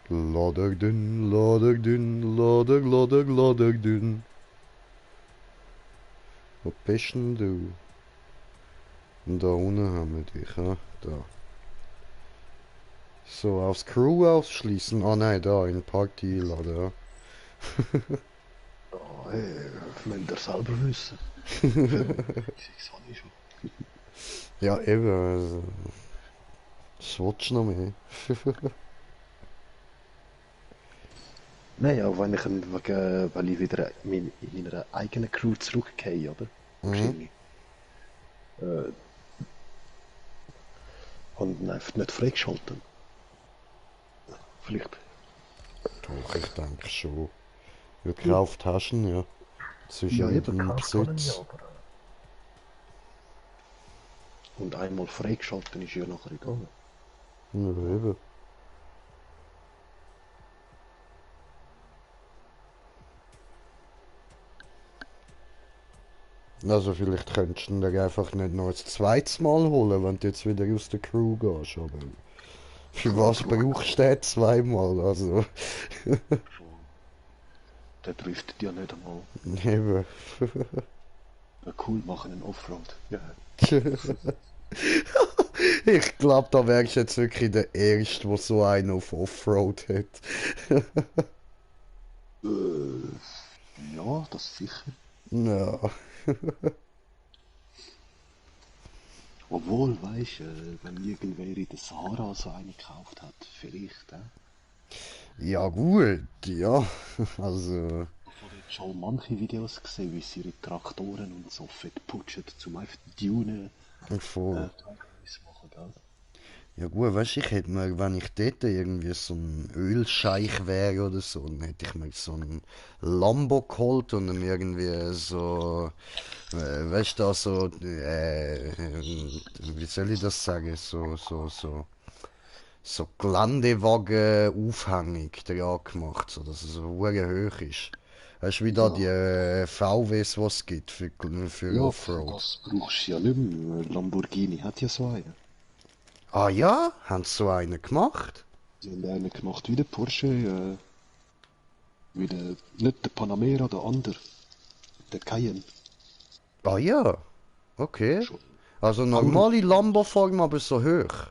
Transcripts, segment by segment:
Laderdünn, laderdünn, laderdünn. Wo bist denn du? Und da unten haben wir dich, ja? Da. So, aufs Crew ausschließen. Ah nein, da, in Party laden, ja. Oh, hey, müsst ihr selber wissen. Ich habe ich schon. Ja, eben, also. Was willst du noch mehr? Nein, ja, wenn ich wieder in meiner eigenen Crew zurückgehe, oder? Mhm. Wahrscheinlich. Äh, und ihn einfach nicht freigeschalten. Vielleicht. Doch, ich denke schon. Gekauft hast du ihn, ja. Das ist ja Ja, in eben, deinem gekauft kann ich ja, Besitz. aber. Und einmal freigeschalten ist ja nachher egal. Ja, eben. Also vielleicht könntest du ihn dir einfach nicht noch ein zweites Mal holen, wenn du jetzt wieder aus der Crew gehst, aber für was brauchst du den zweimal? Also, Der driftet ja nicht einmal. eben. Ja, cool, machen einen Offroad. Ja. Ich glaube, da wärst du jetzt wirklich der Erste, der so einen auf Offroad hat. Ja, das sicher. Ja. Obwohl, weißt wenn irgendwer in der Sahara so eine gekauft hat, vielleicht, Ja gut, ja. Also, Ich habe jetzt schon manche Videos gesehen, wie sie ihre Traktoren und so fett putschen, um einfach die Dünen voll. teilweise machen, gell? Ja gut, weißt du, ich hätte mir, wenn ich dort irgendwie so ein Ölscheich wäre oder so, dann hätte ich mir so ein Lambo geholt und dann irgendwie so, weißt du, da so, wie soll ich das sagen, so Geländewagen-Aufhängung dran gemacht, so dass es so hure hoch ist. Weißt du, wie da die Ja, VWs, was es gibt für ja, für Offroad. das brauchst du ja nicht mehr. Lamborghini hat ja so einen. Ah ja, haben sie so einen gemacht? Sie haben einen gemacht wie der Porsche, wie der, nicht der Panamera, der andere, der Cayenne. Ah ja, okay. Schon. Also Auch normale Lambo-Form, aber so hoch.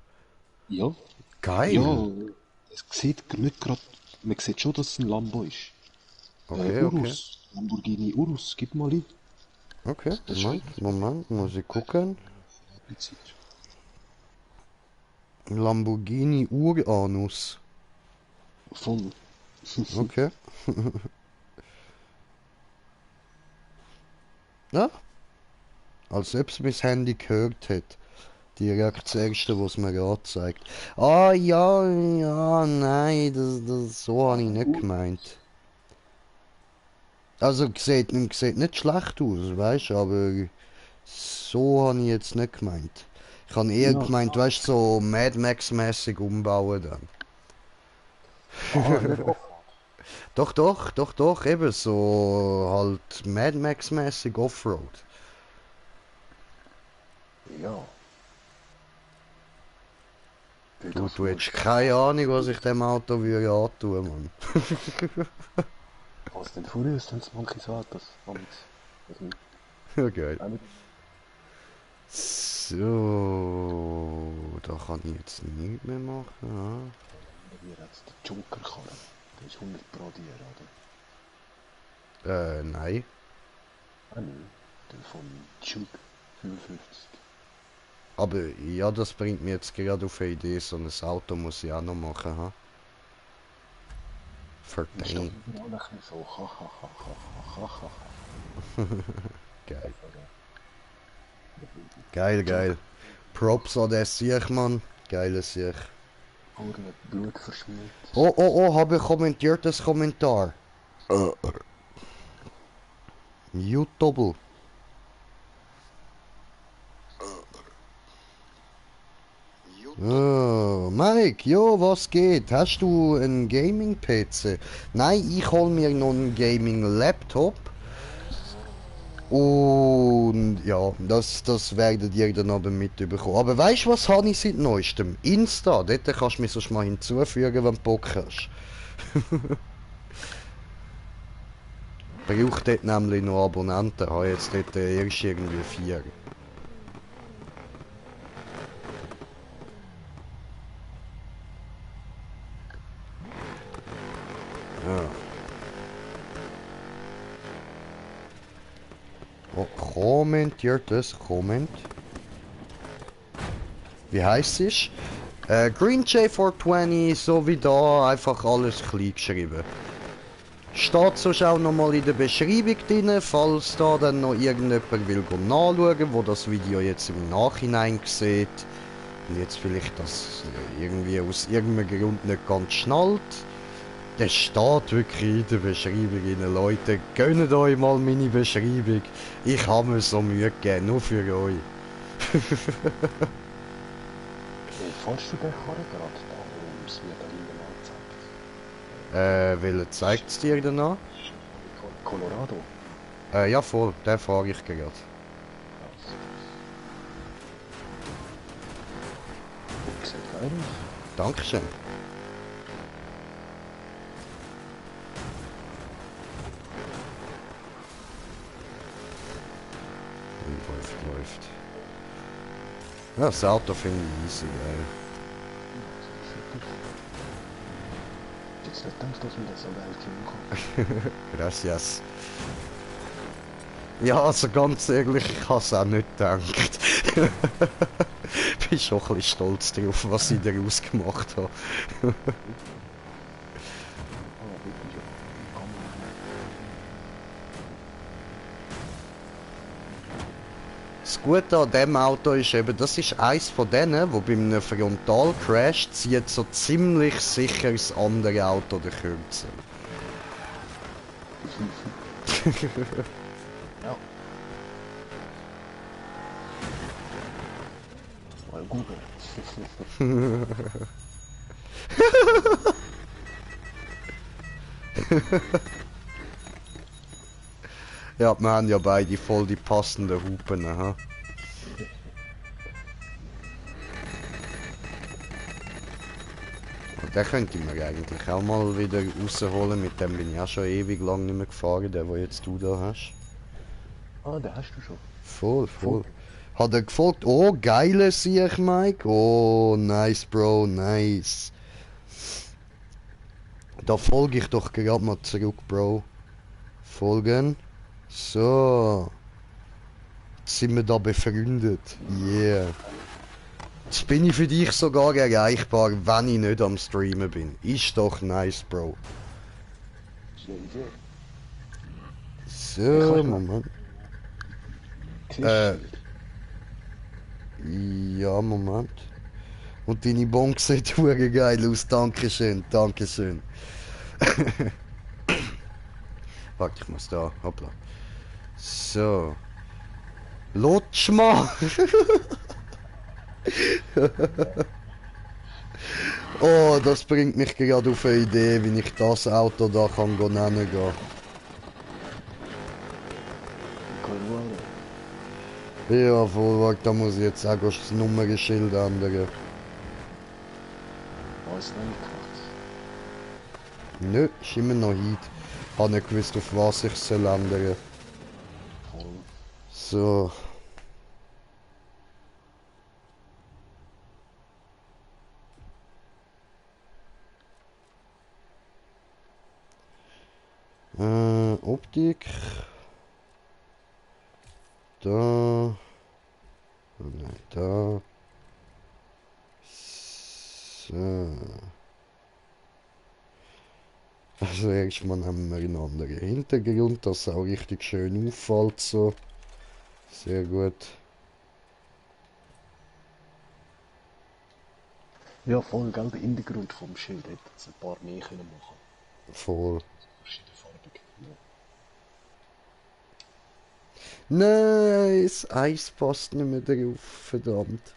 ja, Geil. ja, es sieht nicht gerade, man sieht schon, dass es ein Lambo ist. Okay, okay. Urus, Lamborghini Urus, gib mal ein. Okay, Das steht Moment, muss ich gucken. explizit. Lamborghini Uranus. Voll. Okay. Ja, als ob es mein Handy gehört hat. Direkt das erste, was mir anzeigt. Ah ja, ja, nein, so habe ich nicht gemeint. Also sieht nicht schlecht aus, weißt du, aber so habe ich jetzt nicht gemeint. Ich habe eher Ja, gemeint, weißt du, so Mad Max-mäßig umbauen dann. nicht Offroad. Doch, eben so halt Mad Max-mäßig Offroad. Ja, für das Du hättest musst du keine Ahnung, was ich dem Auto würde antun, Mann. Fast and Furious haben manche so etwas. Amigs. Also, Ja, geil. auch nicht. So, da kann ich jetzt nichts mehr machen. Hier hat es den Joker-Karren. Der ist 100 Pro Dier, oder? Nein. Ah, nein. Der von Duke 55. Aber ja, das bringt mir jetzt gerade auf eine Idee, so ein Auto muss ich auch noch machen, ha? Ist doch Verdammt. überall ein bisschen so. Ha, ha, ha, ha, ha, ha, ha. Geil. Oder? Geil. Joker Props an den Sieg, Mann. Geiles Sieg. Augen mit Blut verschmiert. Oh, habe kommentiert das Kommentar. YouTube. Oh, Mike, jo, was geht? Hast du einen Gaming-PC? Nein, ich hol mir noch einen Gaming-Laptop. Und ja, das werdet ihr dann aber mitbekommen. Aber weißt du, was habe ich seit neuestem? Insta, dort kannst du mich sonst mal hinzufügen, wenn du Bock hast. Braucht dort nämlich noch Abonnenten, habe jetzt dort erst irgendwie 4. Ja. Oh, kommentiert das, Comment. Wie heisst es? Green J420, so wie da, einfach alles klein geschrieben. Steht sonst auch nochmal in der Beschreibung drin, falls da dann noch irgendjemand will nachschauen, wo das Video jetzt im Nachhinein sieht und jetzt vielleicht das irgendwie aus irgendeinem Grund nicht ganz schnallt. Das steht wirklich in der Beschreibung drin, Leute. Gönnt euch mal meine Beschreibung. Ich habe mir so Mühe gegeben, nur für euch. Fährst du den Karren gerade da, wo es mir da hinten anzeigt? Welchen zeigt es dir denn an? Colorado. Ja voll, den fahre ich gerade. Sieht geil aus. Dankeschön. Läuft. Ja, das Auto finde ich easy, geil. Jetzt nicht gedacht, dass man das so geil machen kann. Gracias. Ja, also ganz ehrlich, ich habe es auch nicht gedacht. Bin schon ein bisschen stolz drauf, was ich daraus gemacht habe. Das Gute an diesem Auto ist eben, das ist eins von denen, wo bei einem Frontalcrash zieht so ziemlich sicher das andere Auto den Kürzel. Ja. Mal googeln. Ja, wir haben ja beide voll die passenden Hupen, aha. Und den könnte man eigentlich auch mal wieder rausholen, mit dem bin ich auch schon ewig lang nicht mehr gefahren, der jetzt du da hast. Ah, den hast du schon. Voll. Hat er gefolgt? Oh, geile Sieg, Mike. Oh, nice, Bro, nice. Da folge ich doch gerade mal zurück, Bro. Folgen. So. Jetzt sind wir da befreundet. Yeah. Jetzt bin ich für dich sogar erreichbar, wenn ich nicht am Streamen bin. Ist doch nice, Bro. So, Moment. Ja, Moment. Und deine Bonk sieht hure geil aus. Dankeschön, Dankeschön. Warte, ich muss da. Hoppla. So. Lutsch mal! Oh, das bringt mich gerade auf eine Idee, wie ich das Auto da kann nennen gehen. Ja, voll, da muss ich jetzt auch das Nummernschild ändern. Was nicht gemacht? Nö, ist immer noch Heat. Habe nicht gewusst, auf was ich soll ändern. Voll. So. Optik. Da. Oh nein, da. So. Also erstmal haben wir einen anderen Hintergrund, dass es auch richtig schön auffällt so. Sehr gut. Ja, voll, gell, der Hintergrund vom Schild hätte jetzt ein paar mehr können machen. Voll. Verschiedenfarbig. Ja. Nein, das Eis passt nicht mehr drauf, verdammt.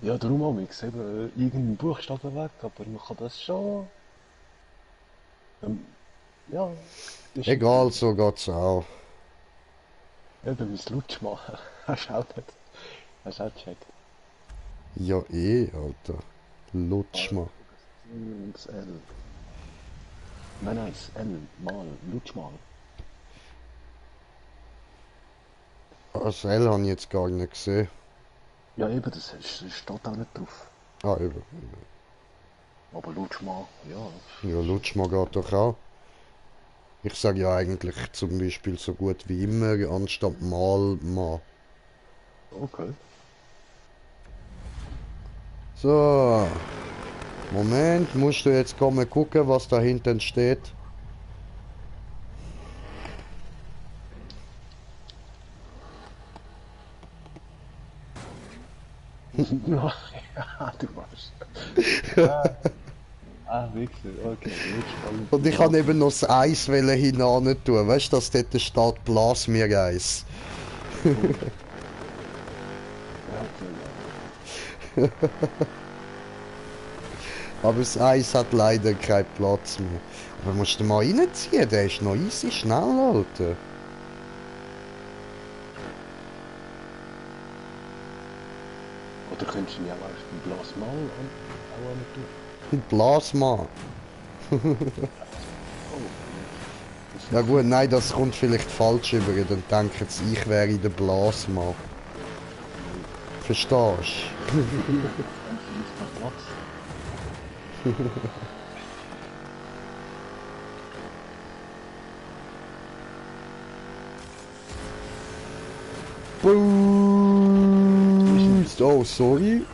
Ja, darum auch nichts. Irgendein Buchstaben weg, aber man kann das schon. Ja, das ist Egal, so geht's auch. eben mein Lutsch machen. Hast du auch nicht. Hast du auch gecheckt. Ja, Alter. Lutsch mal. Und das L. Nein, nein, das L. Mal. Lutsch mal. Das L habe ich jetzt gar nicht gesehen. Ja, eben, das steht auch nicht drauf. Ah, eben. Aber Lutsch mal, ja. Ja, Lutsch mal geht doch auch. Ich sage ja eigentlich zum Beispiel so gut wie immer, anstatt mal. Okay. So, Moment, musst du jetzt kommen gucken, was da hinten steht. Ja, du warst. Wichser. Okay, Lutsch mal. Und ich kann eben noch das Eis hinan tun, weißt du, dass dort steht, blas mir Eis. Ja, okay. Aber das Eis hat leider keinen Platz mehr. Aber musst du mal reinziehen, der ist noch easy schnell, Alter. Oder könntest du ihn ja auch erst ein Glas Mal auch nicht tun? Blas mal. Oh, Ja gut, nein, das kommt vielleicht falsch über. Dann denken sie, ich wäre der Blasmann. Verstehst du? nicht mehr Platz. Boost! Oh, sorry.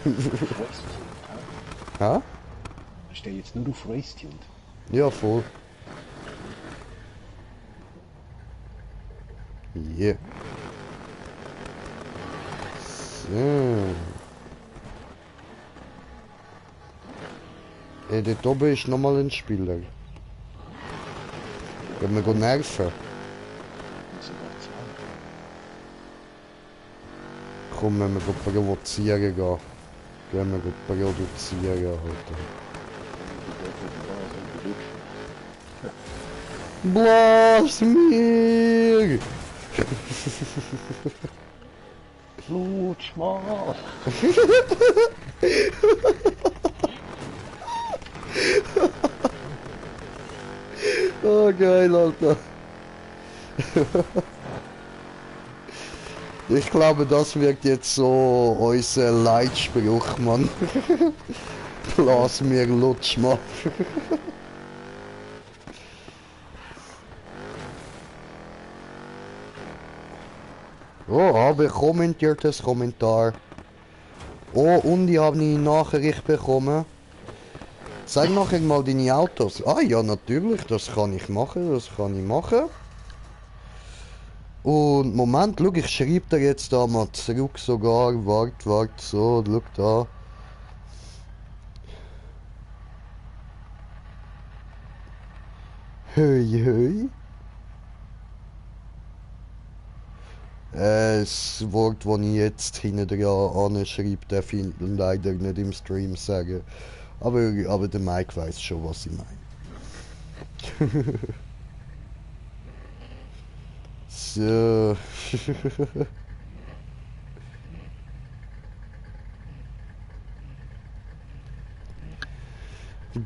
Auf Race. Hä? Ich stehe jetzt nur auf Race-Tuned. Ja, voll. Yeah. So. Dort oben ist nochmal ein Spieler. Wenn wir nerven. Und sogar zwei. Komm, wenn wir provozieren gehen. Gehen wir produzieren, Alter. Blas mir! Lutsch mal! Oh, geil, Alter. Ich glaube, das wird jetzt so unser Leitspruch, Mann. Lass mir Lutsch mal. Oh, habe kommentiertes Kommentar. Oh, und ich habe eine Nachricht bekommen. Zeig nachher mal deine Autos. Ah ja, natürlich, das kann ich machen, Und Moment, schau, ich schreibe dir jetzt da mal zurück sogar. Wart, so, schau da. Hei. Das Wort, das ich jetzt hinten dran anschreibe, darf ich leider nicht im Stream sagen. Aber der Mike weiß schon, was ich meine. So.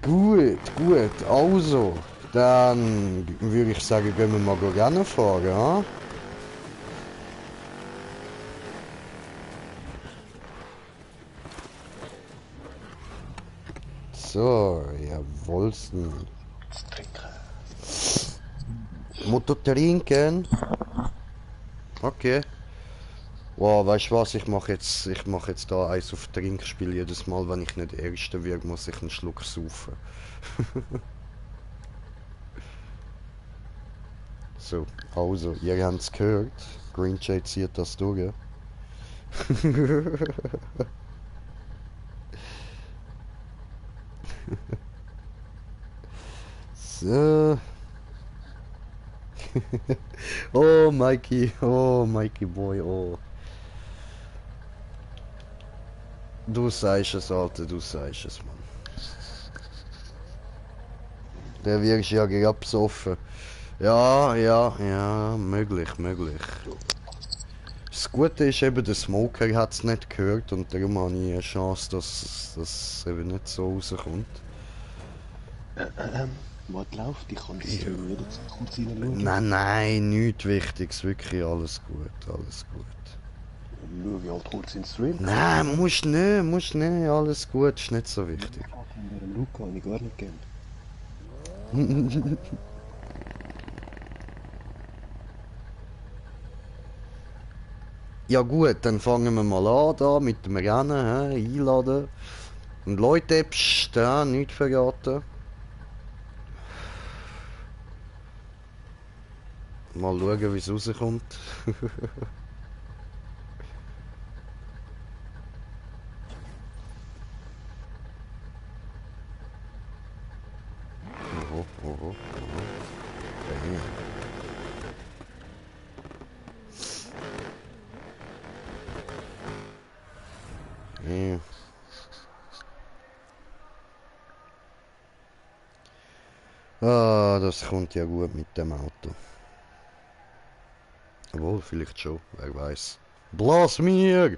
Gut. Also, dann würde ich sagen, gehen wir mal Rennen fahren, ja? So, jawohlsten. Das Trinken. Motto trinken? Okay. Wow, weißt du was? Ich mach jetzt da eins auf Trinkspiel. Jedes Mal, wenn ich nicht Erster werde, muss ich einen Schluck saufen. So, also, ihr habt es gehört. Green Jade zieht das durch. So. Oh, Mikey Boy, oh. Du sagst es, Alter, du sagst es, Mann. Der wirst ja gerade besoffen. Ja, ja, ja, möglich, möglich. Das Gute ist eben, der Smoker hat es nicht gehört und darum habe ich eine Chance, dass es eben nicht so rauskommt. Was läuft? Ich kann Stream wieder kurz reinschauen. Nein, nein, nichts Wichtiges, wirklich alles gut, alles gut. Schau ich halt kurz in den Stream. Nein, musst nicht, alles gut, ist nicht so wichtig. Von dem Luca habe ich gar nicht gern. Ja gut, dann fangen wir mal an da mit dem Rennen, einladen. Und Leute, pst, nichts verraten. Mal schauen, wie es rauskommt. Oho, oho, oho. Ja. Ah, das kommt ja gut mit dem Auto. Obwohl, vielleicht schon, wer weiß. Blas mir!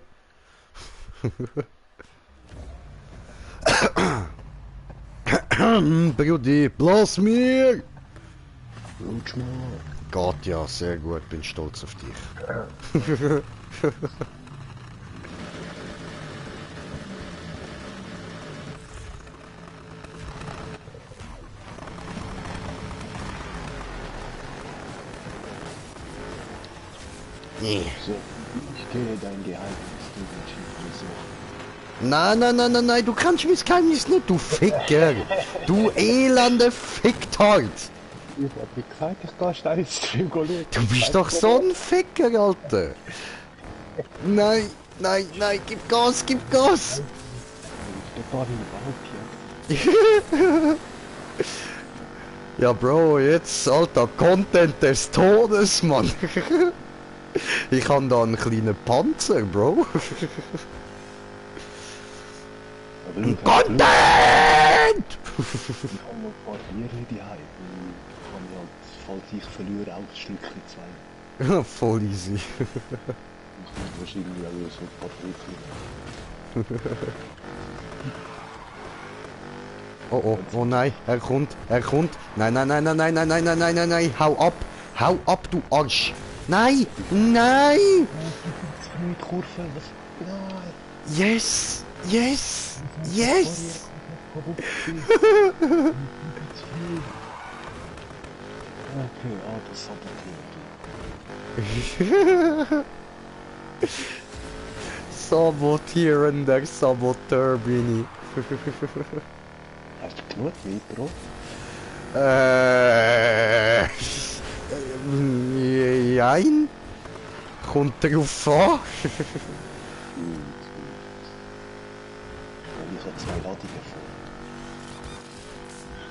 Brudi, blas mir! Lutsch mal. Geht ja, sehr gut, bin stolz auf dich. Nee. So, ich kenne dein Geheimnis, du Menschenfrisur. Nein, nein, nein, nein, nein, du kannst mein Geheimnis nicht, du Ficker! Du elende Ficktard! Ich hab dir gesagt, ich gehe schnell ins Stream schauen. Du bist doch so ein Ficker, Alter! Nein, nein, nein, gib Gas, gib Gas! Ich stehe da in der Wald. Ja, Bro, jetzt, Alter, Content des Todes, Mann! Ich habe da einen kleinen Panzer, Bro! Aber ich Content! habe noch ein paar Bier die Heim. Kann ich halt, falls ich verliere, auch ein Stückchen zwei. Voll easy. Ich muss wahrscheinlich auch so ein paar Brötchen. Oh oh, oh nein, er kommt. Nein, nein, nein, nein, nein, nein, nein, nein, nein, nein, nein, hau ab, du Arsch. Nein, nein, Mit Kurve, was? Nein! yes, yes, yes. Okay, das Sabotierender Saboteur bin ich. Hast du genug mit, Bro? Jein. Kommt drauf an. Ich habe zwei Ladungen vor.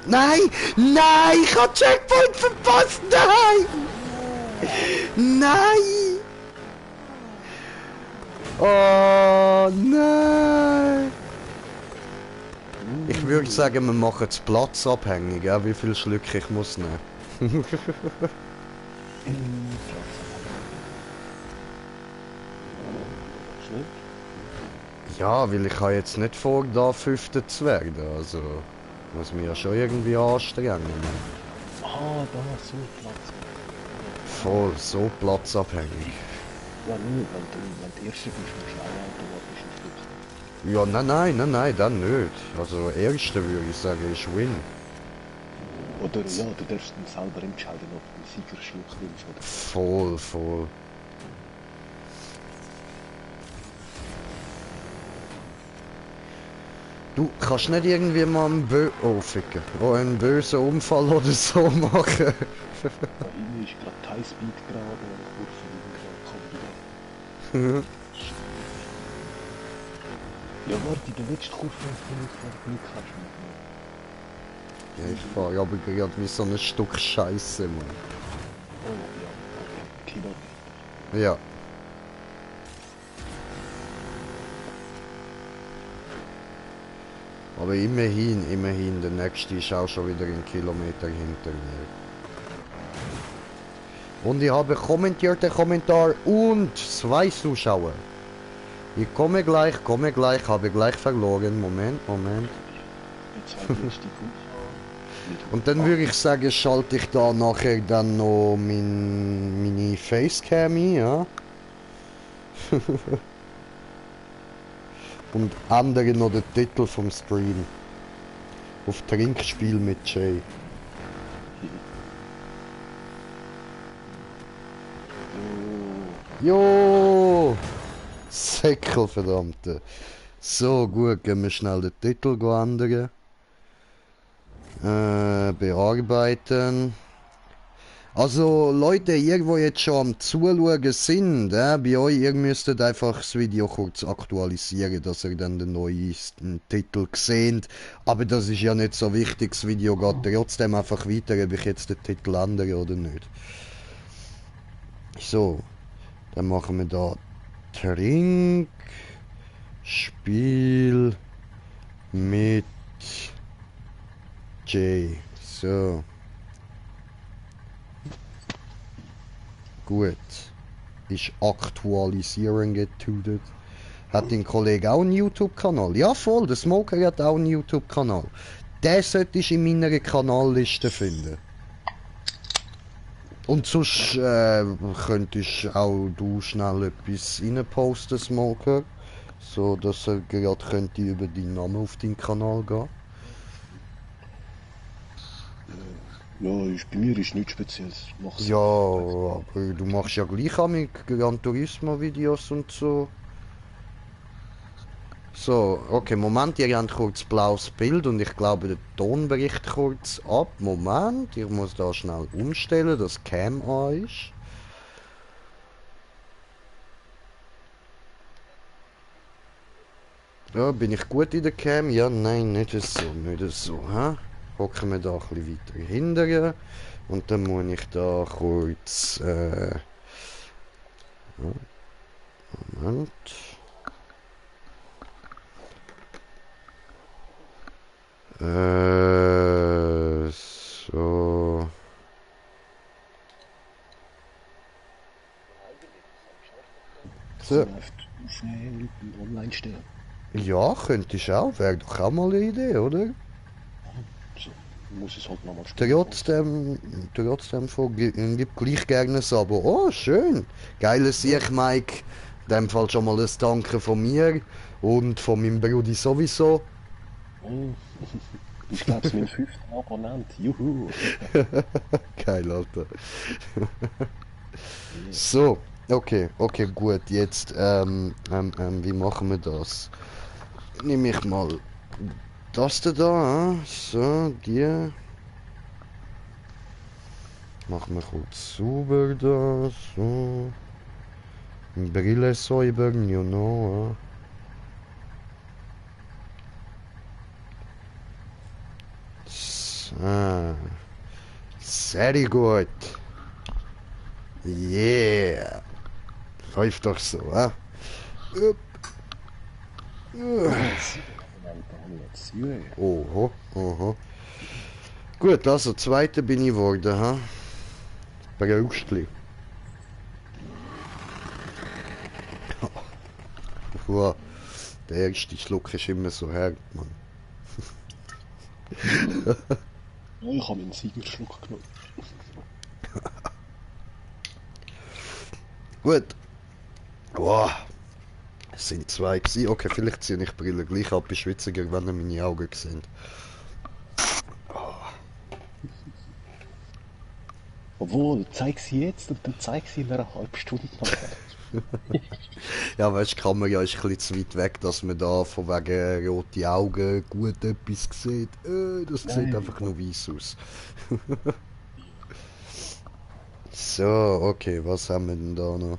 Nein, nein, ich hab Checkpoint verpasst, nein. Nein. Oh nein. Ich würde sagen, wir machen es platzabhängig, ja, wie viel Schlücke ich muss nehmen. Schnell? Ja, weil ich habe jetzt nicht vor, da Fünfter zu werden, also muss mich ja schon irgendwie anstrengen. Ah, da, so Platz. Voll, so platzabhängig. Ja, nur, wenn du Erster bist, musst du auch automatisch ein Stück. Ja, nein, dann nicht. Also, Erster würde ich sagen, ist Win. Oder ja, du darfst dann selber entscheiden, ob du einen Siegerschluck willst oder. Voll, voll. Du kannst nicht irgendwie mal einen bösen Unfall oder so machen. Da hinten ist gerade Highspeed gerade, eine Kurve gerade kommt. Ja, warte, in der letzten Kurve hast du nicht Glück hast. Ja, ich fahre aber gerade wie so ein Stück Scheiße, Mann. Oh ja, okay, Kilometer. Ja. Aber immerhin, der nächste ist auch schon wieder einen Kilometer hinter mir. Und ich habe kommentierte Kommentar und 2 Zuschauer. Ich komme gleich, habe gleich verloren. Moment. Jetzt halt jetzt die Kuh. Und dann würde ich sagen, schalte ich da nachher dann noch meine Facecam ein, ja? Und ändere noch den Titel vom Stream. Auf Trinkspiel mit Jay. Jo! Säckel, verdammte. So, gut, gehen wir schnell den Titel ändern. Bearbeiten. Also Leute, ihr wo jetzt schon am Zuschauen sind, bei euch, ihr müsstet einfach das Video kurz aktualisieren, dass ihr dann den neuesten Titel seht. Aber das ist ja nicht so wichtig, das Video geht trotzdem einfach weiter, ob ich jetzt den Titel ändere oder nicht. So, dann machen wir da Trinkspiel mit Jay. So. Gut. Ist aktualisieren getutet. Hat dein Kollege auch einen YouTube-Kanal? Ja voll, der Smoker hat auch einen YouTube-Kanal. Den solltest du in meiner Kanalliste finden. Und sonst könntest auch du schnell etwas reinposten, Smoker. So dass er gerade könnte über deinen Namen auf deinen Kanal gehen. Ja, bei mir ist nichts Spezielles. Mach's. Ja, aber du machst ja gleich auch mit Gran Turismo Videos und so. So, okay, Moment, ihr habt kurz blaues Bild und ich glaube der Ton bricht kurz ab. Moment, ich muss da schnell umstellen, dass Cam an ist. Ja, bin ich gut in der Cam? Ja, nein, nicht so, hä? Hocken wir da ein bisschen weiter hinterher und dann muss ich da kurz, Moment. So. So. Aufnehmen und online stellen. Ja, könnte ich auch. Wäre doch auch mal eine Idee, oder? So, muss es halt nochmal spielen. Trotzdem gibt gleich gerne ein Abo. Oh, schön. Geiles Sieg, Mike. In dem Fall schon mal ein Danke von mir und von meinem Bruder sowieso. Oh, ich glaube, es ist mein 5. Abonnent. Juhu. Geil, Alter. So, okay, gut. Jetzt, wie machen wir das? Nehme ich mal das da, so, die. Machen wir kurz sauber da, so. Brille säubern, you know. So. Sehr gut. Yeah. Läuft doch so, Oho. Gut, also zweiter bin ich geworden, ha? Brauchstli. Wow. Der erste Schluck ist immer so hart, Mann. Ja, ich habe einen Siegerschluck genommen. Gut. Wow. Es sind 2 gewesen. Okay, vielleicht ziehe ich die Brille gleich ab, ist schwitziger, wenn ihr meine Augen seht. Obwohl, zeig sie jetzt und dann zeig sie in einer halben Stunde nachher. Ja, weißt du, Kamera ist ein bisschen zu weit weg, dass man da von wegen rote Augen gut etwas sieht. Das sieht einfach nur weiss aus. So, okay, was haben wir denn da noch?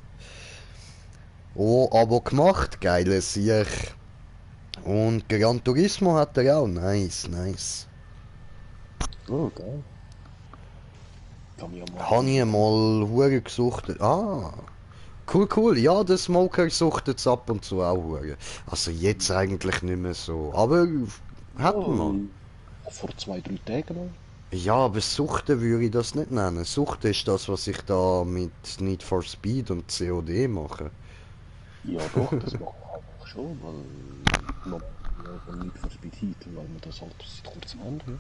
Oh, Abo gemacht, geiles Sieg. Und Gran Turismo hat er auch, nice. Oh, geil. Kann ich ja mal. Habe ich mal Hure gesucht. Ah, cool. Ja, der Smoker sucht jetzt ab und zu auch Hure. Also jetzt eigentlich nicht mehr so. Aber Hatten wir. Vor 2, 3 Tagen mal. Ja, aber Suchten würde ich das nicht nennen. Suchten ist das, was ich da mit Need for Speed und COD mache. Ja doch, das macht man einfach schon, weil man ja von Need for Speed Heat, weil man das halt seit kurzem haben. Ja.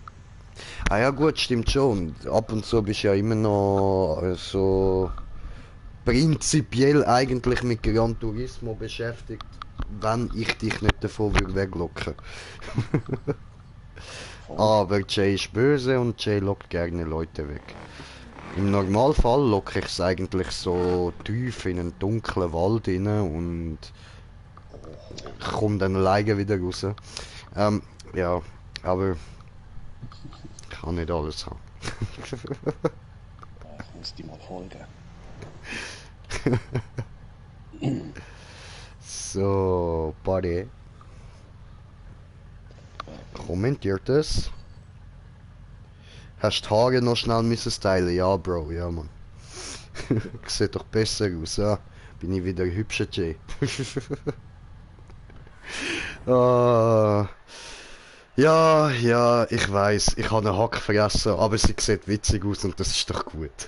Ah ja gut, stimmt schon. Ab und zu bist du ja immer noch so prinzipiell eigentlich mit Gran Turismo beschäftigt, wenn ich dich nicht davon würde weglocken. Voll. Aber Jay ist böse und Jay lockt gerne Leute weg. Im Normalfall locke ich es eigentlich so tief in einen dunklen Wald rein und komme dann alleine wieder raus. Ja, aber ich kann nicht alles haben. Ja, ich muss dir mal folgen. So, Buddy. Kommentiert es. Hast die Haare noch schnell müssen stylen? Ja, Bro, ja, Mann. Sieht doch besser aus, ja. Bin ich wieder ein hübscher Jay. Ah, ja, ich weiß, ich habe einen Hack fressen, aber sie sieht witzig aus und das ist doch gut.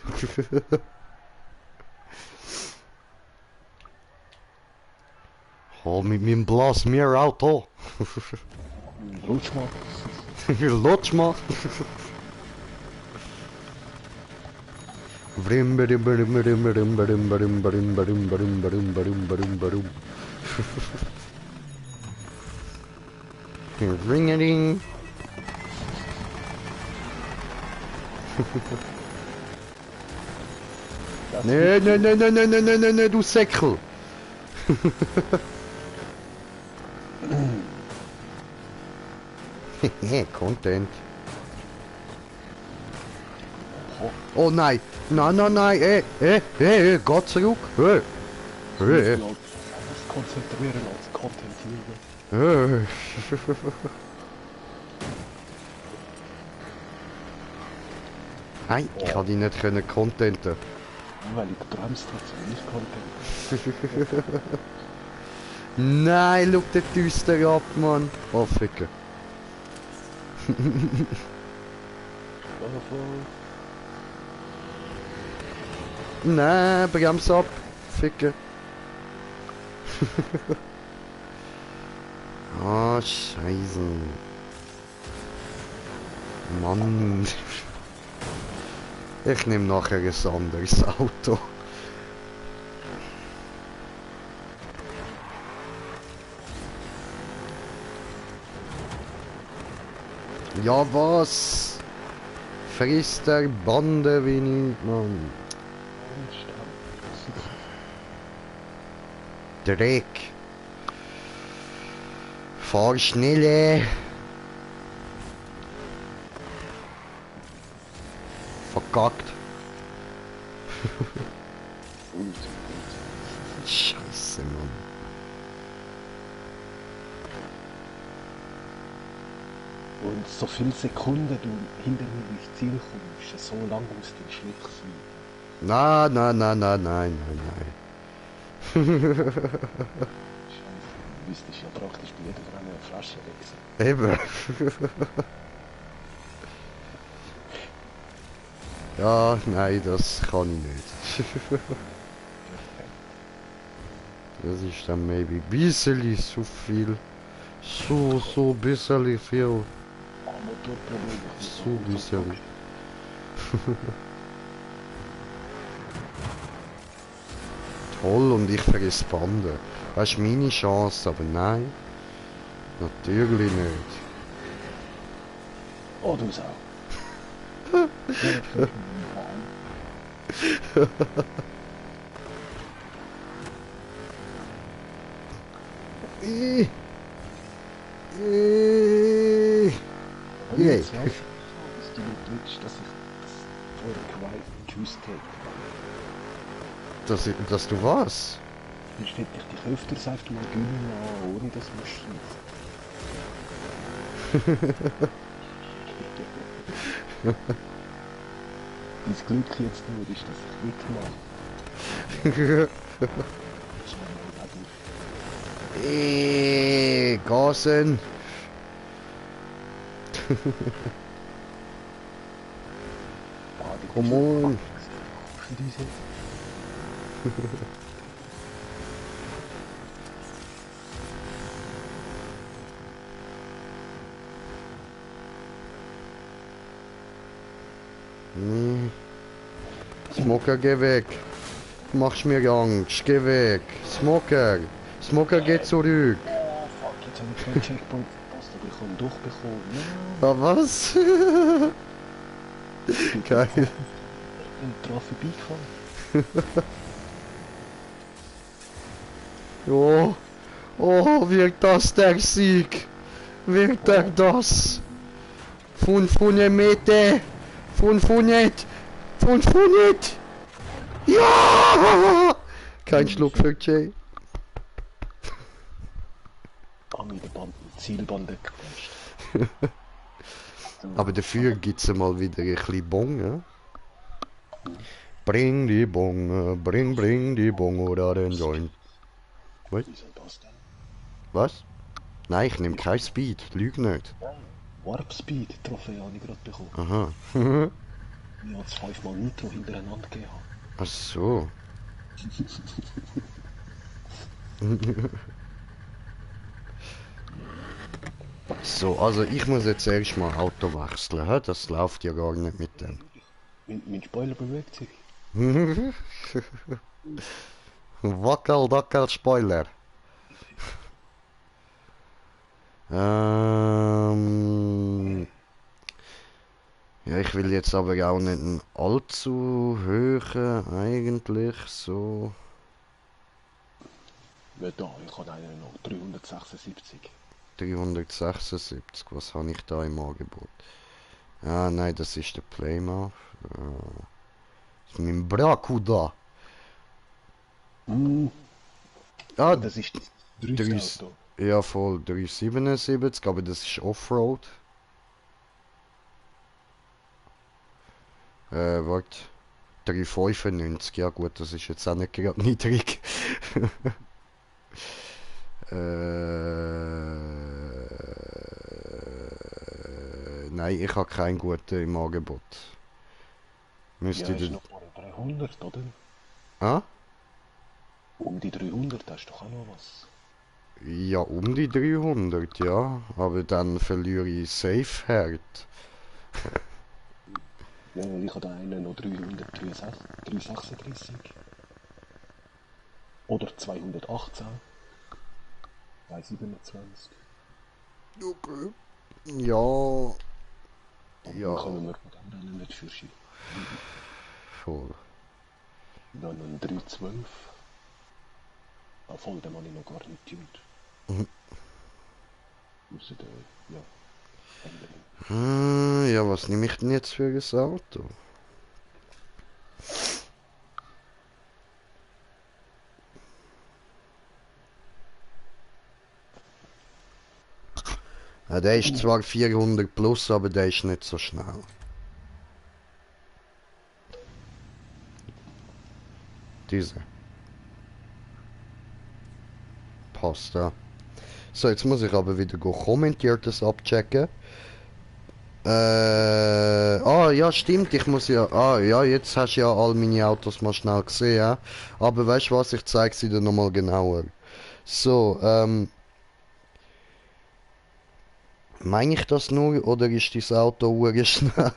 Oh, mit meinem Blasmeer-Auto. Rutsch mal. Lutsch mal. Brim, brim, brim, brim, brim, brim, brim, brim, brim, brim, brim, brim, brim, brim. Ring-a-ding. Nee, du Säckel. Content. Oh nein, nein, geh zurück. Das konzentrieren als Content hier. Nein, ich kann dich nicht können contenten. Weil ich gebremst habe, nicht Content. Nein, schau den düster ab, Mann. Oh, ficken. Nein, bremse ab. Ficken. Ah, scheiße. Mann. Ich nehme nachher ein anderes Auto. Ja, was? Frisst der Bande wie nicht, Mann. Dreck. Fahr schneller. Verkackt. Scheiße, Mann. Und so viele Sekunden du hinter mir ins Ziel kommst, so lang muss dein Schritt sein. Nein. Scheiße, du müsstest ja praktisch bei jeder Rennen eine Flasche wechseln. Eben. Ja, nein, das kann ich nicht. Das ist dann maybe bisschen zu viel. So bisschen viel. Motorproblem. So bisschen. Toll, und ich vergesse Bande. Das ist meine Chance, aber nein. Natürlich nicht. Oh, du Sau. Yeah. Jetzt weißt du nicht willst, dass ich das vorher gewusst hätte. Dass du was? Sonst hätte ich dich öfters einfach mal gönnen lassen, ohne dass du schießt. Dein Glück jetzt nur ist, dass ich mitmache. Gasen. Boah, die Come on. für diese. Nee. Smoker, geh weg. Du machst mir Angst, geh weg. Smoker. Smoker, geh zurück. Oh fuck, jetzt habe ich keinen Checkpoint verpasst, aber ich habe durchbekommen. Ja, Ah, was? Geil. ich bin dran vorbeigefahren. Oh, oh, wird das der Sieg? Wird er das? 500 Meter! 500! 500! Ja! Kein Schluck für Jay. An der Zielbande gepasst. Aber dafür gibt es mal wieder ein bisschen Bon, ja? Bring die Bon, bring die Bon oder den Joint. Wie soll das denn? Was? Nein, ich nehme kein Speed, lüg nicht. Warp Speed Trophäe habe ich gerade bekommen. Aha. Ich habe es 5-mal Nitro hintereinander gegeben. Ach so. So, also ich muss jetzt erstmal Auto wechseln, hä? Das läuft ja gar nicht mit dem. Mein Spoiler bewegt sich. Wackel, dackel, Spoiler. Ja, ich will jetzt aber auch nicht einen allzu hohen, eigentlich, so. Ja, da, ich habe einen noch 376. 376, was habe ich da im Angebot? Ah, nein, das ist der Playmouth. Das ist mein Bracuda. Ah, Das ist das drei- Driftauto. ja, voll 377, aber das ist Offroad. Warte. 395, ja gut, das ist jetzt auch nicht gerade niedrig. Nein, ich habe keinen guten im Angebot. Müsste Ja, ist ich noch mal 300, oder? Ah? Um die 300 hast du doch auch noch was. Ja, um die 300, ja. Aber dann verliere ich safe hart. Ja, weil ich habe da einen noch 336. Oder 218. 227. Okay. Ja. Dann Ja, können wir von dem Rennen nicht verschieben. voll. Dann ein 312. Ah, voll, den habe ich noch gar nicht tuned. Müssen ja, ändern. Ja, was nehme ich denn jetzt für ein Auto? Ja, der ist zwar 400 plus, aber der ist nicht so schnell. Diese. Passt, ja. So, jetzt muss ich aber wieder Kommentiertes abchecken. Ja, stimmt, ich muss ja. Ah, ja, jetzt hast du ja all meine Autos mal schnell gesehen, ja? Aber weißt du was, ich zeige sie dir nochmal genauer. So, meine ich das nur oder ist das Auto schnell?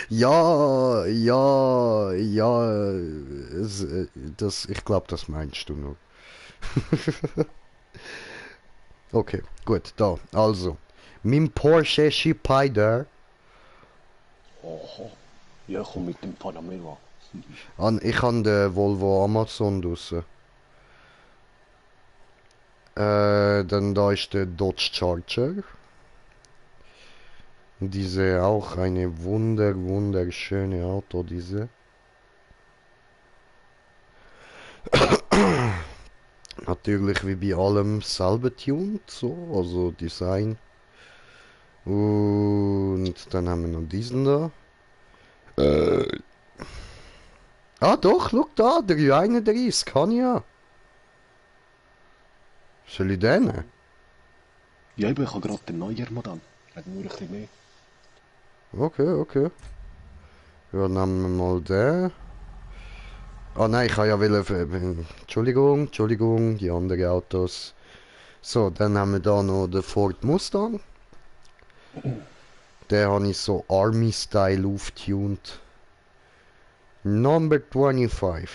Ja, ja, ja, ich glaube, das meinst du nur. Okay, gut, da, also. Mein Porsche Spider, Oho. Ja, komm mit dem Panamera. ich habe den Volvo Amazon draussen. Dann da ist der Dodge Charger. Diese auch eine wunderschöne Auto, diese. Natürlich wie bei allem selber tuned, so, also Design. Und dann haben wir noch diesen da. Ah doch, schau da, 331, kann ich ja. Soll ich den nehmen? Ja, ich habe gerade den neuen Modell. Hat nur ein bisschen mehr. Okay, okay. Ja, nehmen wir mal den. Ah nein, ich kann ja Entschuldigung, Entschuldigung, die anderen Autos. So, dann haben wir da noch den Ford Mustang. Den habe ich so Army-Style aufgetunt. Number 25.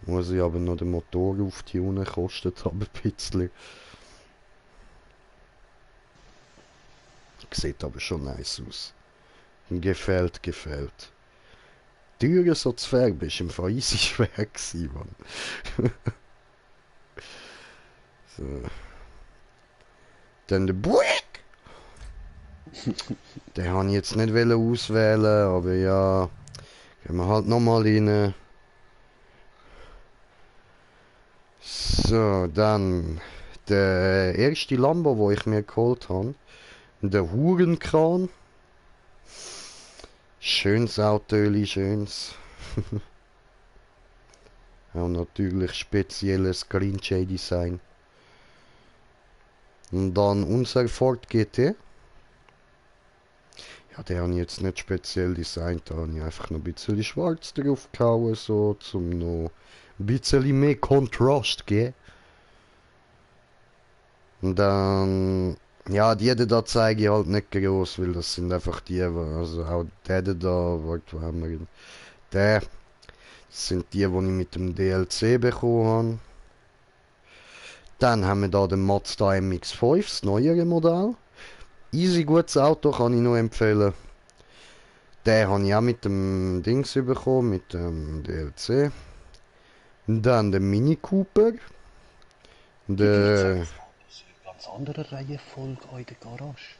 Muss ich aber noch den Motor auftunen, kostet aber ein bisschen. Sieht aber schon nice aus. Gefällt, gefällt. Türen so zu färben ist im Fall easy schwer gewesen, Mann. So. Dann der Buick! Den wollte ich jetzt nicht auswählen, aber ja. Gehen wir halt nochmal rein. So, dann der erste Lambo, wo ich mir geholt habe. Der Hurenkran. Schönes Auto, schönes. Auch natürlich spezielles Green Jay Design. Und dann unser Ford GT. Ja, den habe ich jetzt nicht speziell designt, da habe ich einfach noch ein bisschen schwarz drauf gehauen, so, zum noch ein bisschen mehr Kontrast zu geben. Und dann, ja, die da zeige ich halt nicht groß, weil das sind einfach die, also auch der da, warte, wo haben wir ihn? Der, das sind die, die ich mit dem DLC bekommen habe. Dann haben wir da den Mazda MX-5, das neuere Modell. Easy gutes Auto, kann ich nur empfehlen. Den habe ich auch mit dem Dings bekommen, mit dem DLC. Dann der Mini Cooper. Die Der. Autos in ganz anderer Reihenfolge in der Garage.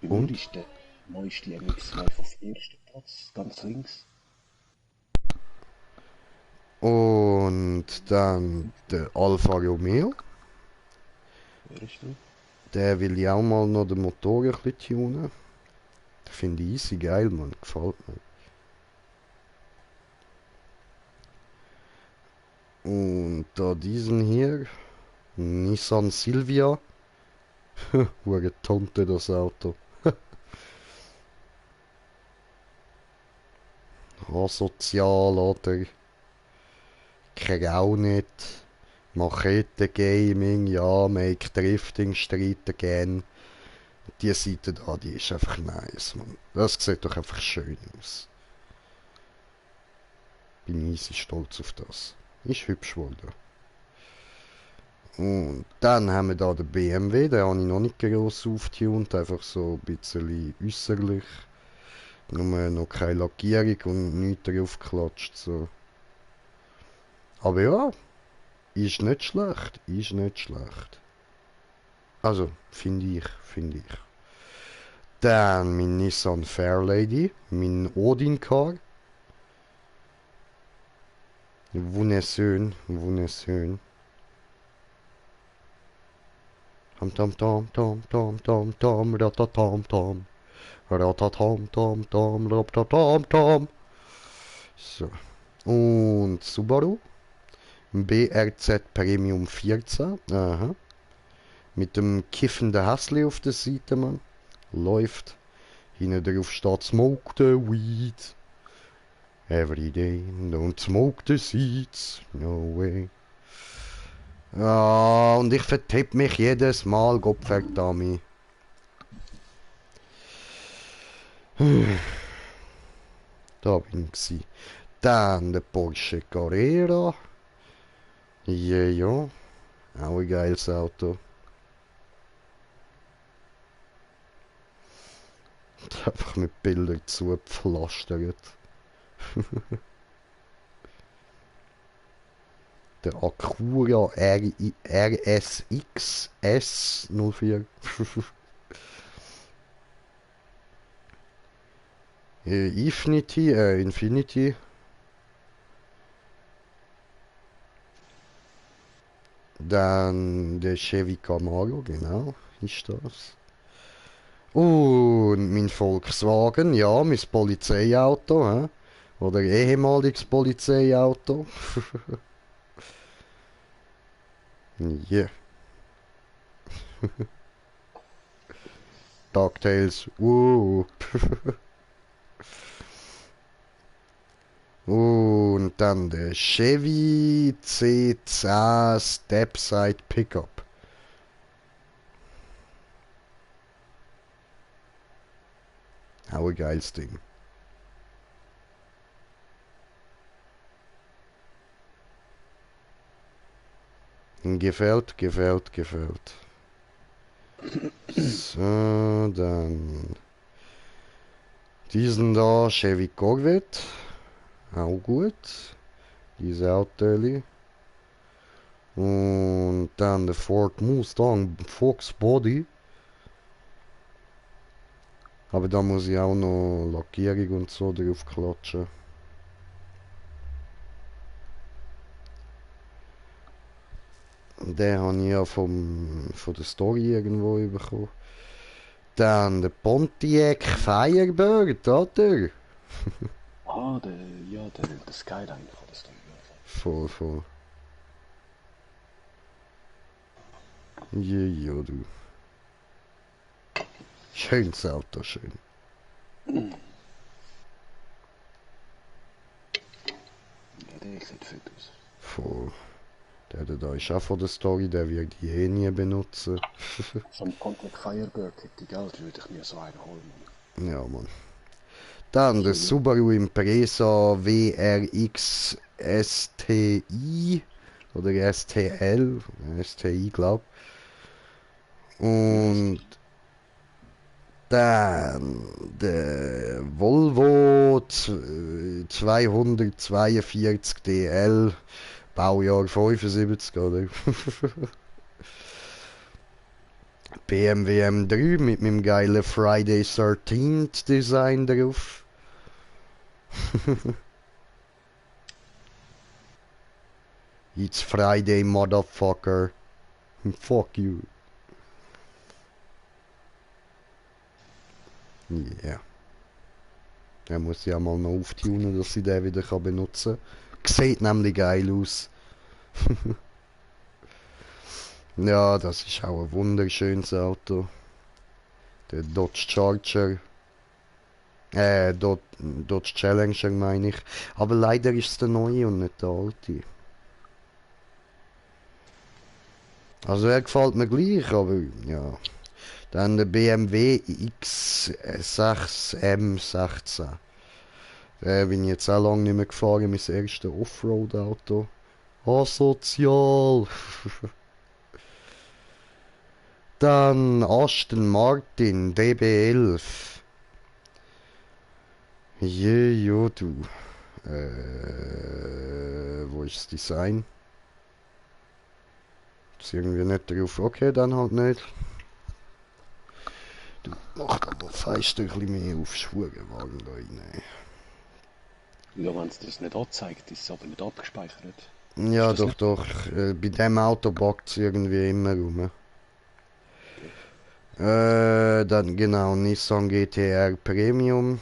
Bei mir Und? ist der neueste MX-5 auf dem ersten Platz, ganz links. Und dann der Alfa Romeo. Wer ist der? Der will ich auch mal noch den Motor ein bisschen tunen. Finde ich easy geil, man. Gefällt mir. Und da diesen hier. Nissan Silvia. Hure Tonte das Auto. Asozial, oder? Grau nicht. Machete Gaming, ja, Make Drifting Streiten gern. Die Seite da, die ist einfach nice, man. Das sieht doch einfach schön aus. Bin easy stolz auf das. Ist hübsch geworden. Und dann haben wir da den BMW, den habe ich noch nicht gross aufgetunt, einfach so ein bisschen äußerlich. Nur noch keine Lackierung und nichts drauf geklatscht, so. Aber ja, ist nicht schlecht, ist nicht schlecht. Also, finde ich. Dann mein Nissan Fairlady, mein Odin-Car. Wunderschön, wunderschön. Tam tam tam tam tam tam tam ratatam tam. Ratatam tam tam ratatam tam. So. Und Subaru. BRZ Premium 14. Aha. Mit dem kiffenden Häsli auf der Seite, man. Läuft. Hinten drauf steht Smoke the Weed. Every day, don't smoke the seeds. No way. Ja, und ich vertipp mich jedes Mal, Gottverdammt. Da bin ich. Dann der Porsche Carrera. Ja, auch ein geiles Auto. Einfach mit Bildern zugepflastert. Der Acura RSX S04. Infinity. Dann der Chevy Camaro, genau, ist das. Und mein Volkswagen, ja, mein Polizeiauto, hä? Oder ehemaliges Polizeiauto. Ja. Yeah. DuckTales. Und dann der Chevy C10 Stepside Pickup. Auch ein geiles Ding. Gefällt. So, dann diesen da, Chevy Corvette. Auch gut. Diese Autos. Und dann der Ford Mustang Fox Body. Aber da muss ich auch noch Lackierung und so drauf klatschen. Den habe ich ja von der Story irgendwo bekommen. Dann der Pontiac Firebird, oder? Ah, der Skyline von der Story. Voll. Ja, du. Schönes Auto, schön. Ja, der sieht fett aus. Voll. Der da ist auch von der Story, der wird die eh nie benutzen. So ein Pontiac Firebird hätte ich Geld, würde ich mir so einen holen. Ja, Mann. Dann der Subaru Impreza WRX STI oder STL, STI glaub. Und dann der Volvo 242 DL, Baujahr 75, oder? BMW M3 mit meinem geilen Friday 13th Design drauf. It's Friday, motherfucker. Fuck you. Yeah. Der muss ja mal noch auftunen, dass ich den wieder benutzen kann. Sieht nämlich geil aus. Ja, das ist auch ein wunderschönes Auto. Der Dodge Charger. Dodge Challenger meine ich. Aber leider ist es der neue und nicht der alte. Also er gefällt mir gleich, aber ja. Dann der BMW X6 M16. Den bin ich jetzt auch lange nicht mehr gefahren, mein erstes Offroad-Auto. Asozial! Dann Aston Martin DB11. Jo, du. Wo ist das Design? Ist irgendwie nicht drauf. Okay, dann halt nicht. Du machst aber fast ein bisschen mehr auf Schuhwagen da rein. Ja, wenn es das nicht anzeigt, ist es aber nicht abgespeichert. Ja, Ist das doch. Bei dem Auto backt es irgendwie immer rum. Dann genau, Nissan GT-R Premium.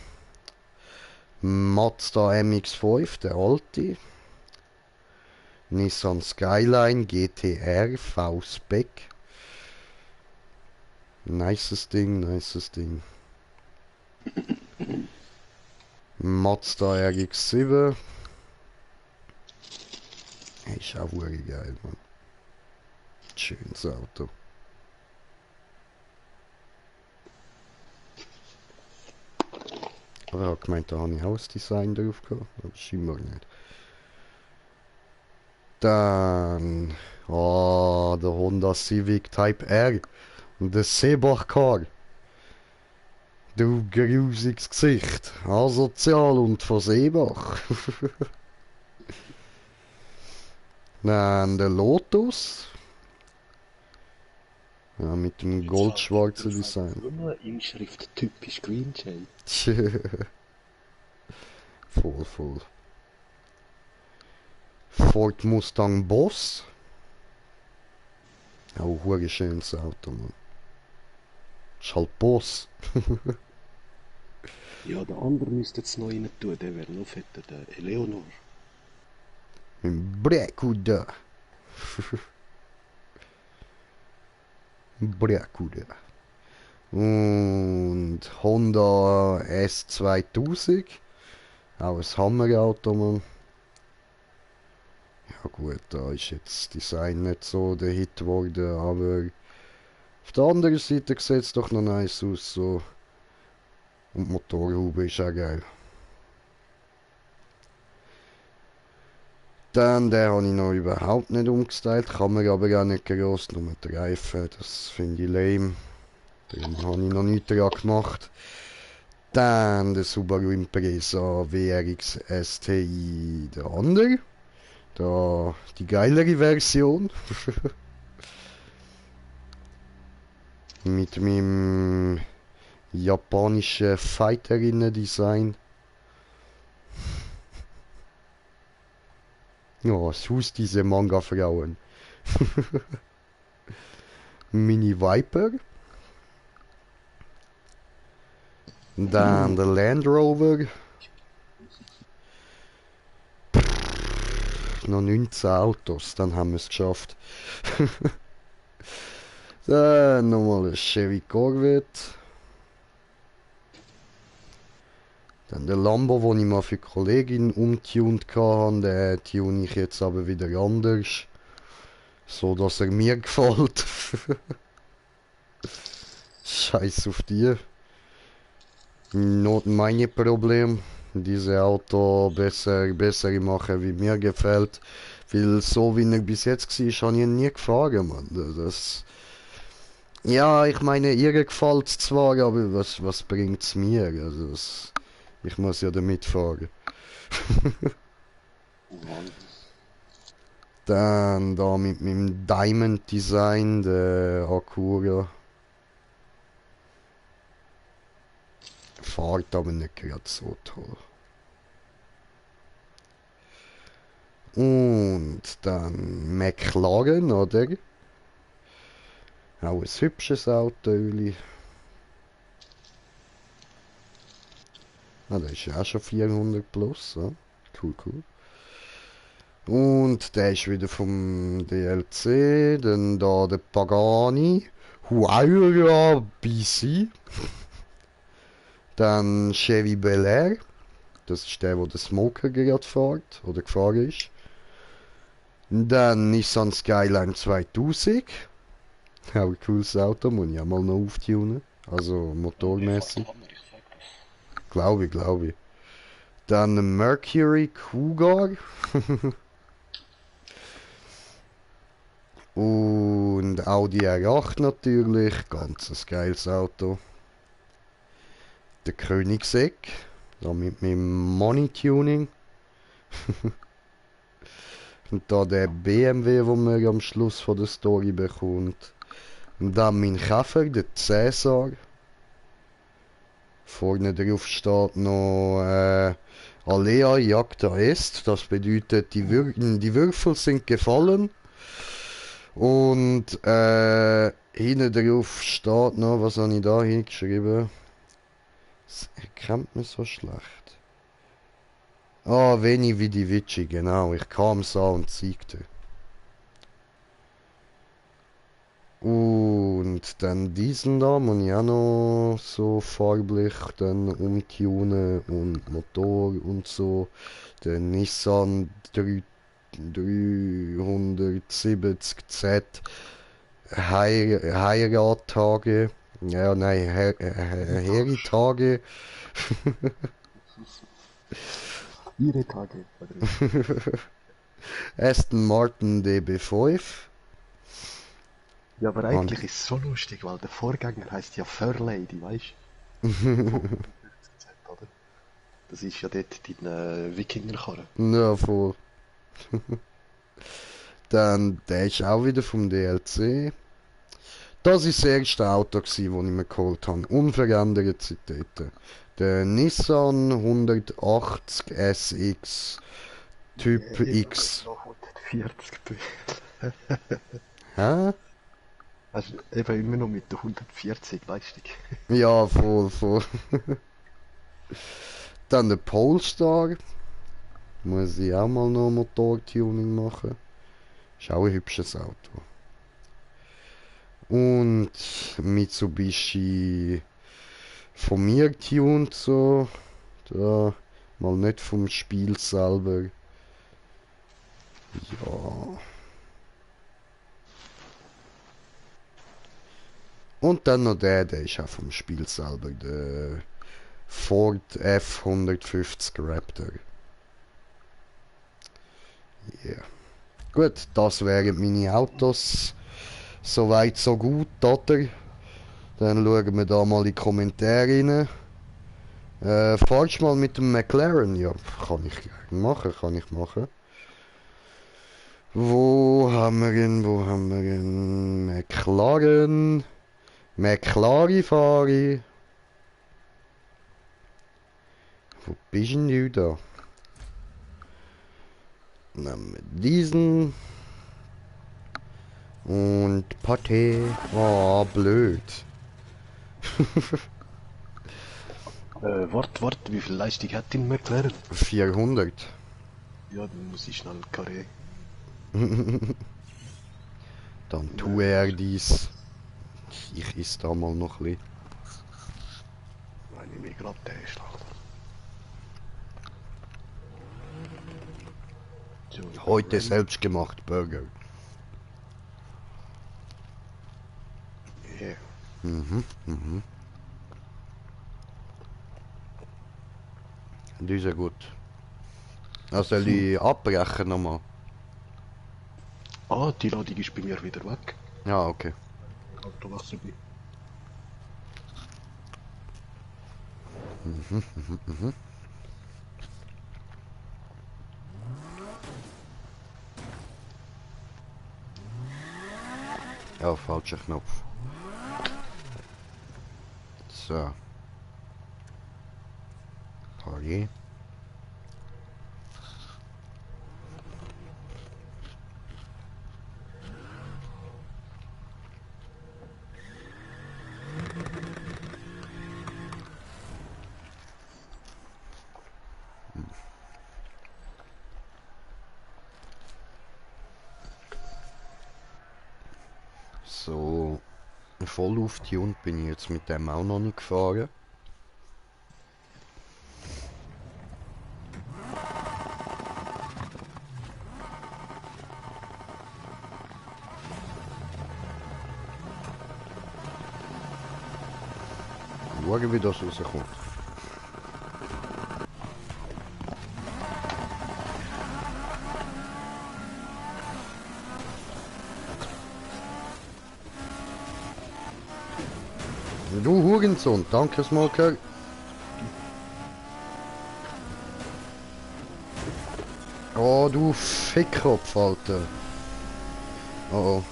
Mazda MX-5, der alte. Nissan Skyline GT-R V-Spec. Nices Ding. Mazda RX-7. Ist auch wirklich geil, Mann. Schönes Auto. Aber ich habe gemeint, da habe ich auch das Design drauf gehabt. Aber scheinbar nicht. Dann... Oh, der Honda Civic Type R. Und der Seebach Car. Du grusiges Gesicht. Asozial und von Seebach. Dann der Lotus. Ja, mit dem goldschwarzen Design. Nur Inschrift typisch Green Jay. Voll. Ford Mustang Boss. Auch ein schönes Auto, Mann. Ist halt Boss. Ja, der andere müsste jetzt noch rein tun, der wäre noch fetter, der Eleonor. Mit Brekuda. Bracuda. Und Honda S2000. Auch ein Hammerauto, Mann. Ja gut, da ist jetzt das Design nicht so der Hit geworden, aber auf der anderen Seite sieht es doch noch nice aus, so. Und die Motorhaube ist auch geil. Dann, den habe ich noch überhaupt nicht umgestylt, kann man aber auch nicht gross, nur die Reifen, das finde ich lame. Darum habe ich noch nichts daran gemacht. Dann der Subaru Impreza WRX STI, der andere. Da die geilere Version. Mit meinem japanischen Fighterinnen-Design. Ja, was Haus diese Manga-Frauen. Mini Viper. Dann der Land Rover. Noch 19 Autos, dann haben wir es geschafft. Dann nochmal ein Chevy Corvette. Dann der Lambo, den ich mal für die Kollegin umgetunt hatte, den tune ich jetzt aber wieder anders. So dass er mir gefällt. Scheiß auf die. Not meine Problem. Diese Auto besser machen, wie mir gefällt. Weil so wie er bis jetzt war, habe ich ihn nie gefahren, Mann. Das, ja, ich meine, ihr gefällt es zwar, aber was bringt es mir? Also ich muss ja damit fahren. Dann da mit meinem Diamond Design, der Acura. Fahrt aber nicht gerade so toll. Und dann McLaren, oder? Auch ein hübsches Auto, Öli. Ah, der ist ja auch schon 400 plus, ja? Cool, cool. Und der ist wieder vom DLC, dann da der Pagani, Huayra BC, dann Chevy Bel Air, das ist der, wo der Smoker gerade fährt, oder gefahren ist. Dann Nissan Skyline 2000, auch ein cooles Auto, muss ich auch mal noch auftunen, also motormäßig. Glaube ich. Dann ein Mercury Cougar. Und Audi R8 natürlich, ganz ein geiles Auto. Der Koenigsegg, da mit meinem Money Tuning. Und da der BMW, den man am Schluss von der Story bekommt. Und dann mein Käfer, der Cäsar. Vorne drauf steht noch Alea Jagda Est, das bedeutet die Würfel sind gefallen. Und hinten drauf steht noch, was habe ich da hingeschrieben? Das erkennt man so schlecht. Ah, Veni Vidi Vici, genau. Ich kam so und zeigte. Und dann diesen da muss ich auch noch so farblich dann umtunen und Motor und so. Der Nissan 370Z Heirattage. Ja, nein, Heritage. Ihre Tage. Aston Martin DB5. Ja, aber eigentlich ist es so lustig, weil der Vorgänger heißt ja Fairlady, weißt du? Oder? Das ist ja dort dein Wikingerkarre. Ja, voll. Dann, der ist auch wieder vom DLC. Das war das erste Auto, das ich mir geholt habe. Unverändert seitdem. Der Nissan 180 SX Typ X. 140. Hä? Also eben immer noch mit der 140 Leistung. Ja, voll. Dann der Polestar. Muss ich auch mal noch Motortuning machen. Ist auch ein hübsches Auto. Und Mitsubishi von mir getuned so. Da, mal nicht vom Spiel selber. Ja. Und dann noch der ist auch vom Spiel selber. Der Ford F-150 Raptor. Yeah. Gut, das wären meine Autos. Soweit so gut, oder? Dann schauen wir da mal in die Kommentare rein. Fahrst mal mit dem McLaren? Ja, kann ich gerne machen, kann ich machen. Wo haben wir ihn? Wo haben wir ihn? McLaren. McLaren fahre ich. Wo bist denn du da? Nehmen wir diesen. Und Paté. Oh, blöd. Wart, wie viel Leistung hat dein McLaren? 400. Ja, dann muss ich schnell Karre. Dann tue er dies. Ich esse da mal noch ein bisschen. Wenn ich mich gerade täusche. So, Heute selbstgemacht Burger. yeah. Das ist ja gut. Also soll ich abbrechen nochmal? Ah, die Ladung ist bei mir wieder weg. Ja, okay. Autowasser bin. Ja, falscher Knopf. So. Party. So. Voll auf die und bin ich jetzt mit dem auch noch nicht gefahren. Schauen, wie das rauskommt. Du Hurensohn, danke Smoker. Oh, du Fickkopf, Alter. Oh oh.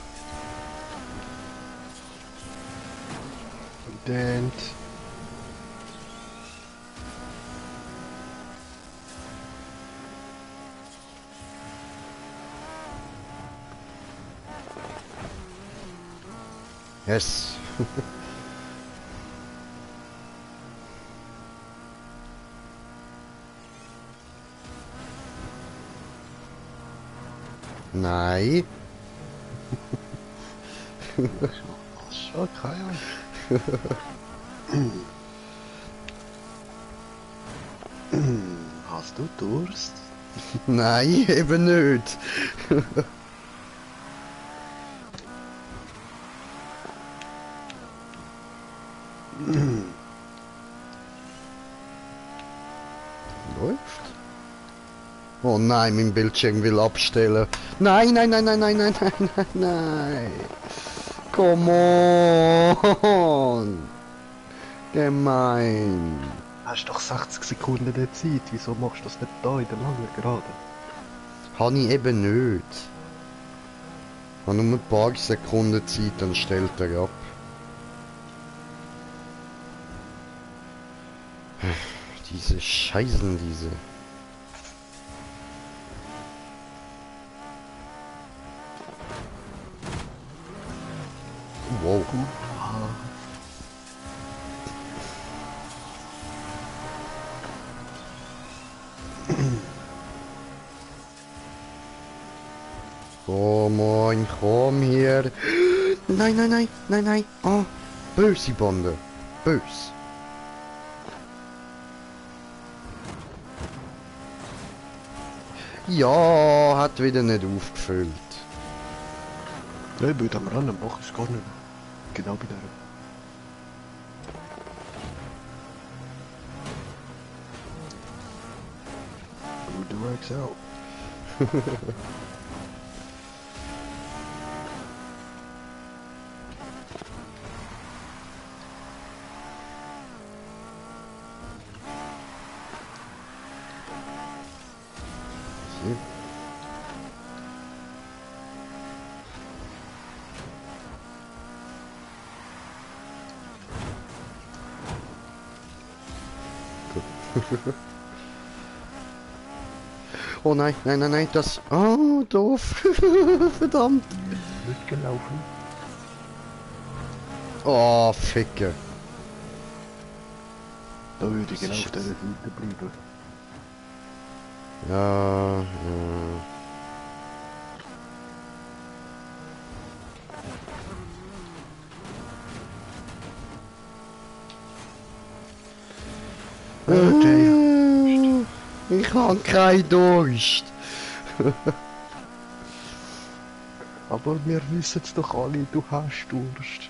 Und Yes. Nein. schon keine Hast du Durst? Nein, eben nicht. Läuft. Oh nein, mein Bildschirm will abstellen. Nein, nein, nein, nein, nein, nein, nein, nein, nein. Come on. Gemein. Hast doch 60 Sekunden der Zeit, wieso machst du das nicht da in der langen Gerade? Habe ich eben nicht. Ich habe nur ein paar Sekunden Zeit, dann stellt er ab. Diese Scheißen, diese. Wow. Oh moin, komm hier. Nein, nein, nein, nein, nein. Oh, böse Bonde. Bös. Ja, hat wieder nicht aufgefüllt. Nein, bei am Rennen mach ich es gar nicht. Genau bei der. Who directs out? Oh nein, nein, nein, nein, das... Oh, doof. Verdammt. Nicht gelaufen. Oh, Ficke. Da würde ich Das genau ist auf dieser Seite bleiben. Ja, ja. Jay. Ich habe keinen Durst. Aber wir wissen es doch alle, du hast Durst.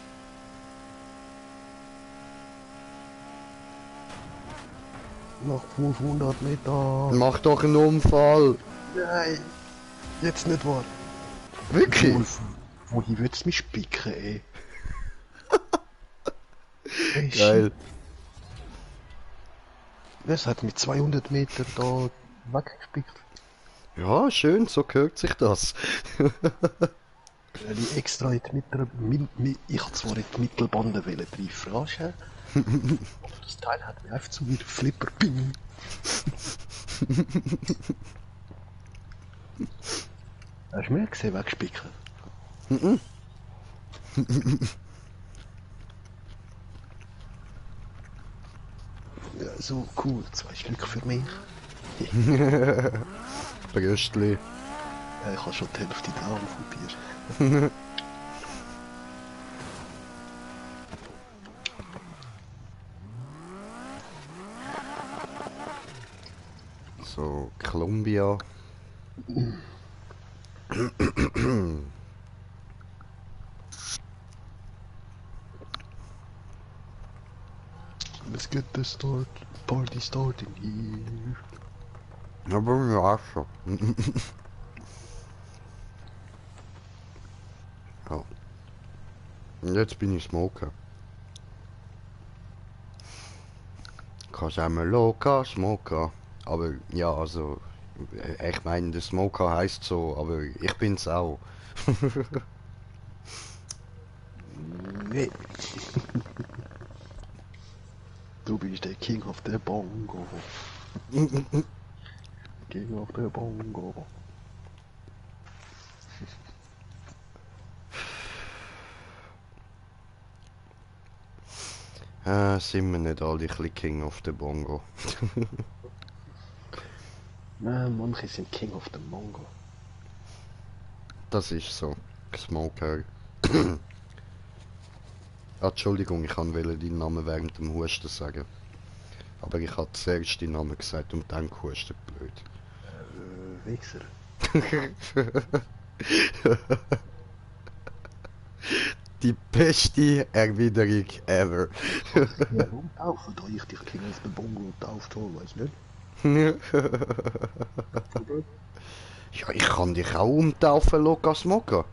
Nach 500 Metern. Mach doch einen Unfall. Nein, jetzt nicht wahr. Wirklich? Wohin wird's mich spicken, ey? Ey, Geil. shit. Das hat mit 200 Meter da weggespickt. Ja, schön, so gehört sich das. Weil ich extra in die ich hab zwar in die Mittelbande wollen treffen, weißt du? Aber das Teil hat mir einfach zu wie der Flipper Ping. Hast du mir gesehen, wegspicken? Ja, so cool, 2 Stück für mich. Bröstli. Ja, ich habe schon die Hälfte da vom Bier. So, Columbia. Let's get the party starting here. Aber ja, schon. Ja. Und jetzt bin ich Smoker. Casameloka, Smoker. Aber ja, also, ich meine, der Smoker heißt so, aber ich bin's auch. Nee. Du bist der King of the Bongo. King of the Bongo. Sind wir nicht alle ein bisschen King of the Bongo? Nein, manche sind King of the Mongo. Das ist so. Smoker. Ah, Entschuldigung, ich wollte deinen Namen während dem Husten sagen. Aber ich habe zuerst deinen Namen gesagt und dann gehustet, blöd. Wichser. Die beste Erwiderung ever. Ja, umtaufen, da ich dich King of the Bongo getauft habe, weißt du nicht? Ja, ich kann dich auch umtaufen, Lukas Mocker.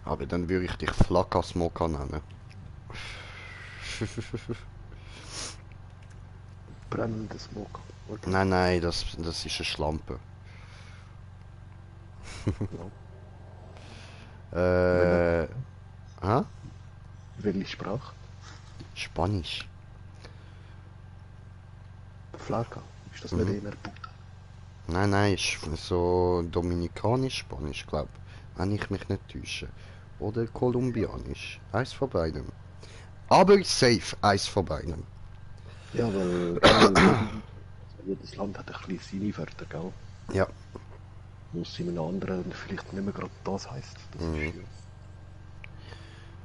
Aber dann würde ich dich Flakas Mocker nennen. Brennende Smoke. Okay. Nein, nein, das ist eine Schlampe. Hä? Welche Sprache? Spanisch. Flarka. Ist das nicht eher Puta? Nein, nein, ist so dominikanisch Spanisch, glaube ich. Wenn ich mich nicht täusche. oder kolumbianisch. Eins von beidem. Aber safe, eins von beidem. Ja, weil jedes Land hat ein bisschen seine Wörter, gell? Ja. Muss in einem anderen vielleicht nicht mehr gerade das heisst. Das ist ja.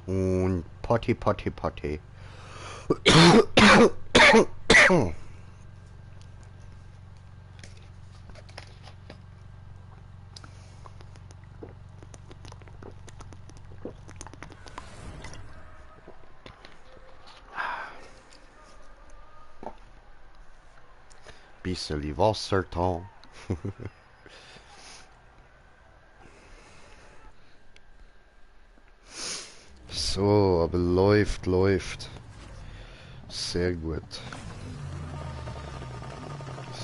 Und Potti, Potti, Potti. Bisseli Wasser da. So, aber läuft. Sehr gut.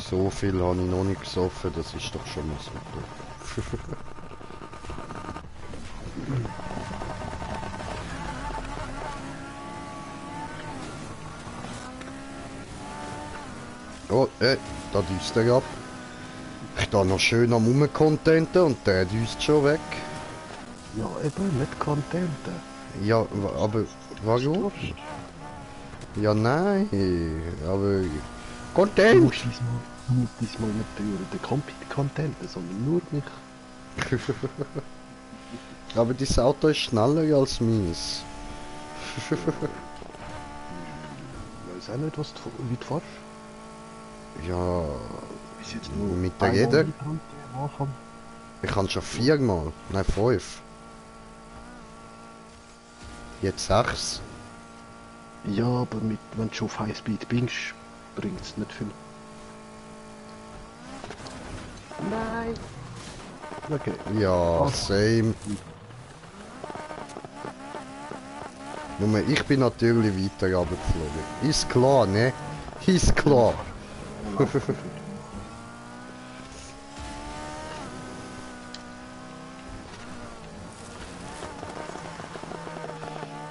So viel habe ich noch nicht gesoffen, das ist doch schon mal super. Oh, da düst er ab. Ich da noch schön am Rumcontenten und der düst schon weg. Ja, eben, nicht Content. Ja, aber warum? Ja, nein, aber Du Content! musst diesmal nicht den Content, sondern nur mich. Aber das Auto ist schneller als meins. Ich weiß auch nicht, wie du fährst. Ja, Bis jetzt nur mit der einmal Räder. mit Hand am Anfang. Ich kann schon 4 Mal, nein 5. Jetzt 6. Ja, aber wenn du schon auf Highspeed bist, bringt es nicht viel. Nein! Okay. Ja, same. Nur ich bin natürlich weiter runtergeflogen. Ist klar, ne? Ist klar.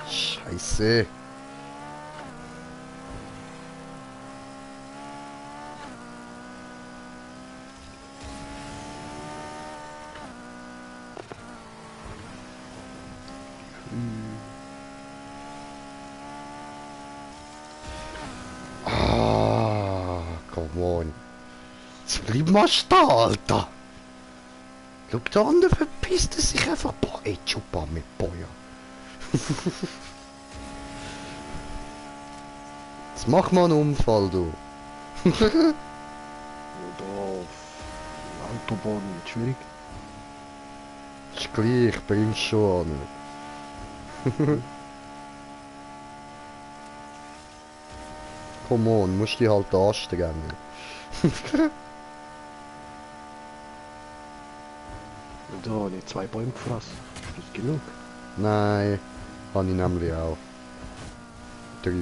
Scheiße. Ah, come on. Jetzt bleib mal stehen, Alter. Schau, der andere verpisst es sich einfach. Boah, ey, Chupa mit Boya. Jetzt mach mal einen Unfall, du. Da auf Autobahn wird schwierig. Ist gleich, bring's schon an. Come on, musst dich halt anstrengen. Und da habe ich 2 Bäume gefressen. Ist das genug? Nein, habe ich nämlich auch. 3.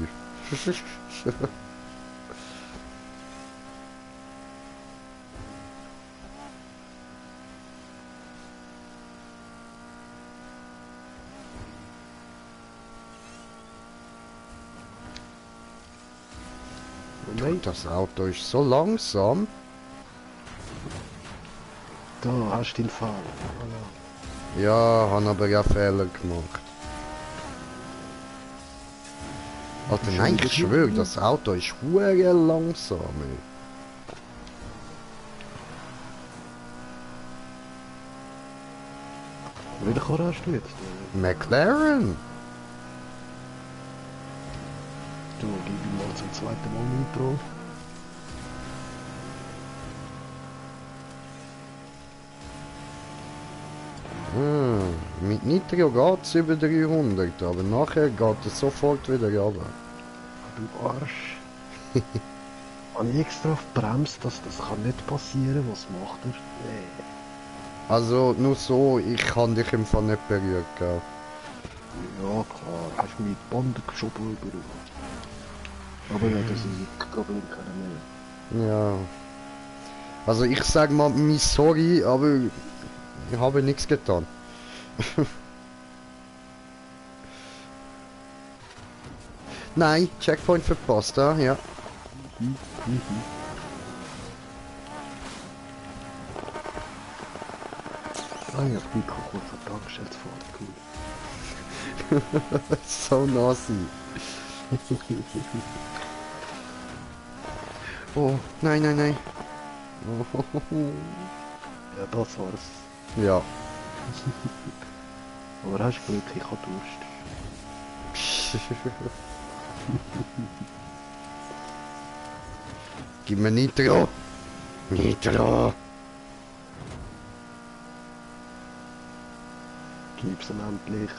Nein, Das Auto ist so langsam. da hast du den Fall. Ja, habe aber ja Fehler gemacht. Alter, nein, ich schwöre, das Auto ist hure langsam. Ey. Welche Karre hast du jetzt? McLaren? Du, gib ihm mal zum zweiten Mal Nitro. Mit Nitro geht es über 300, aber nachher geht es sofort wieder runter. Du Arsch. Habe ich extra auf die Bremse, das kann nicht passieren. Was macht er? Nee. Also nur so, ich kann dich im Fall nicht berühren, gell? Ja klar, hast mich mit die Bande geschoben über. Aber ja, das ist Problem keine mehr. Ja. Also ich sag mal mi sorry, aber ich habe nichts getan. Nein, Checkpoint verpasst, ja. Ah ja, ich bin kurz an der Tankstelle zu fahren, cool. So nazi. Oh, nein, nein, nein. Ja, das war's. Ja. Aber hast Glück, ich habe Durst. Gib mir Nitro. Nitro. Gib's ihm endlich.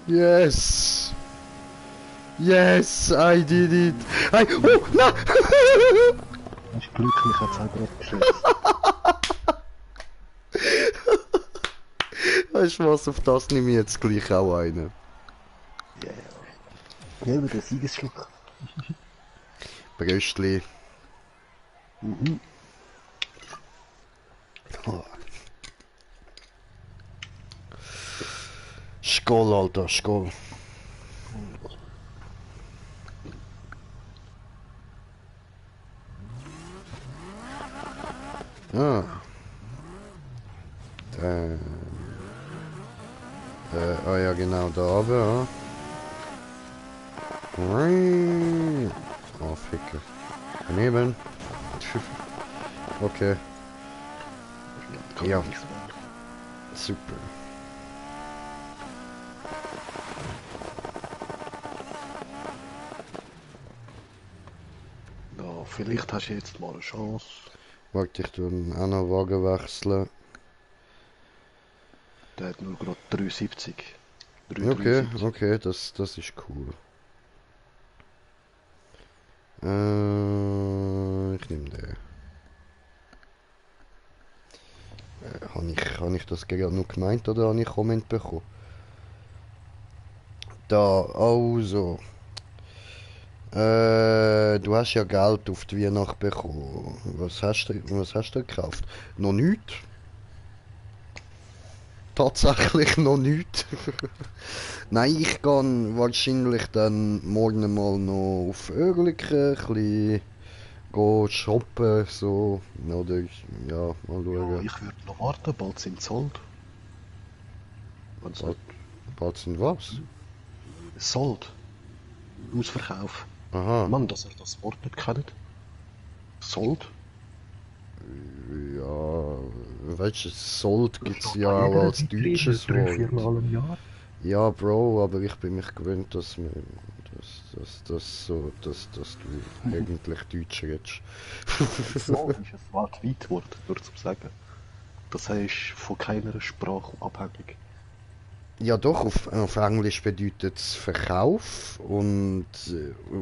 Yes. Yes, I did it. Oh, nein. Hast Glück, mich hat's auch gerade geschossen. Weißt du was, auf das nehme ich jetzt gleich auch einen. Ja, ja. Ja, über den Siegesschluck. Bröstli. Mhm. Oh. Skål, Alter, skål. Ah. Ah ja, genau da oben, ja. Oh, Ficke. Daneben. Okay, Ja. super. Ja, vielleicht hast du jetzt mal eine Chance. Warte, ich tue auch noch Wagen wechseln. Der hat nur gerade 3,70. Okay, 3,73. okay, das ist cool. Ich nehme den. Habe ich das gerade nur gemeint oder habe ich Comment bekommen? Da, also. Du hast ja Geld auf die Weihnacht bekommen. Was hast du gekauft? Noch nichts? Tatsächlich noch nichts. Nein, ich gehe wahrscheinlich dann morgen mal noch auf Oerlikon, ein bisschen gehen shoppen, so. Oder, ja, mal Ja, schauen. ich würde noch warten, bald sind sie sold. Wenn's Bald, nicht bald sind was? sold. Ausverkauf. Aha, Mann, dass ihr das Wort nicht kennt. Sold. ja, weißt du, Sold Das gibt's steht ja an auch jeder als Vitrine deutsches 3-4 Wort. Mal im Jahr. Ja, Bro, aber ich bin mich gewöhnt, dass du eigentlich Deutsch redest. Sold ist ein weltweit Wort, nur zum sagen. Das heißt von keiner Sprache abhängig. Ja doch, auf Englisch bedeutet es Verkauf und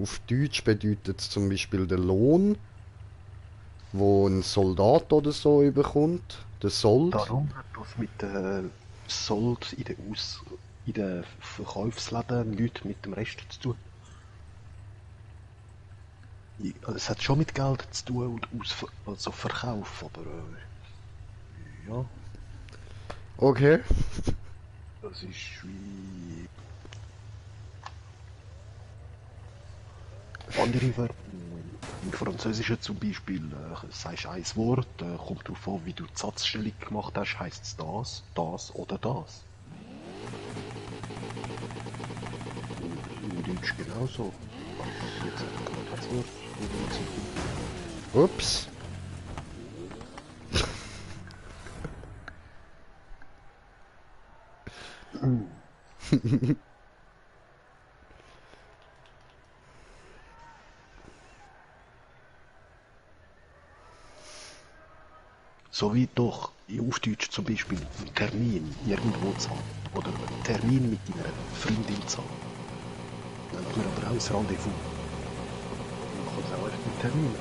auf Deutsch bedeutet es zum Beispiel den Lohn, wo ein Soldat oder so überkommt, der Sold. Darum hat das mit Sold in den Verkaufsläden nichts mit dem Rest zu tun. Also es hat schon mit Geld zu tun und also Verkauf, aber ja, Okay. das ist wie andere Wörter. Im Französischen zum Beispiel sagst du ein Wort, kommt darauf an, wie du die Satzstellung gemacht hast, heisst es das oder das. Und im Deutsch genauso. Jetzt gerade das Wort, wo wir jetzt Ups. so wie doch auf Deutsch zum Beispiel einen Termin irgendwo zu haben. Oder einen Termin mit deiner Freundin zu haben. Dann haben wir aber auch ein Rendezvous. Man kann es auch einfach einen Termin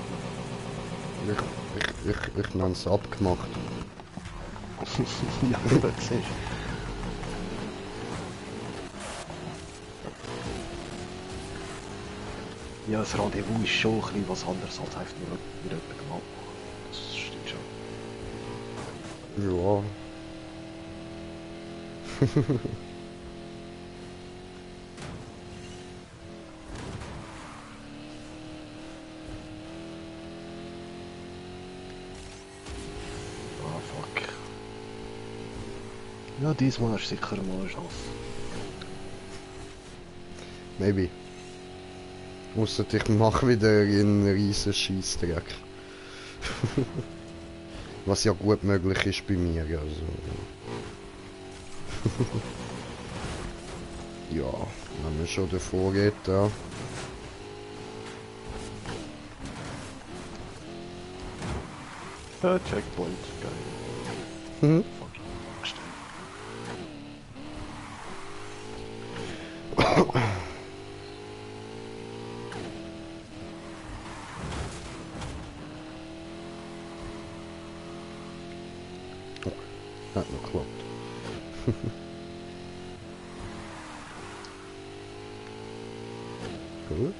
Ich nenne es abgemacht. ja, aber siehst du. Ja, das Rendezvous ist schon ein bisschen was anderes als einfach nur mit jemandem abmachen. Das stimmt schon. Ja. Ja, diesmal hast du sicher mal eine Chance. Maybe. Ausser ich mache wieder einen riesen Scheissdreck. Was ja gut möglich ist bei mir, also. Ja, wenn man schon davor geht, da. Checkpoint, geil. Mhm. Fucking stimmt. Hat noch geklappt. Gut.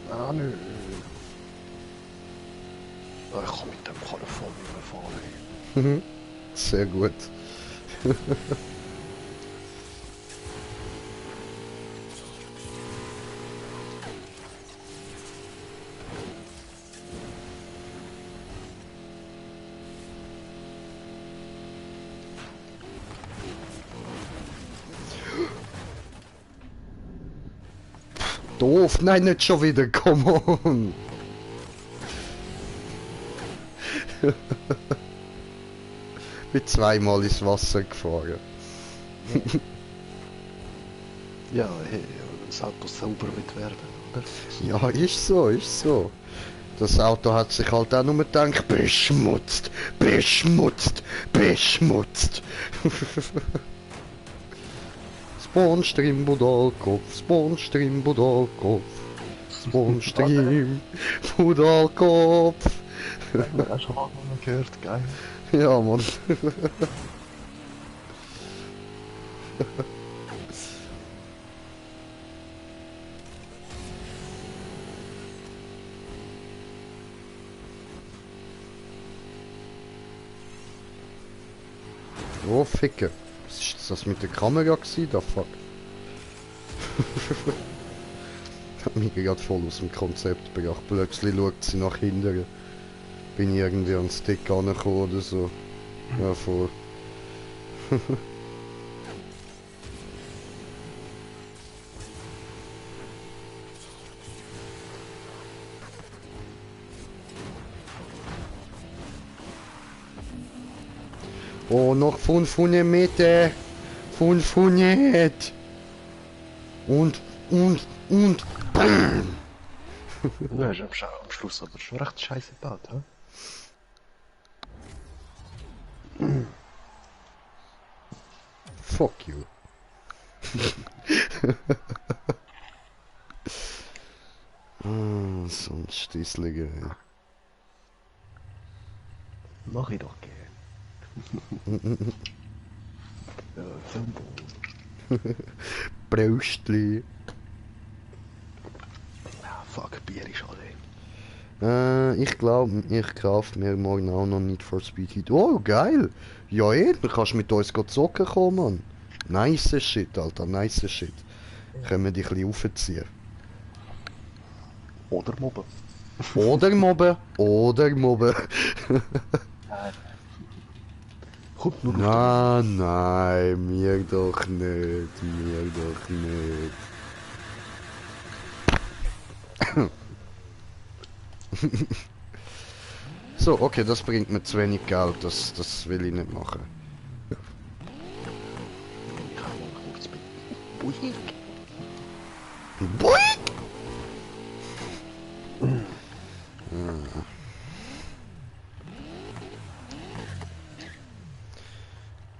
Ah, nö. Ah, ich kann mit dem Karren voll überfahren. Mhm. Sehr gut. Doof, nein, nicht schon wieder, come on. Bin zweimal ins Wasser gefahren. Ja, hey, das Auto sauber mit werden, oder? Ja, ist so, ist so. Das Auto hat sich halt auch nur gedacht, beschmutzt, beschmutzt, beschmutzt. Spawnstream Budalkopf, Spawnstream Budalkopf, Spawnstream Budalkopf. Haben wir auch schon lange nicht mehr gehört, geil. Ja, Mann. Oh, Ficke. Was ist das mit der Kamera gewesen? Da fuck. Hat mich gerade voll aus dem Konzept gebracht. Plötzlich schaut sie nach hinten. Bin ich irgendwie an den Stick angekommen oder so. Ja, voll. Oh, noch 500 Meter. 500. Und. BAM! Ja, ist am Schluss aber schon recht scheiße gebaut, hä? Fuck you. Ah, so ein Stießliger. Mach ich doch gern. Ja, Filmbowl. Bröstli. Ja, fuck, Bier ist alle. Ich glaube, ich kaufe mir morgen auch noch Need for Speed Heat. Oh, geil! Ja, du kannst mit uns zocken kommen, Mann. Nice Shit, Alter, nice Shit. Können wir dich ein bisschen aufziehen. Oder mobben. Oder mobben, oder mobben. Kommt nur Nein, mir doch nicht, mir doch nicht. So, okay, das bringt mir zu wenig Geld, das will ich nicht machen. Ich kann mal kurz mit. Buig. Boing!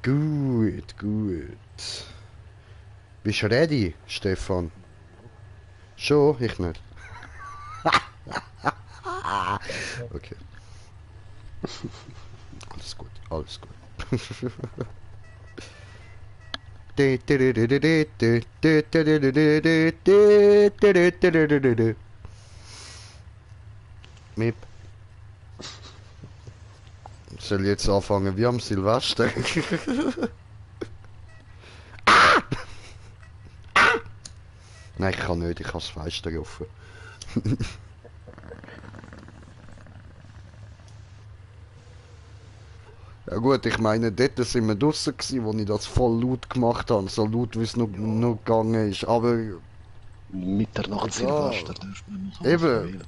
Gut, gut. Bist du ready, Stefan? Schon? Ich nicht. Okay. Alles gut, alles gut. Mip. Soll ich jetzt anfangen wie am Silvester? Nein, ich kann nicht, ich habe das Fenster offen. Ja gut, ich meine, dort sind wir draussen gewesen, wo ich das voll laut gemacht habe. So laut, wie es nur gegangen ist. Aber Mitternacht da, Silvester dürfen wir machen, was wir eben, wollen.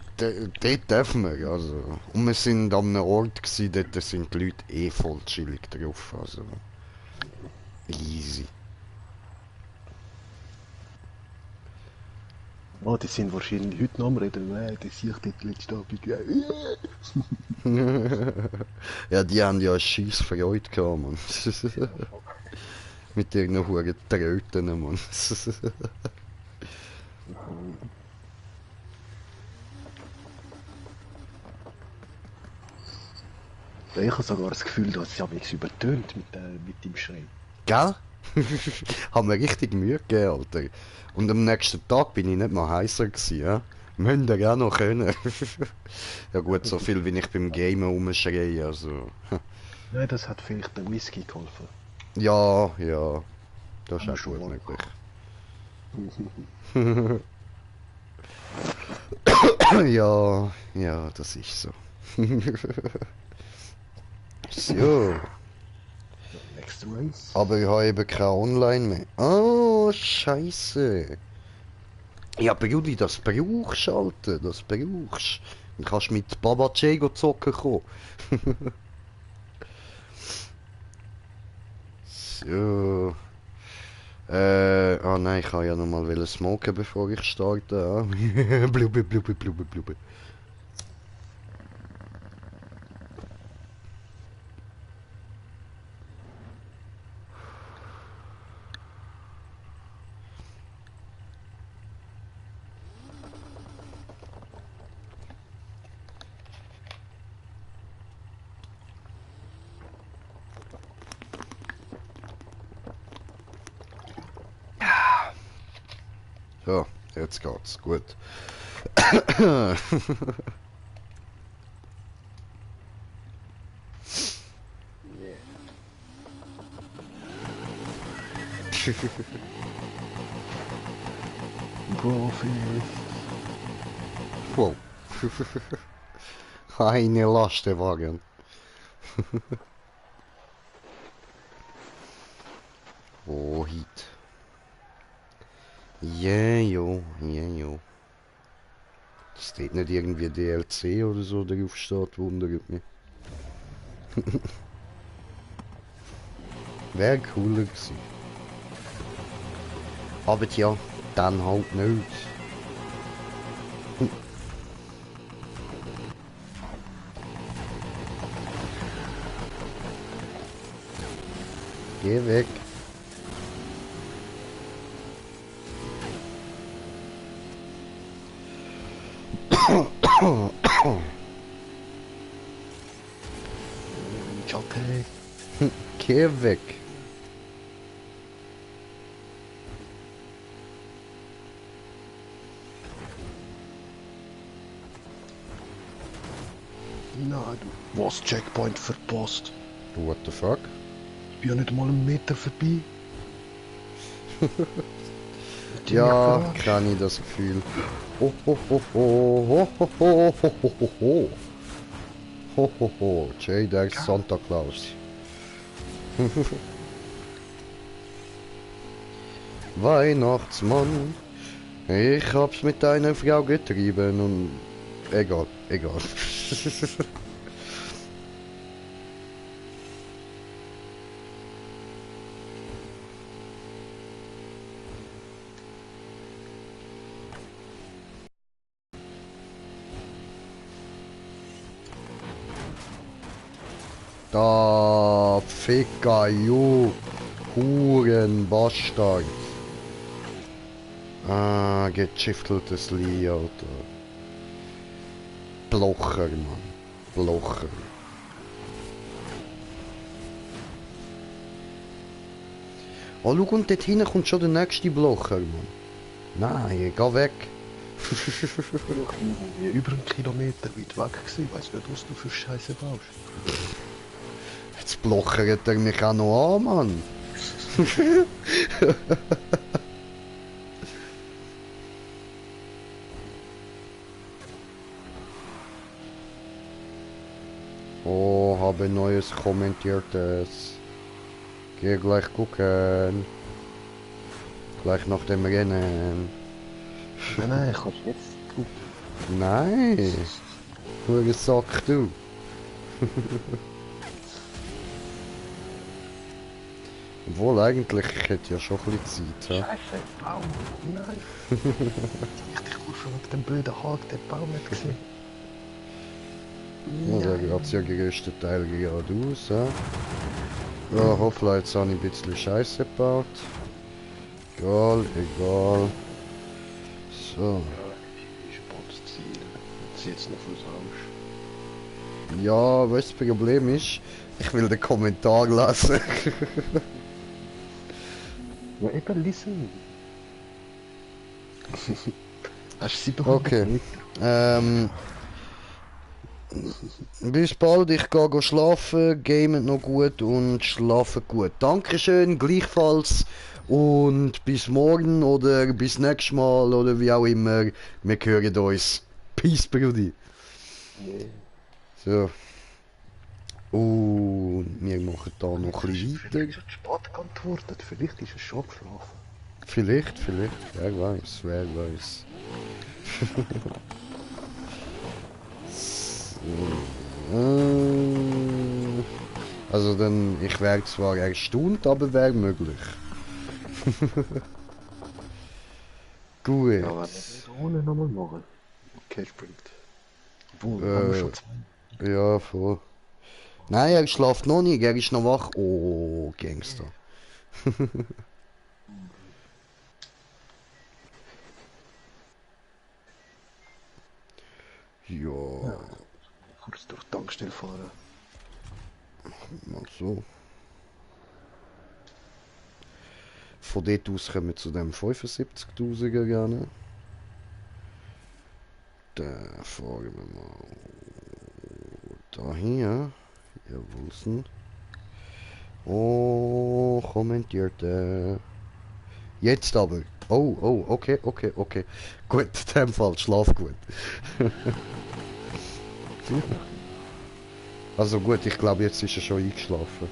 dort dürfen wir. Also. Und wir sind an einem Ort gewesen, dort sind die Leute eh voll chillig drauf. Also, easy. Oh, die sind wahrscheinlich heute noch am Reden. Die sehe ich dort letzten Abend. Ja, die haben ja scheiß Freude gehabt, Mann. Mit irgendeinen Huren Tröten, Mann. Ich habe sogar das Gefühl, dass es mich übertönt mit dem Schrei. Gell? Haben wir richtig Mühe gegeben, Alter. Und am nächsten Tag bin ich nicht mal heißer gewesen, ja? Müssen wir auch noch können. Ja gut, so viel wie ich beim Gamen rumschreie, also... Nein, das hat vielleicht der Whisky geholfen. Ja, ja, das ist Haben wir auch schon gut mal möglich. Ja, ja, das ist so. So, Next Race. aber ich habe eben kein Online mehr. Oh, Scheiße. Ja, Brudi, das brauchst du, Alter, das brauchst. Dann kannst du mit Baba Jago zocken kommen. So. Ah nein, ich kann ja nochmal smoken, bevor ich starte. Ah. Blube, blube, blube, blube. So, jetzt geht's. Gut. Profi. Wow. Eine Lastwagen. Oh, Hit. Ja, jo, ja, jo. Das steht nicht irgendwie DLC oder so drauf steht, wundert mich. Wäre cooler gewesen. Aber tja, dann halt nicht. Geh weg. Okay. Geh weg. Na, du was Checkpoint verpasst. What the fuck? Ich bin ja nicht mal einen Meter vorbei. Ja, kann ich das Gefühl. Ho, ho, ho, ho, ho, ho, ho, ho, ho, ho. Ho, ho, ho. Jay, der ist Santa Claus. Weihnachtsmann, ich hab's mit deiner Frau getrieben und... Egal, egal. Da, Ficker, you, Hurenbastard. Ah, gechifteltes Lie, Alter. Blocher, Mann. Blocher. Oh, schau, und dort hinten kommt schon der nächste Blocher, Mann. Nein, geh weg. Ich bin über einen Kilometer weit weg gewesen. Weißt du, was du für Scheiße baust? Jetzt blochert er mich auch noch an, Mann. Oh, habe Neues kommentiertes. Geh gleich gucken. Gleich nach dem Rennen. Nein, kannst jetzt gucken. Nein. Nur Sack, du. Obwohl, eigentlich, ich hätte ja schon ein bisschen Zeit. Ja? Scheiße, Baum. Nein. Ich muss schon auf dem blöden Haken den Baum nicht gesehen. Ja, da geht ja größte Teil geradeaus. Ja? Ja, hoppla, jetzt habe ich ein bisschen Scheiße gebaut. Egal, egal. So. Ich spannendes Ziel. Jetzt jetzt noch fürs Haus. Ja, was das Problem ist? Ich will den Kommentar lassen. Ja, eben lesen. Hast du sie bekommen? Okay. Bis bald, ich gehe schlafen, gamen noch gut und schlafen gut. Dankeschön, gleichfalls. Und bis morgen oder bis nächstes Mal oder wie auch immer. Wir hören uns. Peace, Brudi. Yeah. So. Und wir machen da noch ein bisschen weiter. Vielleicht ist es spät geantwortet. Vielleicht ist es schon geschlafen. Vielleicht, wer weiß, wer weiß. Also dann, ich wäre zwar erstaunt, aber wäre möglich. Gut. Ja, wenn wir das ohne nochmal machen. Okay, springt. Obwohl, haben wir schon zwei. Ja, voll. Nein, er schläft noch nicht, er ist noch wach. Oh, Gangster. Ja, Kurz durch die Tankstelle fahren. mal so. Von dort aus kommen wir zu dem 75.000er gerne. Da fahren wir mal dahin. Jawohlsen. Oh, kommentierte. Jetzt aber. Oh, okay. Gut, in dem Fall, schlaf gut. Also gut, ich glaube, jetzt ist er schon eingeschlafen.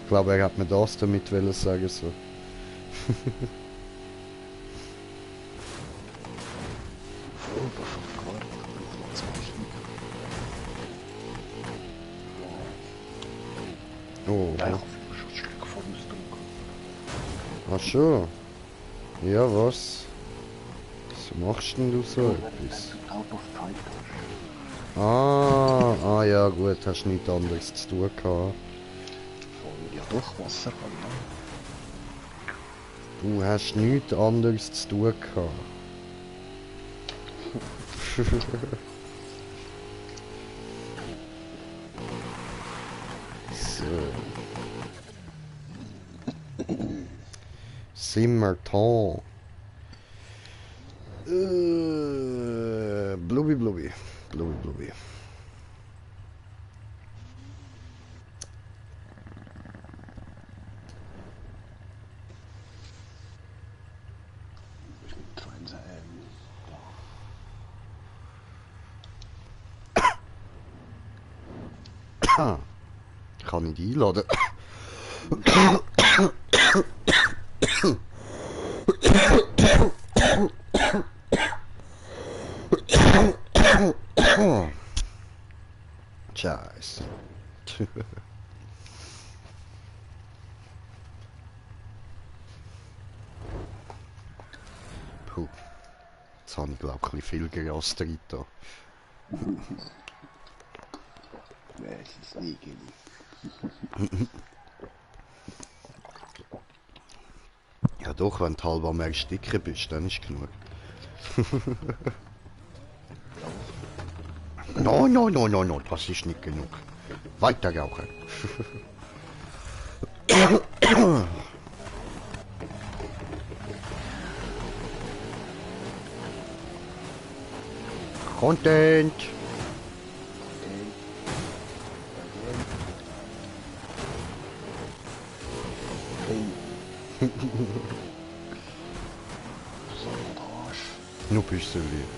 Ich glaube, er hat mir das damit wollen sagen so. Voll schon gewartet. Oh, Ja, ich ja. hoffe, du hast ein Stück von uns drücken. Ach schon. Ja, was? Was machst denn du so etwas? Out of Zeit hast. Ah, ja gut, hast nichts anderes zu tun gehabt. Ja doch, Wasser kann ja. Du hast nichts anderes zu tun gehabt. So. Simmerton. Blubbi. Kann ich die einladen? Scheiße. Puh. Jetzt habe ich glaube ich ein bisschen viel gerastet da. Es ist nie genug. Ja doch, wenn du halb am Ersticken bist, dann ist genug. No, das ist nicht genug. Weiter rauchen. Content. Sabotage. Nur bist du lieb.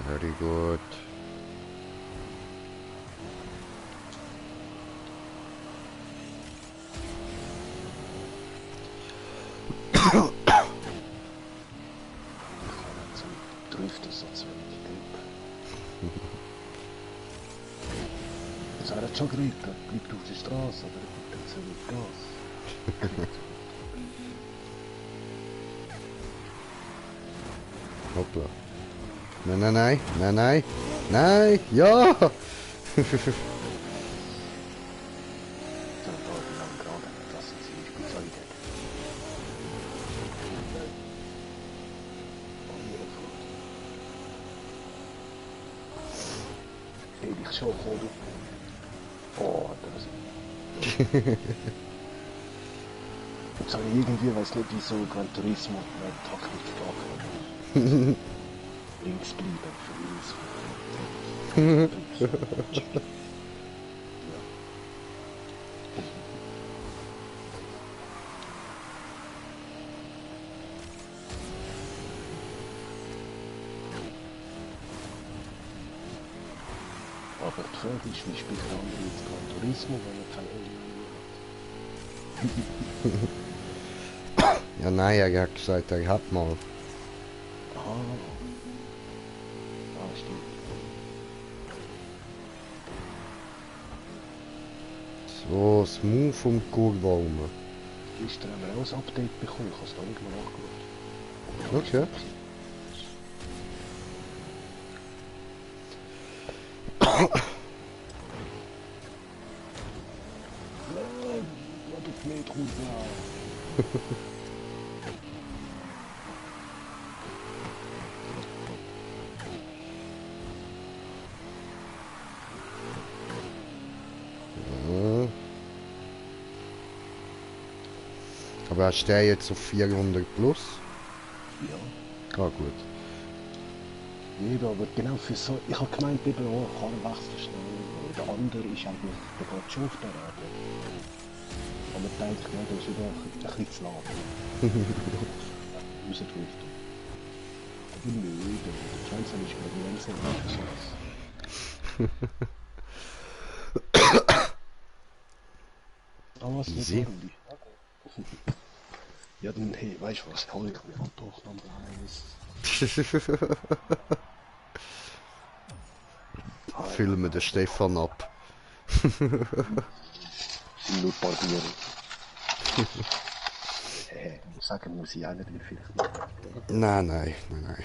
Very good. Zum Driften so zu wenig Grip. Also er hat schon Grip, er bleibt auf der Straße, aber er gibt dann zu wenig Gas. Hoppla. Nein, nein, nein, nein, nein, nein, ja! So, wie lange gerade, das sind sie nicht bezeugt. Steh dich schon vor, du. Oh, hat er das. Jetzt habe ich irgendwie, weiß nicht wieso, Gran Turismo eine Taktik gehabt. Links bleiben für links. Aber die Frage ist, wie spielt der andere jetzt Gran Turismo, wenn er kein Alien hat? Ja, nein, er hat gesagt, er hat mal. Stimmt. So, smooth um die Kurve rum. Gestern haben wir auch ein Update bekommen, ich habe es da nicht mal nachgeschaut. Okay. Nein, lass doch nicht runter. Ja. Aber hast du den jetzt auf 400 plus? Ja. Ah, gut. Eben, aber genau für so, ich habe gemeint, eben, oh, kann wechseln schnell. Der andere ist eigentlich, der geht schon auf der Erde. Aber ich denke, ja, der ist wieder ein bisschen zu lang. Rausdriften. Aber nö, der Johnson ist mir langsam nicht so. Ah, was Easy. Ja, dann, hey, weißt du was, hol ich mir doch Nummer 1. Filmen den Stefan ab. Nur Barbieren. Sagen muss ich auch nicht, wie vielleicht nicht. Nein, nein, nein,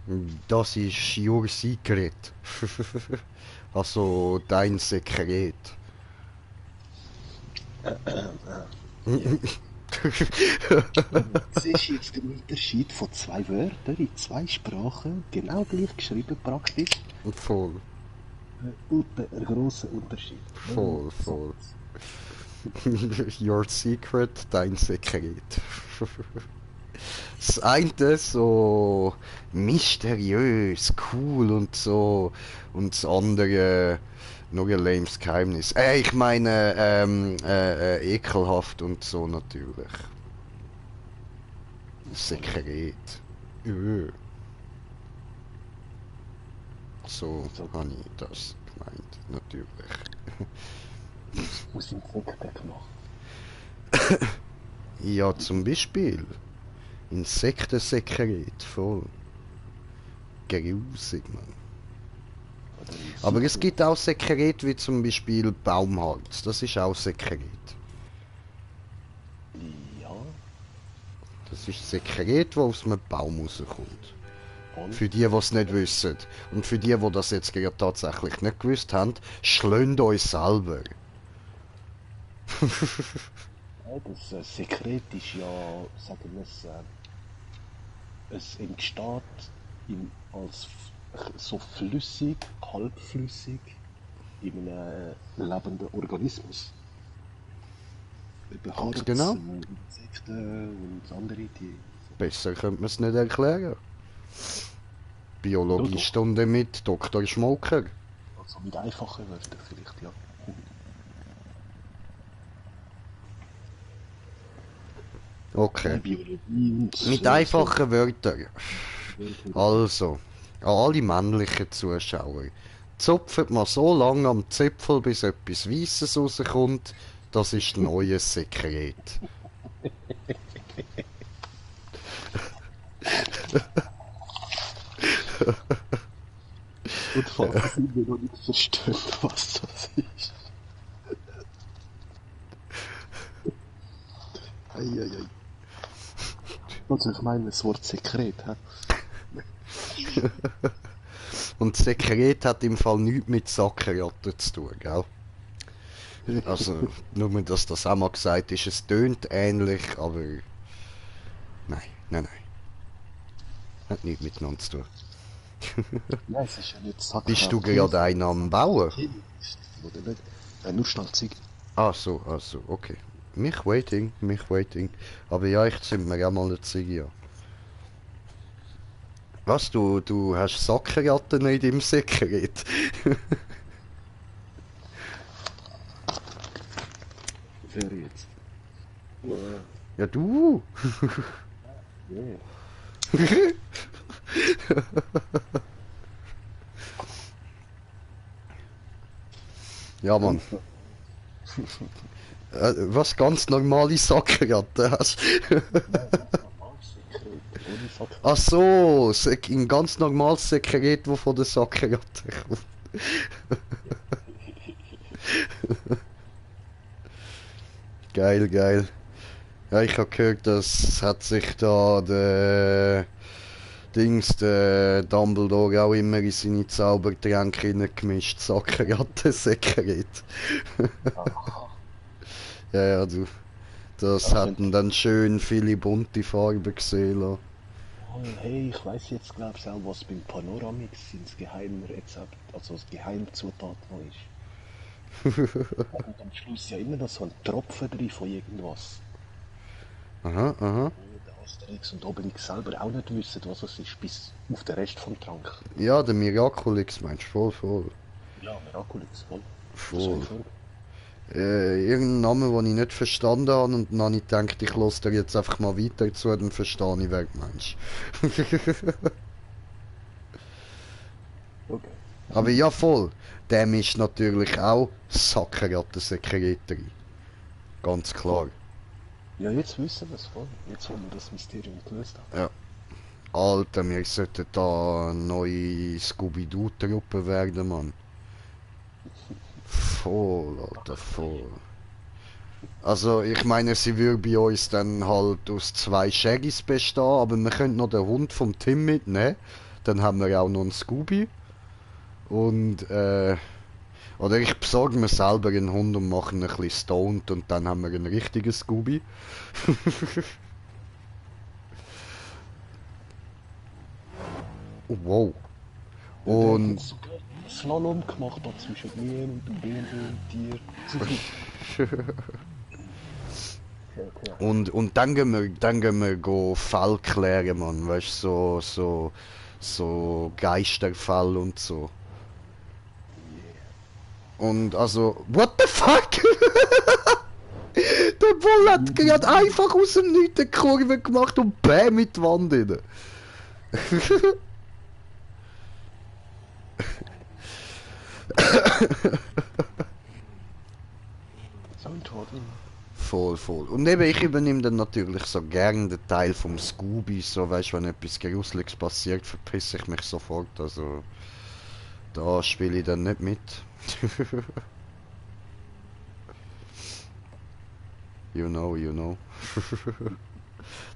nein. Das ist your secret. Also dein Sekret. Siehst du jetzt den Unterschied von zwei Wörtern in zwei Sprachen, genau gleich geschrieben praktisch? Voll, Und ein grosser Unterschied. voll, voll. Your secret, dein Sekret. Das eine so mysteriös, cool und so, und das andere nur ein lames Geheimnis. Ich meine, ekelhaft und so natürlich. Sekret. So habe ich das gemeint, natürlich. Aus dem Sekte gemacht. Ja, zum Beispiel. Insektensekret, voll. Grusig, man. Aber es gibt auch Sekret wie zum Beispiel Baumharz. Das ist auch Sekret. Ja. Das ist Sekret, das aus einem Baum rauskommt. Und? Für die, die es nicht wissen. Und für die, die das jetzt gerade tatsächlich nicht gewusst haben, schlönt euch selber. Ja, das Sekret ist ja, sagen wir es entsteht als so flüssig, halbflüssig in einem lebenden Organismus. Eben Harz, Genau. Insekten und andere Tiere. Besser könnte man es nicht erklären. Ja, doch. Biologiestunde mit Dr. Schmolker. Also mit einfachen Wörtern vielleicht, ja. Okay. Nein, Biologie und Mit so einfachen Wörtern. Wörter. Also, an alle männlichen Zuschauer. Zupft man so lange am Zipfel, bis etwas Weisses rauskommt. Das ist ein neues Sekret. Und falls ihr noch nicht versteht, was das ist. Eieiei. Also ich meine das Wort Sekret, hä? Und Sekret hat im Fall nichts mit Sackerratten zu tun, gell? Also, nur dass das auch mal gesagt ist, es tönt ähnlich, aber... Nein. Hat nichts miteinander zu tun. Nein, es ist ja nicht Sack. Bist du gerade einer am Bauen? Oder nicht? Nur Schnellzeug. So, okay. Mich waiting. Aber ja, ich zünd mir auch mal eine Ziege an. Was, du hast Sackerratten in deinem Sekret? Wer jetzt? Ja, du! Ja. Ja, Mann. Was ganz normale Sackerratten hast. Ohne Sack. Ach so, ein ganz normales Sekret, das von der Sackerratte kommt. Geil. Ja, ich habe gehört, das hat sich da der der Dumbledore auch immer in seine Zaubertränke reingemischt. Sackerratten-Sekret. Aha. Ja, du. Das Ja, hatten dann schön viele bunte Farben gesehen lassen. hey, ich weiß jetzt, glaube ich, auch, was beim Panoramix ins geheime Rezept, also das Geheimzutat noch ist. Und am Schluss ja immer noch so ein Tropfen drin von irgendwas. Aha. Wo der Asterix und Obelix selber auch nicht wissen, was es ist, bis auf den Rest vom Trank. Ja, der Miraculix meinst du? Voll. Ja, Miraculix, voll. Voll. So voll. Irgendein Name, den ich nicht verstanden habe und dann habe ich gedacht, ich lasse dir jetzt einfach mal weiter zu, dann verstehe ich, wer du meinst. Okay. Aber ja, voll. Dem ist natürlich auch Sackerratten-Sekret drin. Ganz klar. Ja, jetzt wissen wir es voll. Jetzt, wo wir das Mysterium gelöst haben. Ja. Alter, wir sollten da eine neue Scooby-Doo-Truppe werden, Mann. Voll, Alter, voll. Also, ich meine, sie würde bei uns dann halt aus 2 Shaggys bestehen, aber wir könnten noch den Hund vom Tim mitnehmen. Dann haben wir auch noch einen Scooby. Und, oder ich besorge mir selber einen Hund und mache ihn ein bisschen stoned und dann haben wir einen richtigen Scooby. Wow. Der Und, hat sogar Slalom gemacht da zwischen mir und dem BMW und dir. Okay. und dann gehen wir go Fall klären, Mann. Weißt du, so Geisterfall und so. Und also, what the fuck? Der Bull hat gerade einfach aus dem Nichts eine Kurve gemacht und bäm mit die Wand rein. Soundtragen. Voll. Und eben, ich übernehme dann natürlich so gern den Teil vom Scooby, so weißt du, wenn etwas Gruseliges passiert, verpisse ich mich sofort, also da spiele ich dann nicht mit. You know.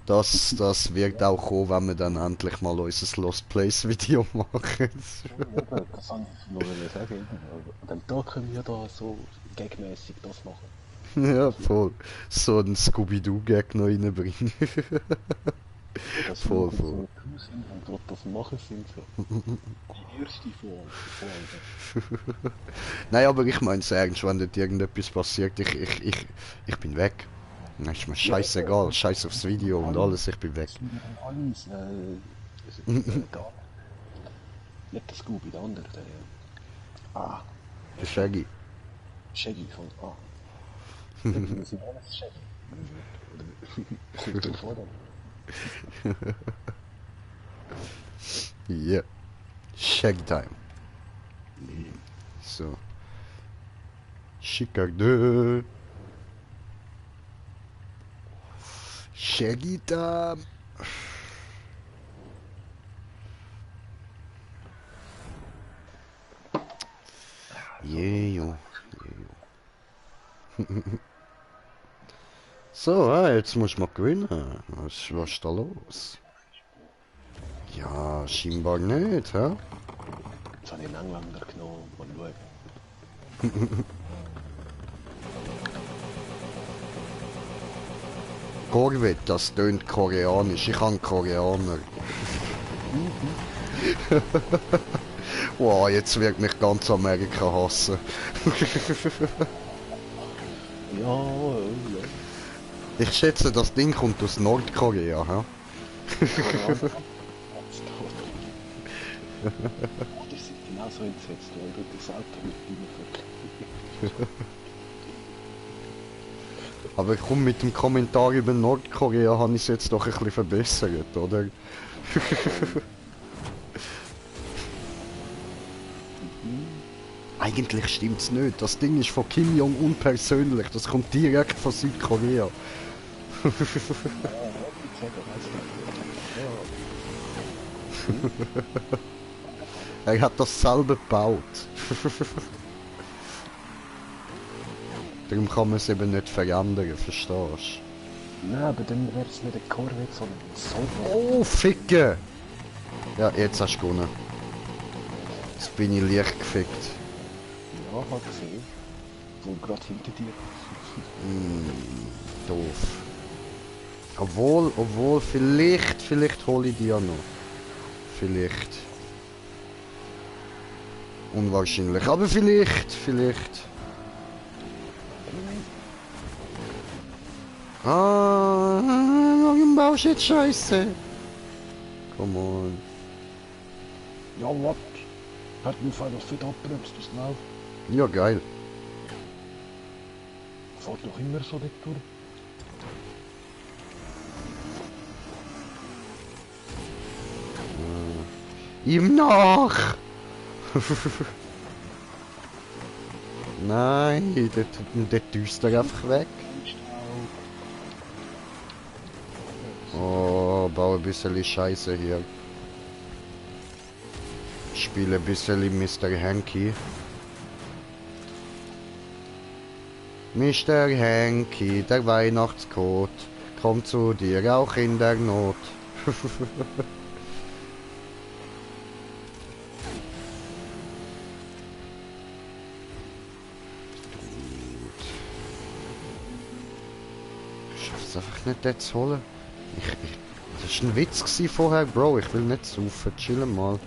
Das wird auch kommen, wenn wir dann endlich mal unser Lost Place Video machen. Das kann ich noch sagen. An dem Tag können wir da so gagmäßig das machen. Ja, voll. So ein Scooby-Doo-Gag noch reinbringen. Ja, dass wir Voll, noch voll. so cool sind und gerade das machen sind. So. Die erste Folge. Nein, aber ich mein's ernst, wenn dort irgendetwas passiert, ich bin weg. Dann ist mir Ja, scheißegal, scheiß aufs Video und Ali, alles, ich bin weg. das sind wir an Alis. Da, nicht der Scooby, der andere. Wie Der heißt der? Shaggy. Shaggy von Wir sind alles Shaggy. Oder kommt drauf an. Ja, Shaggy Time. So. Chicago. Shaggy Time. Jejo. So, jetzt muss man gewinnen. Was ist da los? Ja, scheinbar nicht, hä? Jetzt habe ich einen Engländer genommen. Mal schauen. Corvette, das tönt koreanisch. Ich kann Koreaner. Wow, jetzt wird mich ganz Amerika hassen. Ja. Ich schätze, das Ding kommt aus Nordkorea, hä? Die sind genauso entsetzt, weil du das Auto mit reinfährst. Aber komm, mit dem Kommentar über Nordkorea habe ich es jetzt doch ein bisschen verbessert, oder? Eigentlich stimmt's nicht. Das Ding ist von Kim Jong-un persönlich. Das kommt direkt von Südkorea. Er hat das selber gebaut. Darum kann man es eben nicht verändern, verstehst du? Nein, aber dann wäre es nicht ein Corvette, sondern ein Soulboy. Oh, Ficke! Ja, jetzt hast du gewonnen. Jetzt bin ich leicht gefickt. Ja, hat gesehen. Wo gerade hinter dir. Doof. Obwohl, vielleicht hole ich die ja noch. Vielleicht. Unwahrscheinlich, aber vielleicht. Warum baust du jetzt Scheiße? Come on. Ja, was? Hat mir Fall noch fit abbremst, das läuft. Ja, geil. Fährt noch immer so dort durch. Ihm nach! Nein, der düst er einfach weg. Oh, baue ein bisschen Scheiße hier. Spiele ein bisschen Mr. Hanky. Mr. Hanky, der Weihnachtscode, kommt zu dir auch in der Not. Ich schaff's einfach nicht, den zu holen. Das war ein Witz gewesen vorher, Bro. Ich will nicht saufen. Chillen mal.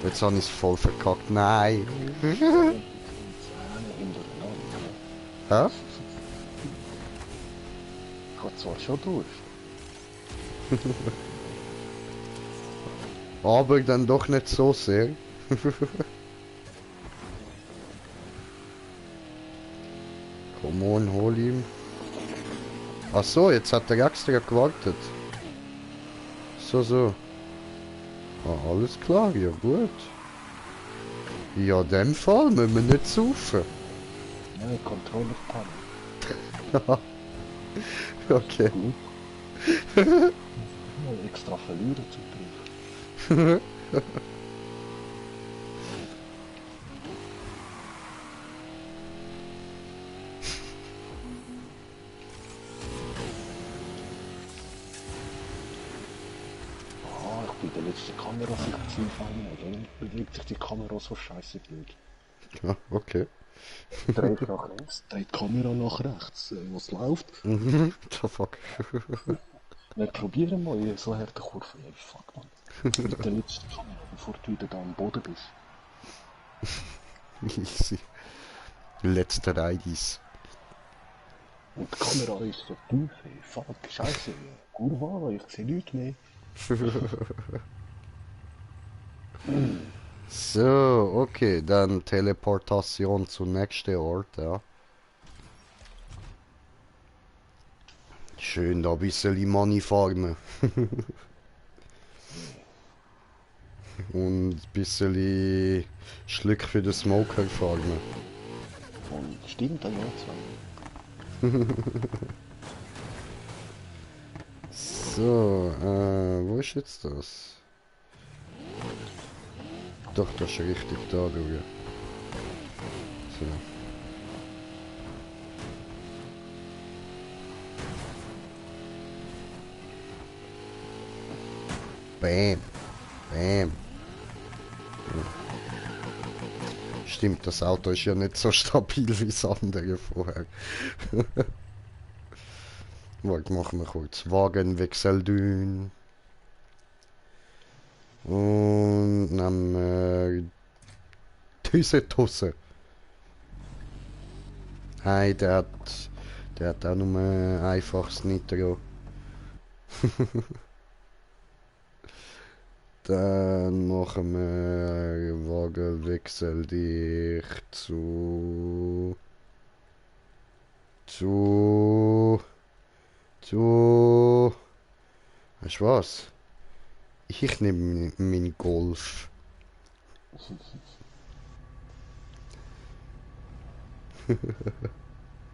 Jetzt habe ich es voll verkackt. Nein. Hä? Ich habe zwar schon durch. Aber dann doch nicht so sehr. Komm on, hol ihn. Ach so, jetzt hat der extra gewartet. So. Ah, alles klar, ja gut. Ja, in dem Fall müssen wir nicht saufen. Ja, Controller Pan. Okay. Gut. Ja, extra verlieren zu tun. Ich bin der letzte Kamerasicht zu fangen, dann bewegt sich die Kamera so scheiße blöd. Ja, okay. Dreht nach links, dreht die Kamera nach rechts. Was läuft? The fuck. Wir probieren mal so harte Kurve. Ey, fuck, man. Mit der letzten Kamera, bevor du wieder da am Boden bist. Easy. Letzter Reidis. Und die Kamera ist so tief, ey. Fuck, scheiße. Kurva, ich sehe nichts mehr. So, okay, dann Teleportation zum nächsten Ort, ja. Schön da ein bisschen Money farmen. Und ein bisschen Schluck für den Smoker farmen. Und stimmt, dann ja, So, wo ist jetzt das? Doch, das ist richtig da, schau. So. Bam. Bam. Stimmt, das Auto ist ja nicht so stabil wie das andere vorher. Warte, machen wir kurz Wagenwechsel dünn. Und nehmen wir Tusse. Hey, der hat auch nur einfaches Nitro. Dann machen wir Wagenwechsel dich zu... Weißt du was? Ich nehme meinen Golf.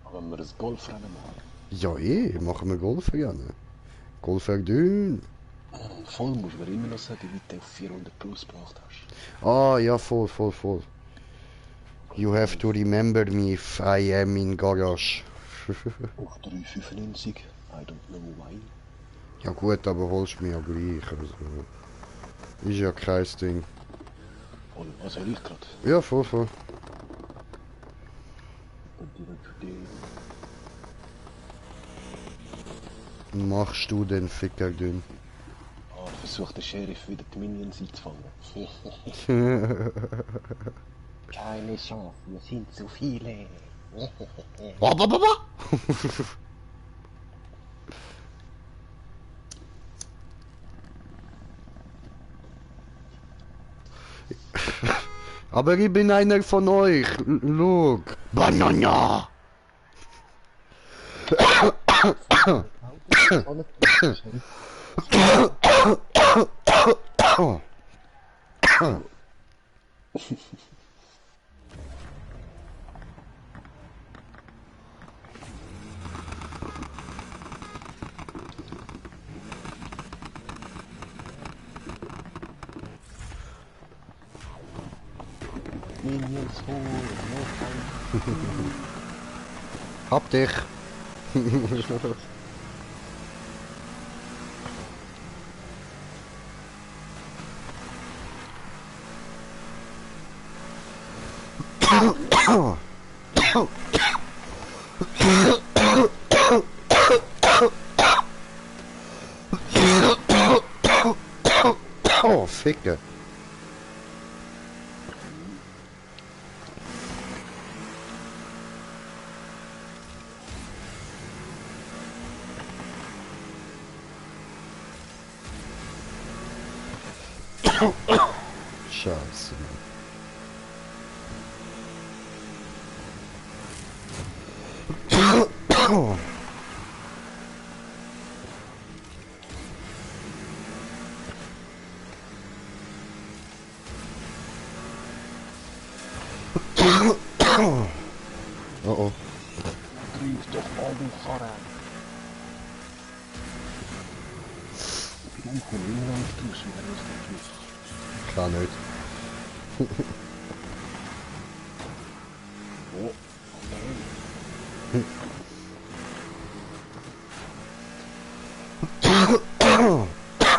Aber wenn wir das Golfrennen machen. Ja, machen wir Golfrennen. Golferdün. Voll musst du mir immer noch sagen, wie du auf 400 plus gebracht hast. Ah, ja, voll. You have to remember me if I am in garage. Auf 395, I don't know why. Ja gut, aber holst mir ja gleich. Also. Ist ja kein Ding. Oder was soll ich gerade? Ja, voll. Und direkt für dich. Machst du den Ficker dünn? Ah, versucht der Sheriff wieder die Minions einzufangen. Keine Chance, wir sind zu viele. Aber ich bin einer von euch. Look. Banana. Minions holen, Hab dich. Oh, Ficke. Scheiße. Oh. Trief doch mal den Karren. Ich komme immer noch nicht raus, wie er das Kann nicht.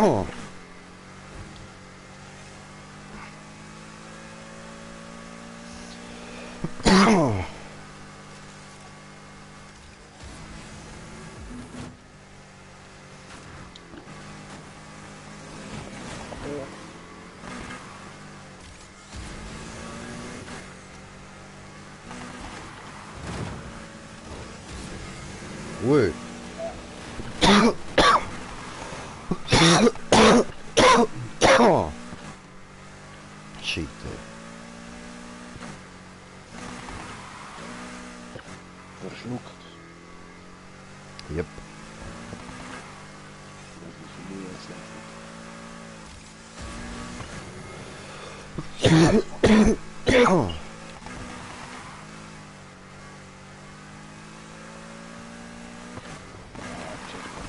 Oh, Ui. Shit, ey. Verschluckt. Yep. Das ist für mich jetzt lässig.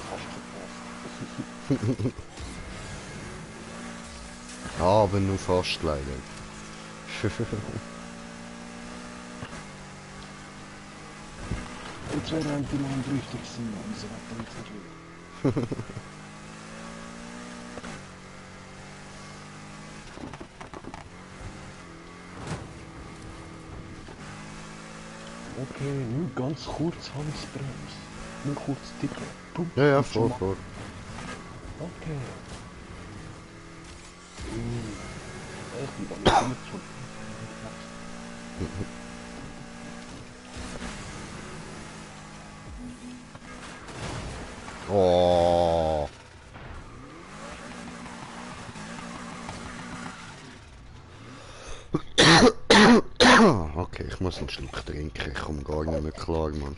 Fast verpasst. Aber nur fast leider. Jetzt wäre ein Mann richtig gewesen, wieso hat er jetzt nicht will? Okay, nur ganz kurz Handbremse. Nur kurz tippen. Pum, Ja, ja, und schon voll, mal- voll. Okay. Ich bin da nicht gut schon. Oh. Okay, ich muss einen Schluck trinken. Ich komme gar nicht mehr klar, Mann.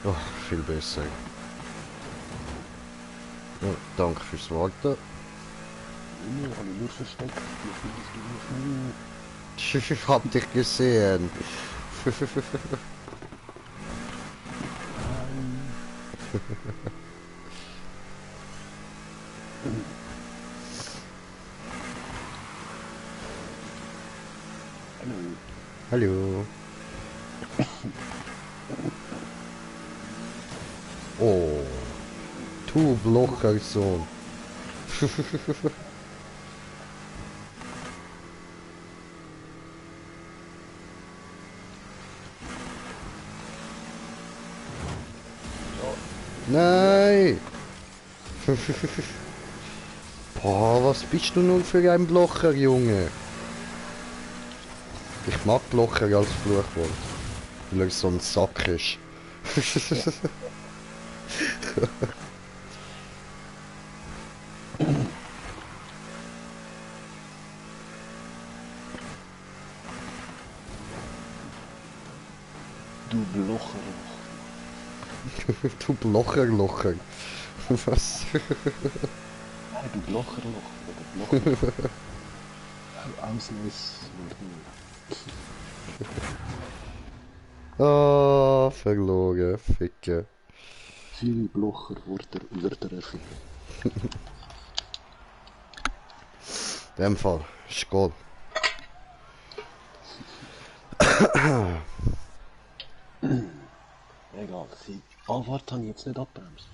Oh, viel besser. Ja, danke fürs Warten. Ja, habe ich nur versteckt. Wie findest du mich? Ich hab dich gesehen. Hallo. Hallo. Oh. Du Blochersohn. Nein! Boah, was bist du nun für ein Blocher, Junge? Ich mag Blocher als Fluchwort, weil er so ein Sack ist. Du Blocher. Du Blocher. Was? Nein, du Blocherloch. Oder Blocher. Ausnahmswürden. Ah, verloren, Ficke. Viele Blocher Wörter erfinden. In dem Fall, Skål. Egal, sie. Anfahrt habe ich jetzt nicht abbremst.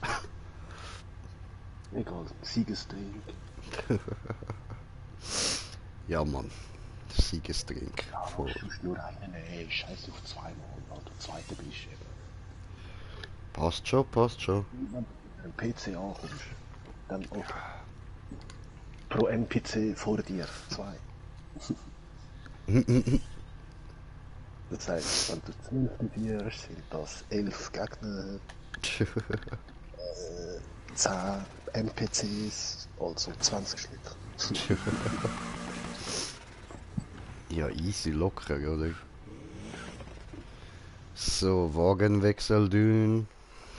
Egal, Siegesdrink. Ja, Mann. Siegestrink. Ja, Voll. du musst nur einen nehmen, scheiß auf zweimal, weil du Zweiter bist eben. Passt schon, passt schon. Wenn du mit einem PC ankommst, dann auch pro NPC vor dir, 2. Das heisst, wenn du 12 mit dir hast, sind das 11 Gegner, 10 NPCs, also 20 Stück. Ja, easy, locker, oder? So, Wagenwechsel dünn.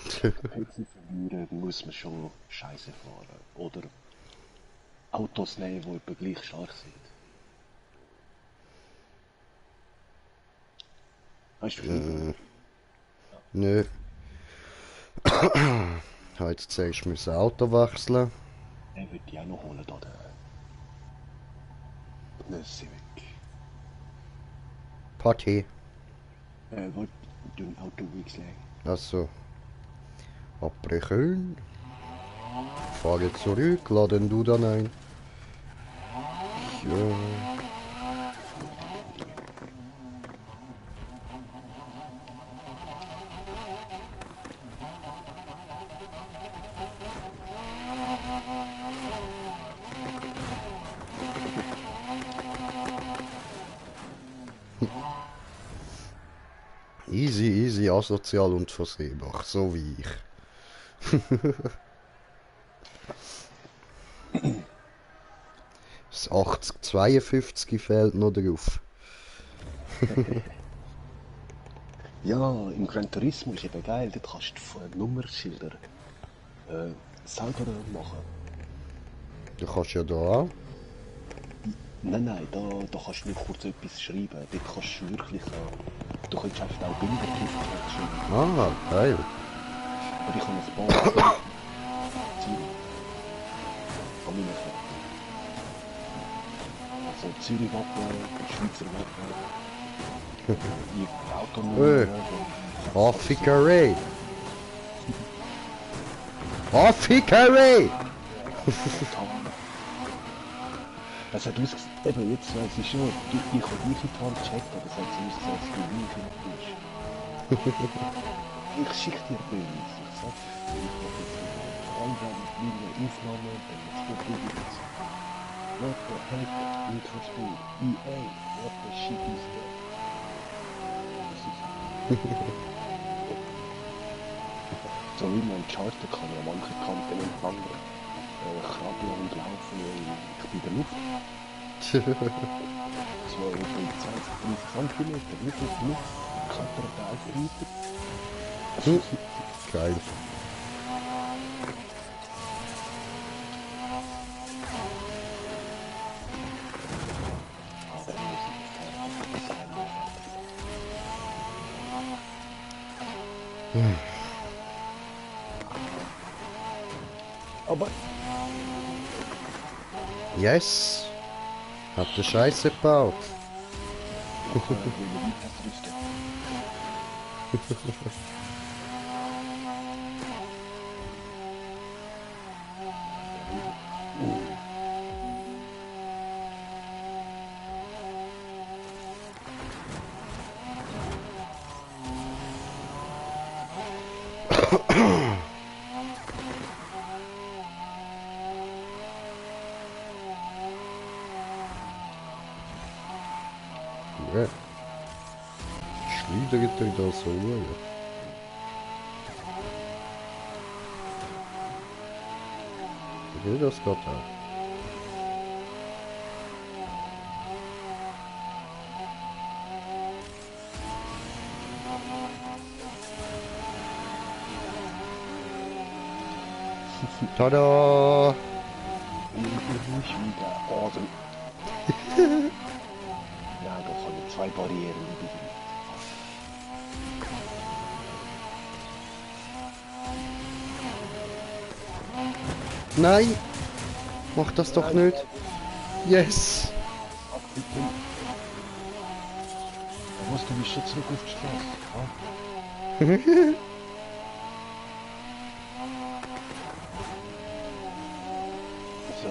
PC verlieren muss man schon scheiße fahren. Oder Autos nehmen, die etwa gleich stark sind. Weißt du, wie viel? Nö. Heute zuerst müssen Auto wechseln. Den würde ich auch noch holen, da der Civic. Party. Wollte ein Auto wechseln. Also. Abbrechen. Fahre zurück, laden du dann ein. Ja. Easy, easy, asozial und versehbar, so wie ich. Das 8052 fehlt noch drauf. Ja, im Gran Turismo ist eben geil, dort kannst du Nummerschilder selber machen. Du kannst ja da auch. Nein, da kannst du nicht kurz etwas schreiben. Dort kannst du wirklich, du kannst einfach auch Bilder drauf schreiben. Ah, geil. Aber ich habe ein paar Zürich. An meiner Karte. Also Zürich-Wappen, Schweizer Wappen, die Autonummer. Affikerei! Affikerei! Es hat ausgesehen, eben jetzt weiss ich schon, ich habe die Gitarre gecheckt, aber es hat so ausgesehen, als du nie bist. Ich schicke dir Bilder, ich sag, ich mache jetzt vor allem meine Aufnahmen, dann jetzt gut Videos. What the heck, Need for Speed, EA, what the shit is that? So wie man Charter kann ja manche Kanten entwandern, krabbeln und laufen in der Luft. So etwa 20, 30 cm, wie viel Luft, klettert auf weiter. Geil. Aber Yes! Hab die Scheiße gebaut. Ja. Schleudert er da so hoch? Okay, das geht auch. Tada! nicht wieder Orden. Ja, doch von den 2 Barrieren besiegt. Nein! Mach das doch nicht! Yes! Da musst du mich schon zurück auf die Straße. So,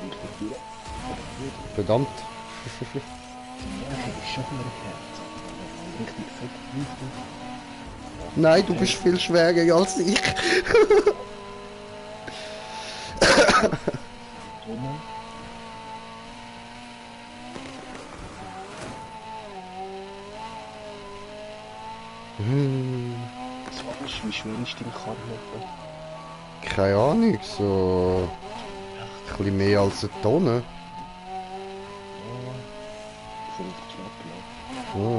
richtig wieder. Verdammt! Die Nerven ist schon wieder Herz. Richtig fett, richtig. Nein, du bist viel schwerer als ich! Tunnel. So, wie schwer ist dein Karren etwa? Keine Ahnung, so... Ein bisschen mehr als eine Tonne. Ja, 5 knapp, ja. Ja.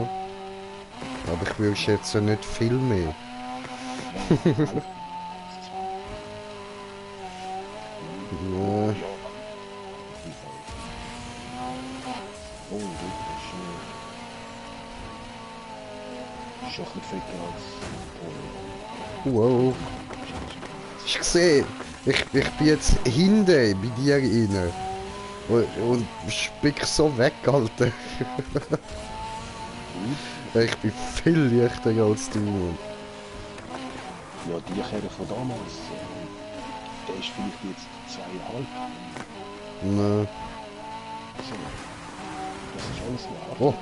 Aber ich will schätzen nicht viel mehr. Ja. Oh, das ist schon ein bisschen fetter als Polo. Wow. Hast du gesehen? Ich bin jetzt hinten bei dir rein. Und spick so weg, Alter. Ich bin viel leichter als du. Ja, die Kerne von damals, der ist vielleicht jetzt 2,5. Ne. So, das ist alles noch Oh,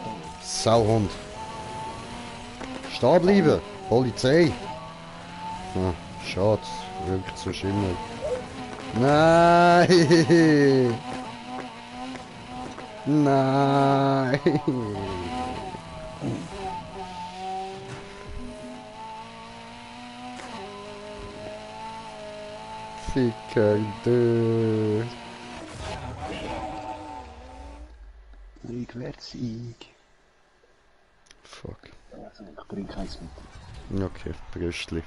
Sauhund. Stehen bleiben! Polizei! Ah, schade, wirkt so Schimmel. Nein! Nein! Ficker, dö. Rückwärtssieg. Fuck. Also, ich trinke eins mit dir. Okay, Brüstli.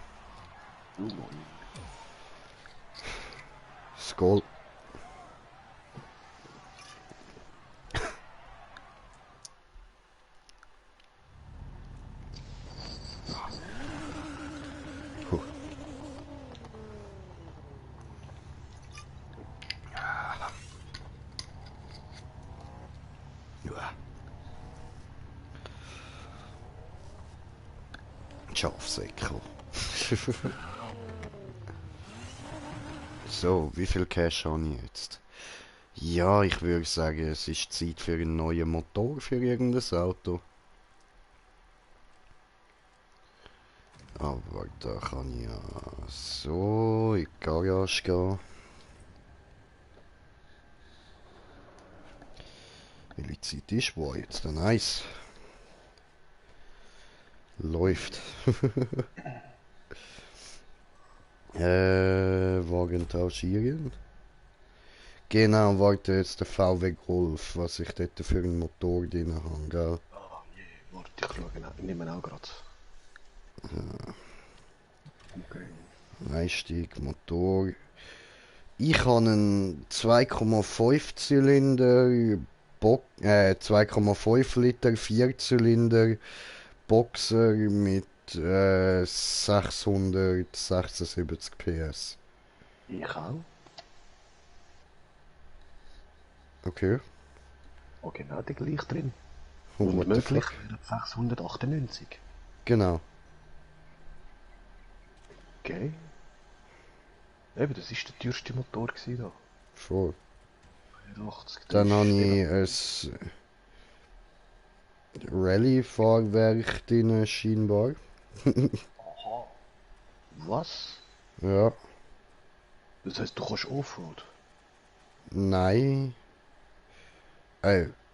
Du Mann. Skål. Huh. Ja. Schafsäckel. So, wie viel Cash habe ich jetzt? Ja, ich würde sagen, es ist Zeit für einen neuen Motor für irgendein Auto. Aber da kann ich ja so in die Garage gehen. Welche Zeit ist wo jetzt? Dann eins. Läuft. Wagen tauschieren. Genau, warte jetzt der VW Golf, was ich dort für einen Motor drin habe, gell? Ah, je. Warte, ich schaue. Ich nehme auch gerade. Okay. Einstieg, Motor. Ich habe einen 2,5 Zylinder, 2,5 Liter Vierzylinder Boxer mit 676 PS. Ich auch. Okay. Oh, genau der gleich drin. Oh, Und what the möglich fuck? wäre 698. Genau. Okay. Eben, das ist der teuerste Motor gewesen da. Voll. 80, das Dann habe ist ich eben. ein Rallye-Fahrwerk drin, scheinbar. Aha. Was? Ja. Das heißt, du kannst Offroad. Nein.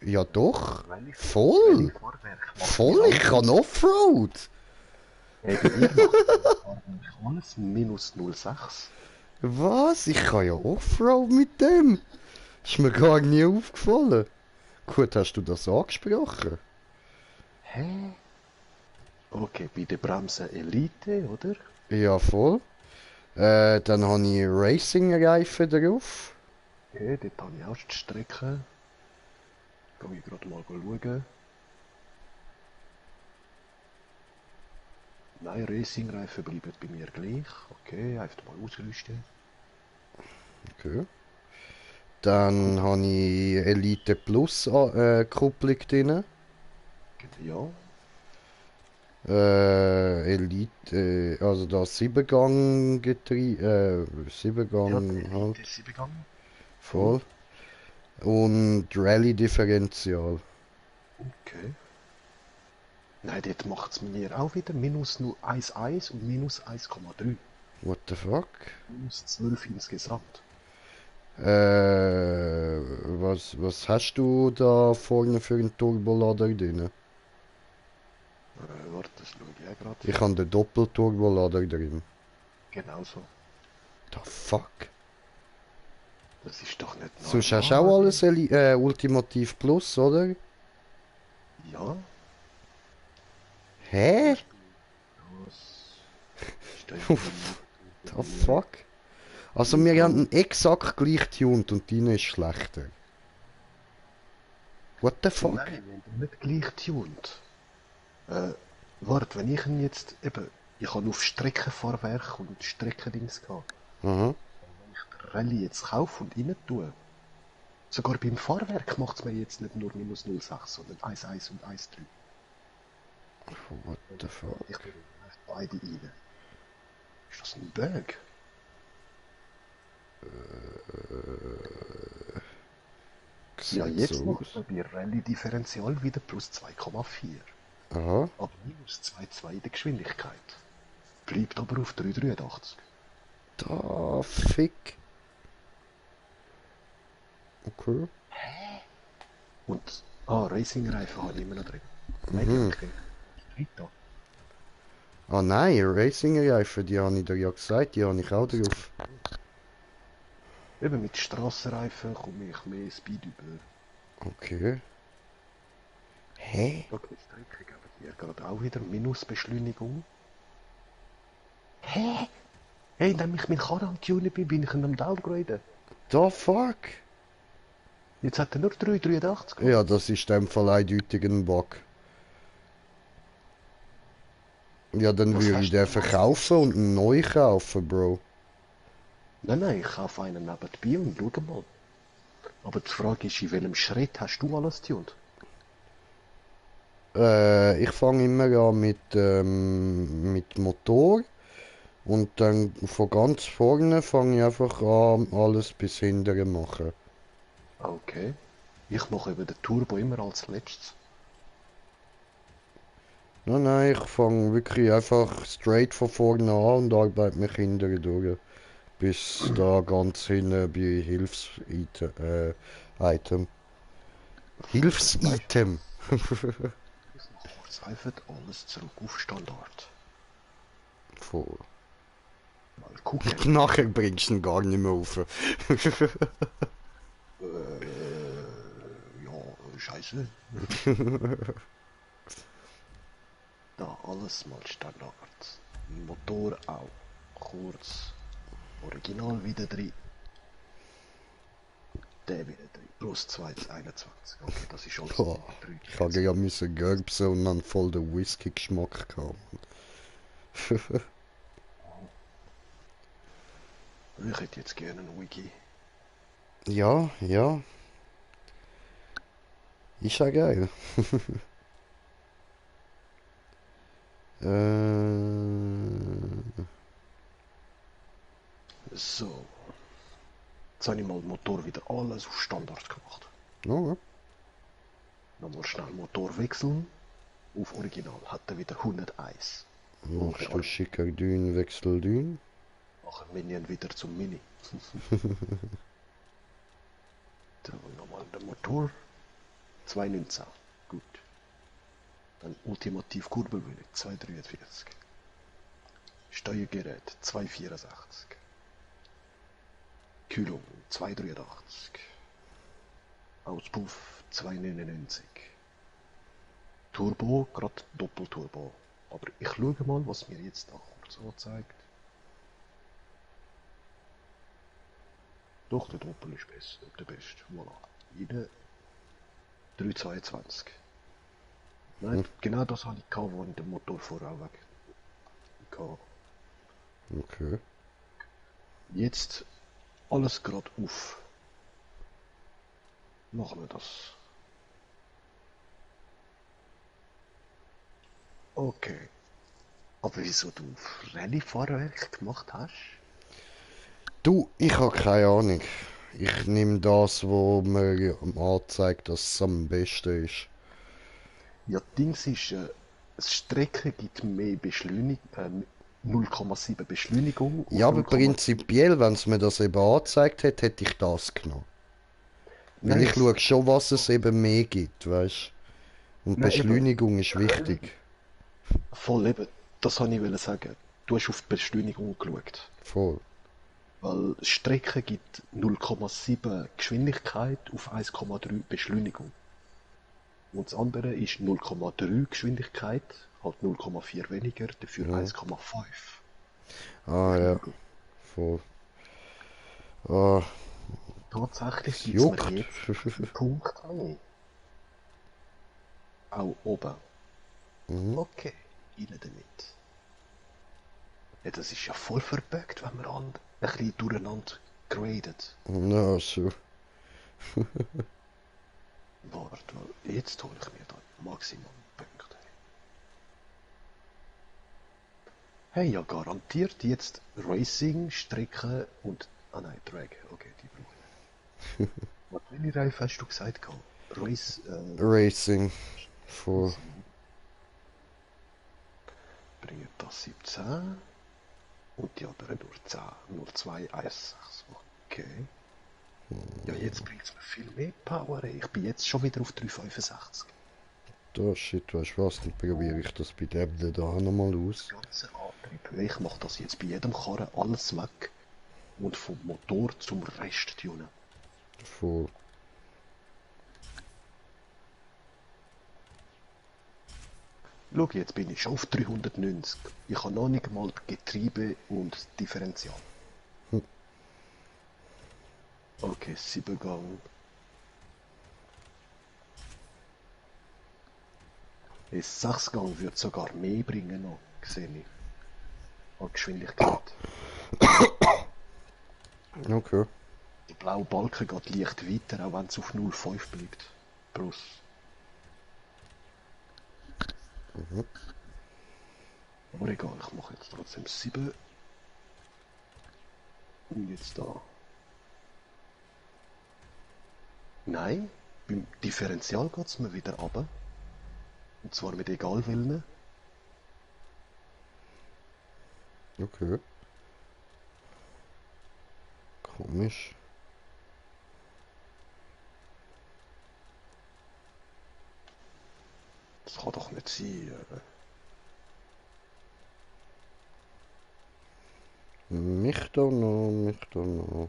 Ja doch. Rallye, Voll. Rallye-Fahrwerk macht Voll, mir ich alles. kann Offroad. Eben, ihr macht Rallye-Fahrwerk alles minus 0,6. Was? Ich kann ja Offroad mit dem. Ist mir gar nie aufgefallen. Gut, hast du das angesprochen? Hä? Okay, bei der Bremse Elite, oder? Ja, voll. Dann habe ich Racing-Reifen drauf. Okay, dort habe ich auch die Strecke. Gehe ich gerade mal schauen. Nein, Racing-Reifen bleiben bei mir gleich. Okay, einfach mal ausrüsten. Okay. Dann habe ich Elite Plus Kupplung drin. Ja, Elite, also da 7-Gang Getriebe, ja, 7-Gang der halt, Elite 7-Gang. Voll. voll. Und Rallye-Differential. Okay. Nein, dort macht es mir auch wieder minus 1,1 und minus 1,3. What the fuck? Minus 12 insgesamt. Was hast du da vorne für einen Turbolader drin? Warte, das schaue ich auch gerade. Ich habe den Doppelturbolader drin. Genau so. The fuck? Das ist doch nicht Sonst hast du auch normal. alles Ultimativ Plus, oder? Ja, Hä? das ist da The fuck? Also wir haben einen exakt gleich tuned und deine ist schlechter. What the fuck? Nein, wenn der nicht gleich tunt. Warte, wenn ich ihn jetzt eben, ich habe auf Streckenfahrwerk und Streckendings gehabt. Aha. Wenn ich den Rallye jetzt kaufe und rein tue, sogar beim Fahrwerk macht es mir jetzt nicht nur minus 0,6, sondern 1,1 und 1,3. What the fuck? Ich tue beide rein. Ist das ein Bug? Ja, Sieht jetzt so macht aus. er bei Rallye-Differential wieder plus 2,4. Aha. Aber minus 2,2 in der Geschwindigkeit. Bleibt aber auf 3,83. Da fick. Okay. Und, Racing-Reifen habe ich immer noch drin. Nein, die habe ich drin. Da. Ah nein, Racing-Reifen, die habe ich dir ja gesagt, die habe ich auch drauf. Eben mit Strassenreifen komme ich mehr Speed über. Okay. Hä? Okay, die Strecke geben hier gerade auch wieder Minusbeschleunigung. Hä? Hey, indem ich meinen Karren am Tunen bin ich ihn am Downgraden. The fuck? Jetzt hat er nur 383 Ja, gemacht. das ist in dem Fall eindeutig ein Bug. Ja, dann Was würde ich hast du den gemacht? verkaufen und einen neu kaufen, Bro. Nein, ich kaufe einen nebenbei und schau mal. Aber die Frage ist, in welchem Schritt hast du alles tuned? Ich fange immer an mit Motor und dann von ganz vorne fange ich einfach an, alles bis hinten machen. Okay. Ich mache eben den Turbo immer als letztes. Nein, nein, ich fange wirklich einfach straight von vorne an und arbeite mich hinten durch. Bis da ganz hinten bei Hilfs-Item. Item. Weißt du Hilfs-Item. was? Ich mache kurz einfach alles zurück auf Standard. Voll. Mal gucken. Nachher bringst du ihn gar nicht mehr auf. Ja, scheiße. Da alles mal Standard. Motor auch. Kurz. Original wieder drin. Der wieder drin. Plus 221. Okay, das ist alles Boah, drin. ich habe ja müssen gerbsen und dann voll den Whisky-Geschmack gehabt. Ich hätte jetzt gerne einen Wiki. Ja, ja, ist ja geil. äh, So. Jetzt habe ich mal den Motor wieder alles auf Standard gemacht. ja, Nochmal schnell Motor wechseln. Auf Original hat er wieder 101. machst du schicker Dün, Wechsel Dün. Nachher Minion wieder zum Mini. Dann nochmal der Motor. 219. Gut. Dann ultimativ Kurbelwelle 243. Steuergerät 264. Kühlung 283. Auspuff 299. Turbo, gerade Doppelturbo. Aber ich schaue mal, was mir jetzt da kurz anzeigt. Doch, der Doppel ist besser, der beste. Voilà. Wieder 322. Nein, genau das hatte ich gehabt, wo ich den Motor vorher weg hatte. Okay. Jetzt alles gerade auf. Machen wir das. Okay. Aber wieso du Rallye-Fahrwerk gemacht hast? Du, ich habe keine Ahnung. Ich nehme das, wo mir anzeigt, dass es am besten ist. Ja, Dings ist, das Strecken gibt mehr Beschleunigung, 0,7 Beschleunigung Ja, auf aber 0,3. prinzipiell, wenn es mir das eben angezeigt hat, hätte ich das genommen. Weil Nein, ich schaue schon, was es eben mehr gibt, weißt. Und nein, eben, Beschleunigung ist wichtig. voll eben, das wollte ich sagen. Du hast auf die Beschleunigung geschaut. Voll. Weil Strecke gibt 0,7 Geschwindigkeit auf 1,3 Beschleunigung. Und das andere ist 0,3 Geschwindigkeit, halt 0,4 weniger, dafür Ja. 1,5 Ah ja, Beschleunigung. voll. Ah, Tatsächlich es gibt es mir juckt. jetzt einen Punkt an. Auch oben. Mhm. Okay, rein damit. Ja, das ist ja voll verbuggt, wenn man ein bisschen durcheinander gradet. Ja, so. Warte, weil jetzt hole ich mir da Maximum Punkte. Hey, ja garantiert jetzt Racing, Strecke und... Ah nein, Drag. Okay, die brauche ich nicht. Was für eine Reife hast du gesagt? Race, Racing. Voll. Racing. Bringt das 17 und die anderen nur 10. Nur 2, 1, 6. Okay. Ja, jetzt bringt es mir viel mehr Power. Ich bin jetzt schon wieder auf 365. Da, shit, weißt du was? Dann probiere ich das bei dem da nochmal aus. Ganze Antrieb. Ich mache das jetzt bei jedem Karren alles weg. und vom Motor zum Rest tunen. Voll. Schau, jetzt bin ich schon auf 390. Ich habe noch nicht mal Getriebe und das Differential. Hm. Okay, 7 Gang. Ein 6 Gang würde sogar mehr bringen noch, sehe ich. An Geschwindigkeit. Okay. Der blaue Balken geht leicht weiter, auch wenn es auf 0,5 bleibt. Plus. Mhm. Aber egal, ich mache jetzt trotzdem 7. Und jetzt da. Nein, beim Differential geht es mir wieder runter. Und zwar mit egal welchen. Okay. Komisch. Das kann doch nicht sein. Mich da noch, mich da noch.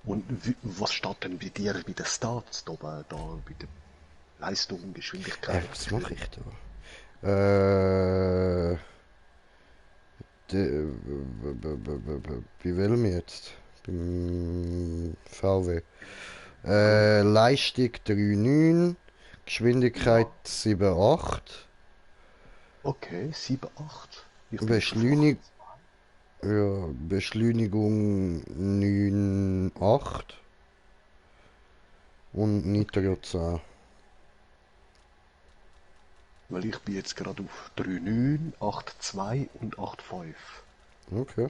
Und was steht denn bei dir bei den Stats da oben, da bei der Leistung, Geschwindigkeit? Was mache ich da? Bei welchem jetzt? Beim VW. Leistung 3,9, Geschwindigkeit Ja, 7,8, okay, 7, 8. Ich bin jetzt auf Beschleunigung, 8. ja, Beschleunigung 9,8 und Nitro Okay. 10. Weil ich bin jetzt gerade auf 3,9, 8,2 und 8,5. Okay,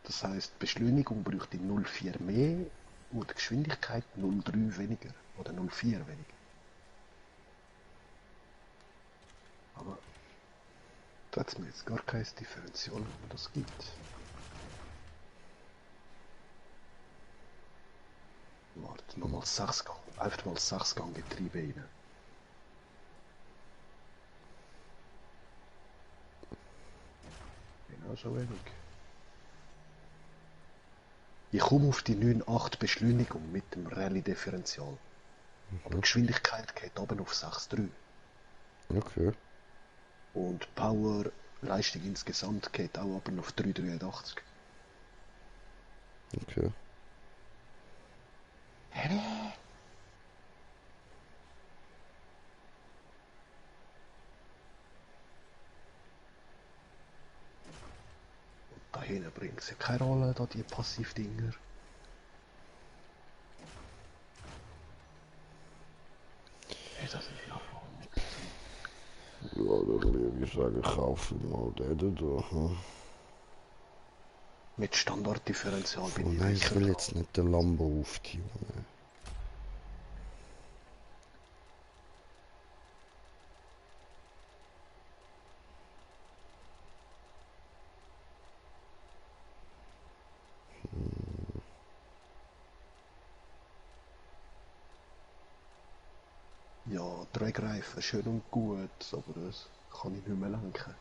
Das heisst, Beschleunigung bräuchte 0,4 mehr und Geschwindigkeit 0,3 weniger. Oder 0,4 weniger. Aber da hat es mir jetzt gar kein Differential, wo man das gibt. Warte, nochmal 6 Gang. Einfach mal 6 Gang Getriebe rein. Genau so wenig. Ich komme auf die 9,8 Beschleunigung mit dem Rallye-Differential. Aber Geschwindigkeit geht oben auf 6,3. okay, Und Power, Leistung insgesamt geht auch oben auf 3,83. okay. Hä? Da hinten bringt es ja keine Rolle, da die Passivdinger. Hey, das ist ja voll nichts. Ja, dann würde ich sagen, kaufe ich mal den da. Hm. Mit Standarddifferential Oh bin ich nein, ich sicher will dran. jetzt nicht den Lambo auftunen. Ja, Dragreifen, schön und gut, aber das kann ich nicht mehr lenken.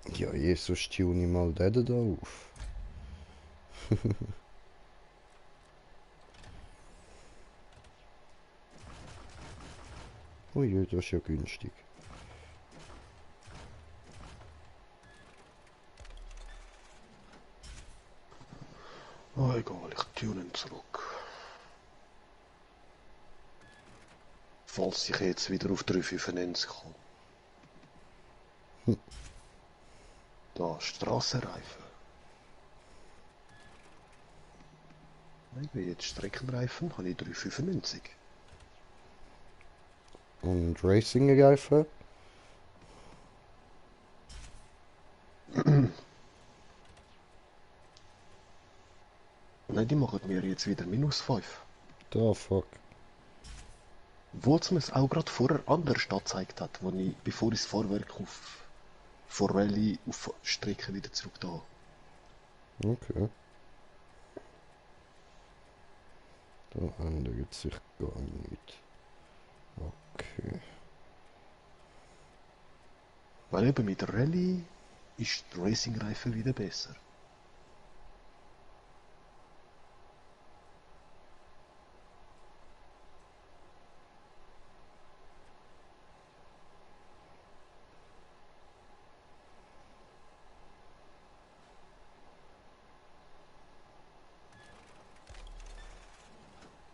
Ja, Jesus, tune ich mal den da auf. Ui, das ist ja günstig. Oh, egal, ich tune ihn zurück. Falls ich jetzt wieder auf 3,95 komme. Da, Strassenreifen. Ich bin jetzt Streckenreifen, habe ich 3,95. Und Racing-Reifen? Nein, die machen mir jetzt wieder -5. Da, fuck. Obwohl es mir es auch gerade vorher anders angezeigt hat, wo ich, bevor ich das Fahrwerk auf vor Rallye auf Strecke wieder zurück da. Okay. Da ändert sich gar nichts. Okay. Weil eben mit Rallye ist der Racing-Reifen wieder besser.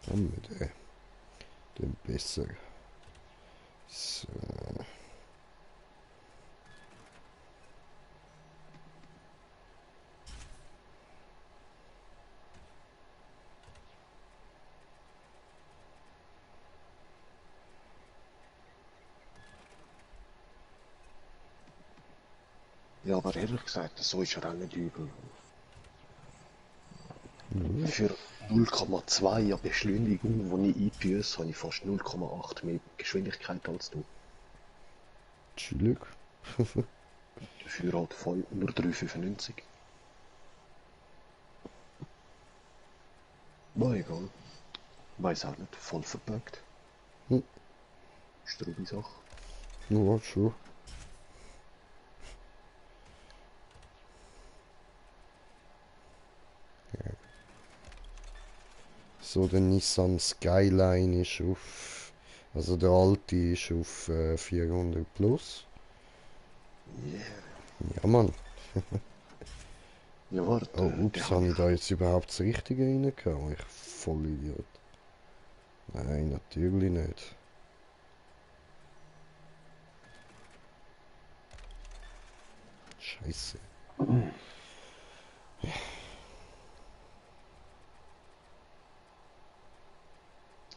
Haben wir den besser. So. Ja, aber ehrlich gesagt, so ist er auch nicht übel. Ja, Für 0,2 an Beschleunigung, die ich einbüße, habe ich fast 0,8 mehr Geschwindigkeit als du. chillig. Dafür halt voll nur 3,95. Na egal. Weiß auch nicht, voll verpackt. Hm. Strubi-Sache. Ja, schon. So, der Nissan Skyline ist auf. Also der alte ist auf 400 plus. Yeah. Ja, Mann. Ja, warte, Oh, den ups, habe habe ich. ich da jetzt überhaupt das Richtige reingehauen? Ich voll Idiot. Nein, natürlich nicht. Scheiße.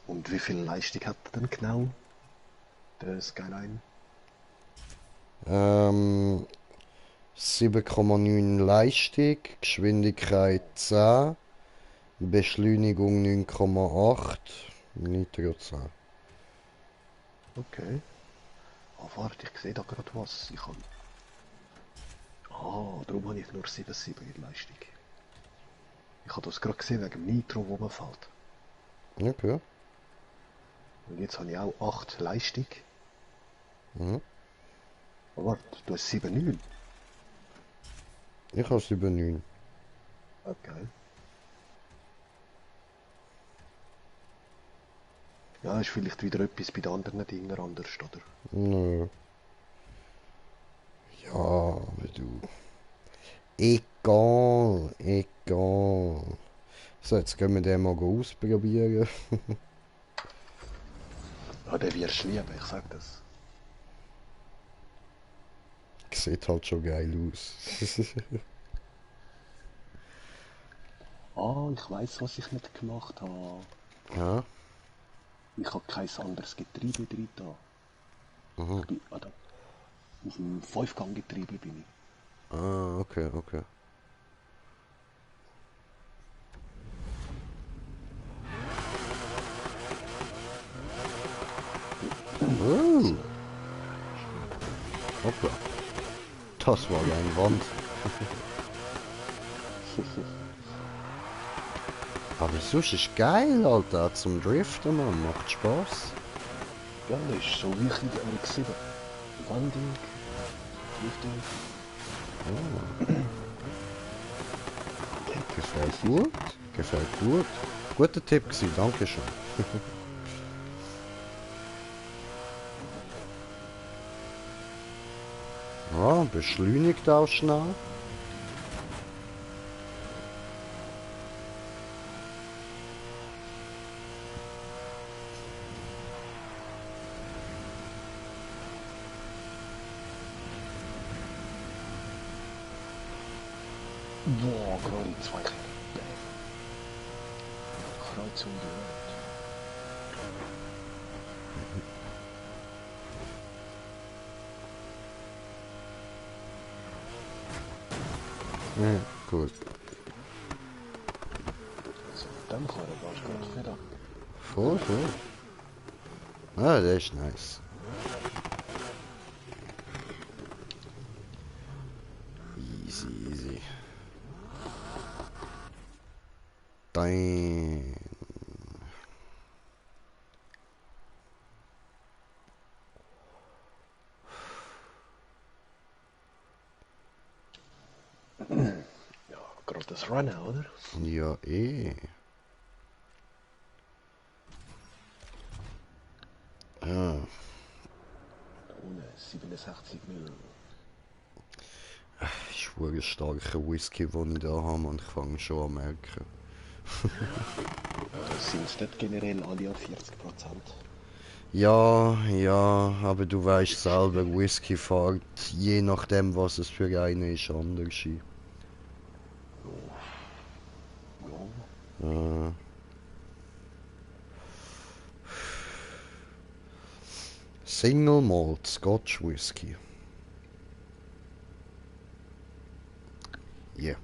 Und wie viel Leistung hat er denn genau? Der Skyline? 7,9 Leistung, Geschwindigkeit 10, Beschleunigung 9,8, Nitro 10. Okay. Ah, warte, ich sehe da gerade was. Ich habe. Ah, darum habe ich nur 7,7 in Leistung. Ich habe das gerade gesehen wegen dem Nitro, wo man fällt. Okay. Und jetzt habe ich auch 8 Leistung. Mhm. Aber warte, du hast 7,9. Ich habe 7,9. Okay. Ja, ist vielleicht wieder etwas bei den anderen Dingen anders, oder? Nö. Ja, aber du. Egal, egal. So, jetzt gehen wir den mal ausprobieren. Ja, den wirst du lieben, ich sag das. Sieht halt schon geil aus. Ah, ich weiß, was ich nicht gemacht habe. Ja. Ich habe kein anderes Getriebe drin da. Mhm. Ich bin, da, auf dem 5-Gang-Getriebe bin ich. Ah, okay, okay. Oh, So. hoppla. Das war ja ein Wand. Aber sonst ist geil, Alter. Zum Driften, man. Macht Spaß. Ja, das ist so wie ich in der RX-7. Wanding, Drifting. Gefällt gut. Gefällt gut. Guter Tipp gewesen, Dankeschön. Ja, beschleunigt auch schnell. Boah, gerade in 2 Kilometer. Kreuz um die Ja, gut. Welt. Also mit dem Karren gehst du gerade wieder. Voll, voll. Ah, der ist nice. Easy, easy. Dein. Ja, gerade das Rennen, oder? Ja, eh. Ja, Ohne 67 Mil. ist ein starker Whisky, den ich da habe und ich fange schon an merken. Das sind dort generell alle an 40%. Ja, ja, aber du weißt selber, Whisky fährt, je nachdem was es für eine ist, anders ein. Ja. Äh, Single Malt Scotch Whisky. Yeah.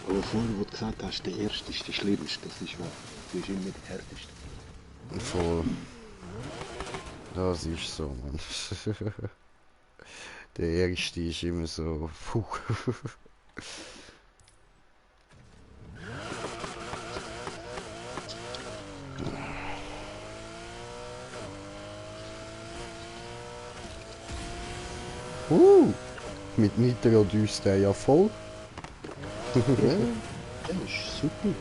Aber vorher, wo du gesagt hast, der erste ist der schlimmste, das ist wahr. Das ist immer der härteste. Voll. Das ist so, Mann. Der erste ist immer so. Puh. Mit Nitro düst der ja voll. Ja, das ist super.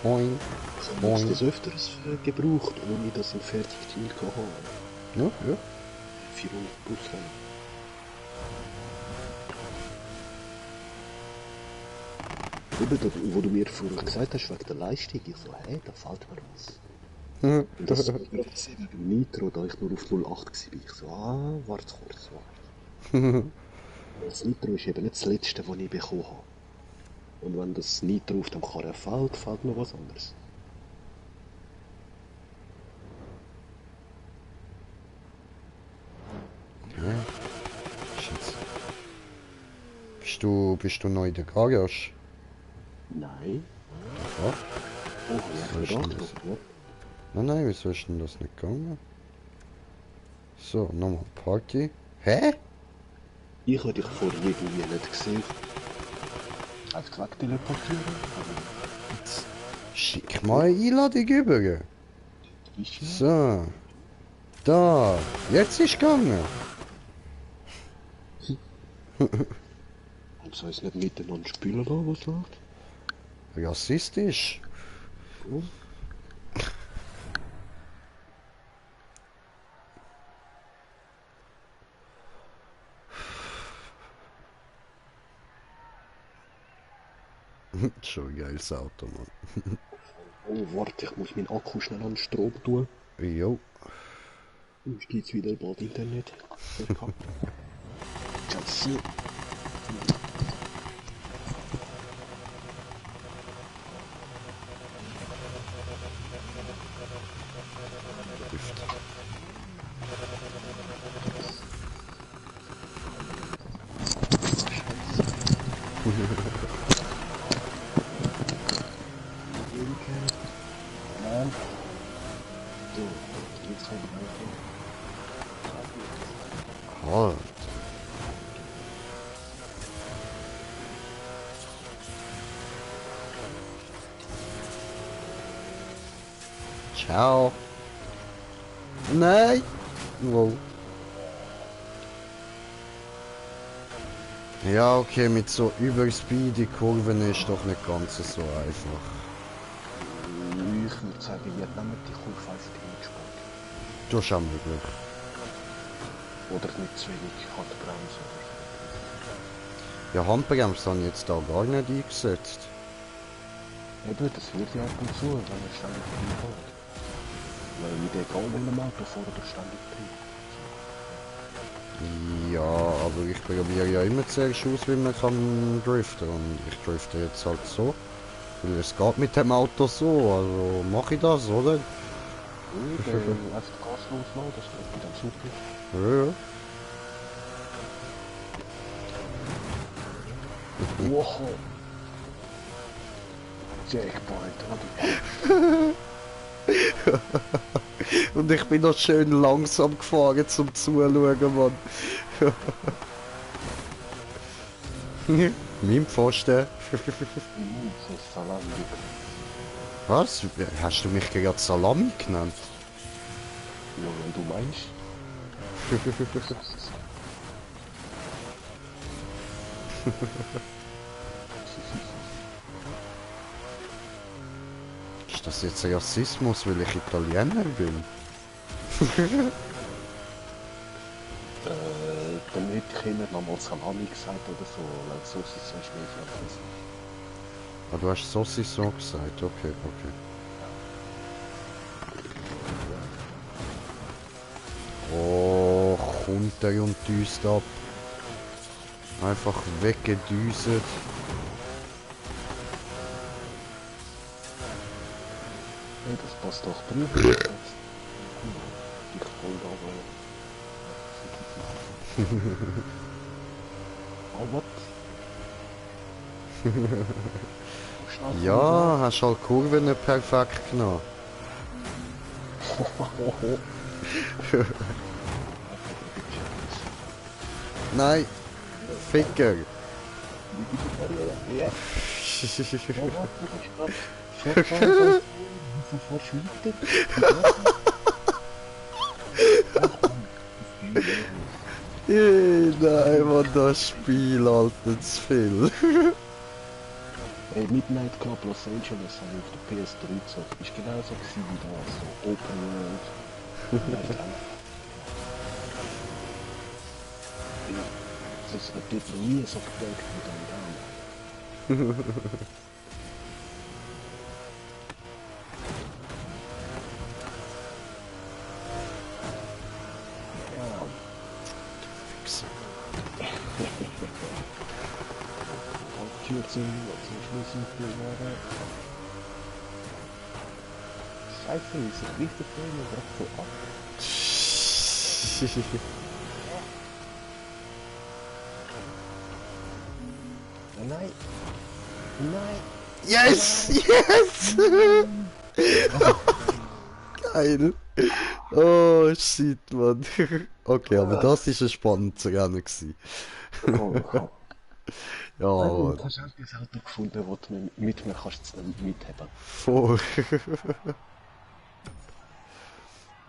Boing, Ich habe jetzt boing. das öfters gebraucht, ohne dass ich ein Fertigteil hatte. Ja, ja. 400 plus lang. Eben, wo du mir vorher gesagt hast, wegen der Leistung, ich so, hey, da fällt mir was. Und das war wegen dem Nitro, da ich nur auf 08 war. Ich so, warte kurz, warte. Das Nitro ist eben nicht das letzte, was ich bekommen habe. Und wenn das Nitro auf dem Karren fällt, fällt noch was anderes. Ja. Shit. Bist du neu in der Garage? Nein. Ja. Oh, So ich ist habe denn das? gedacht, ja. Nein, wieso ist denn das nicht gegangen? So, nochmal Party. Hä? Ich habe dich vorher irgendwie nicht gesehen. Einfach wegteleportieren. Jetzt schick mal eine Einladung über. Du bist ja. So. Da. Jetzt ist gegangen. Und soll es nicht miteinander spielen lassen, was läuft? Rassistisch. Ja. Schon ein geiles Auto, Mann. Oh, warte, ich muss meinen Akku schnell an den Strom tun. Jo. Sonst geht's wieder bald Internet. Scheiße. Trifft. Nein. So, jetzt kann ich Halt. Ciao. Nein. Wow. Ja, okay, mit so überspeedy Kurven ist doch nicht ganz so einfach. Ich würde sagen, Vietnam hat die Kurve einfach hingespannt. Du hast auch möglich. Oder nicht zu wenig Handbremse. Ja, Handbremse habe ich jetzt da gar nicht eingesetzt. Eben, das wird ja ab und zu, wenn er ständig reinfährt. Weil mit egal welchem Auto fährt er ständig drin. Ja, aber ich probiere ja immer zuerst aus, wie man kann driften. Und ich drifte jetzt halt so. Weil es geht mit dem Auto so, also mache ich das, oder? Ja, der einfach Gas loslassen, das geht dann super. Ja, ja. Wow! Jackpoint, Und ich bin noch schön langsam gefahren zum Zuschauen, Mann. Mein Pfosten. das ist Salami. Was? Hast du mich gerade Salami genannt? Ja, wenn du meinst. Ist das jetzt Rassismus, weil ich Italiener bin? Dann hätte ich immer noch mal Salami gesagt oder so, weil so ist es sonst mehr französisch. Ah, du hast Saucisson gesagt. Okay, okay. Oh, kommt er und düst ab. Einfach weggedüset. Hey, das passt doch drüber. Ich voll aber. Oh, what? Ja, hast halt Kurven nicht perfekt genommen. Nein, Ficker. Ja. Oh, what? Du bist gerade so verschwittet. Nein, Mann, das Spiel, Alter, zu viel. Hey, Midnight Club Los Angeles habe ich auf der PS3 gezockt. Ist genauso gewesen wie da, so Open World. Vielleicht auch noch. Ja, das hat dort noch nie so gedacht wie da in Ja, Tür zum Schluss noch geworden. Scheiße, wie sich richtig viel gerade so ab. Nein! Nein! Yes, yes! Geil. Oh, shit, Mann. Okay, aber das ist ein spannendes Rennen gewesen. Komm, komm. Ja, Du Mann. hast endlich ein Auto gefunden, das du mit mir kannst mithaben. Voll.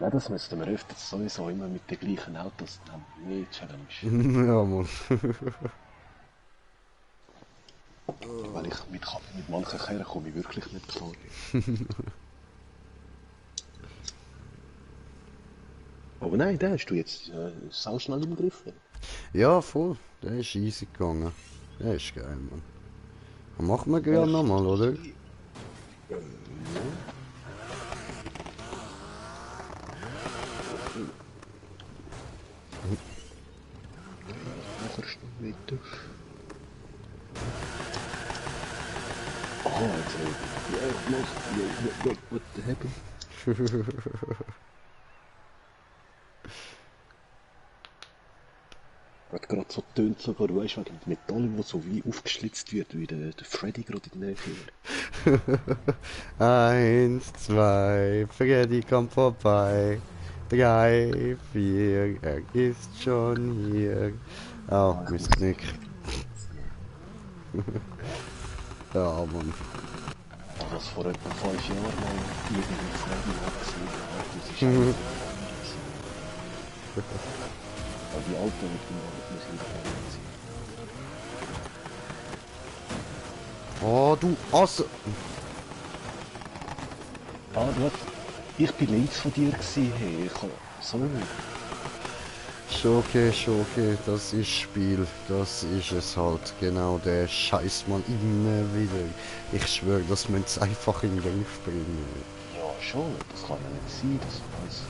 Nein, das müssten wir öfters sowieso immer mit den gleichen Autos haben. Nee, Challenge. Ja, Mann. Weil ich mit manchen Kerlen komme ich wirklich nicht klar. Aber nein, den hast du jetzt sau schnell im Griff. Ja, voll. Der ist easy gegangen. Der ist geil, Mann. Machen wir Ja, gerne nochmal, oder? nachher schnell weiter. Oh, jetzt ja, what the happened? Hat gerade so tönt sogar, weißt du, wegen dem Metall, wo so wie aufgeschlitzt wird, wie der Freddy gerade in der Nähe wäre. 1, 2, Freddy kommt vorbei. 3, 4, er ist schon hier. Oh, Ah, ich Mist, muss Knick. Ja, Mann. das vor etwa 5 Jahren mal irgendwie Freddy war gesehen, das ist aber die alte mit dem Musik Oh, du Ass. Ah, du hast, ich bin links von dir gewesen, hey, ich kann, sorry. Schon okay, das ist Spiel, das ist es halt, genau, der scheiß mal immer wieder. Ich schwöre, das müssen sie einfach in den Griff bringen. Ja, schon, das kann ja nicht sein, dass alles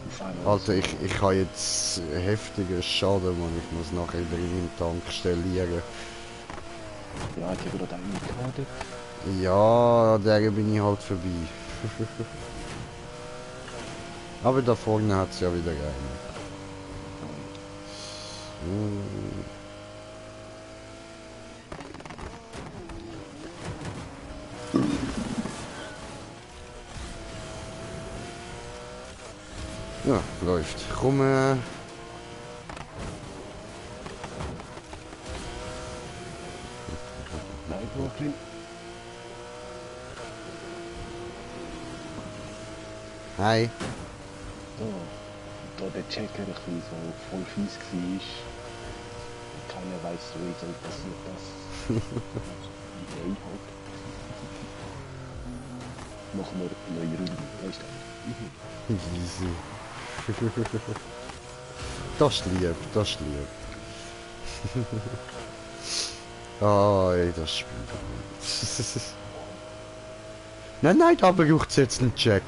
auf einmal Alter, so... ich habe jetzt heftigen Schaden, man, ich muss nachher dringend Tank stellieren. Ja, hat ja gerade einen gehabt. Ja, der bin ich halt vorbei. Aber da vorne hat es ja wieder einen. Ja, läuft. Komm, Nein, Brooklyn. Hi. Da der Checker ein bisschen so voll fies war. Keiner weiß so, wieso passiert das. EA halt. Machen wir eine neue Runde. Weißt du? Easy. Das ist lieb, das ist lieb. Ah, ey, das Spiel. Nein, nein, da braucht es jetzt einen Check.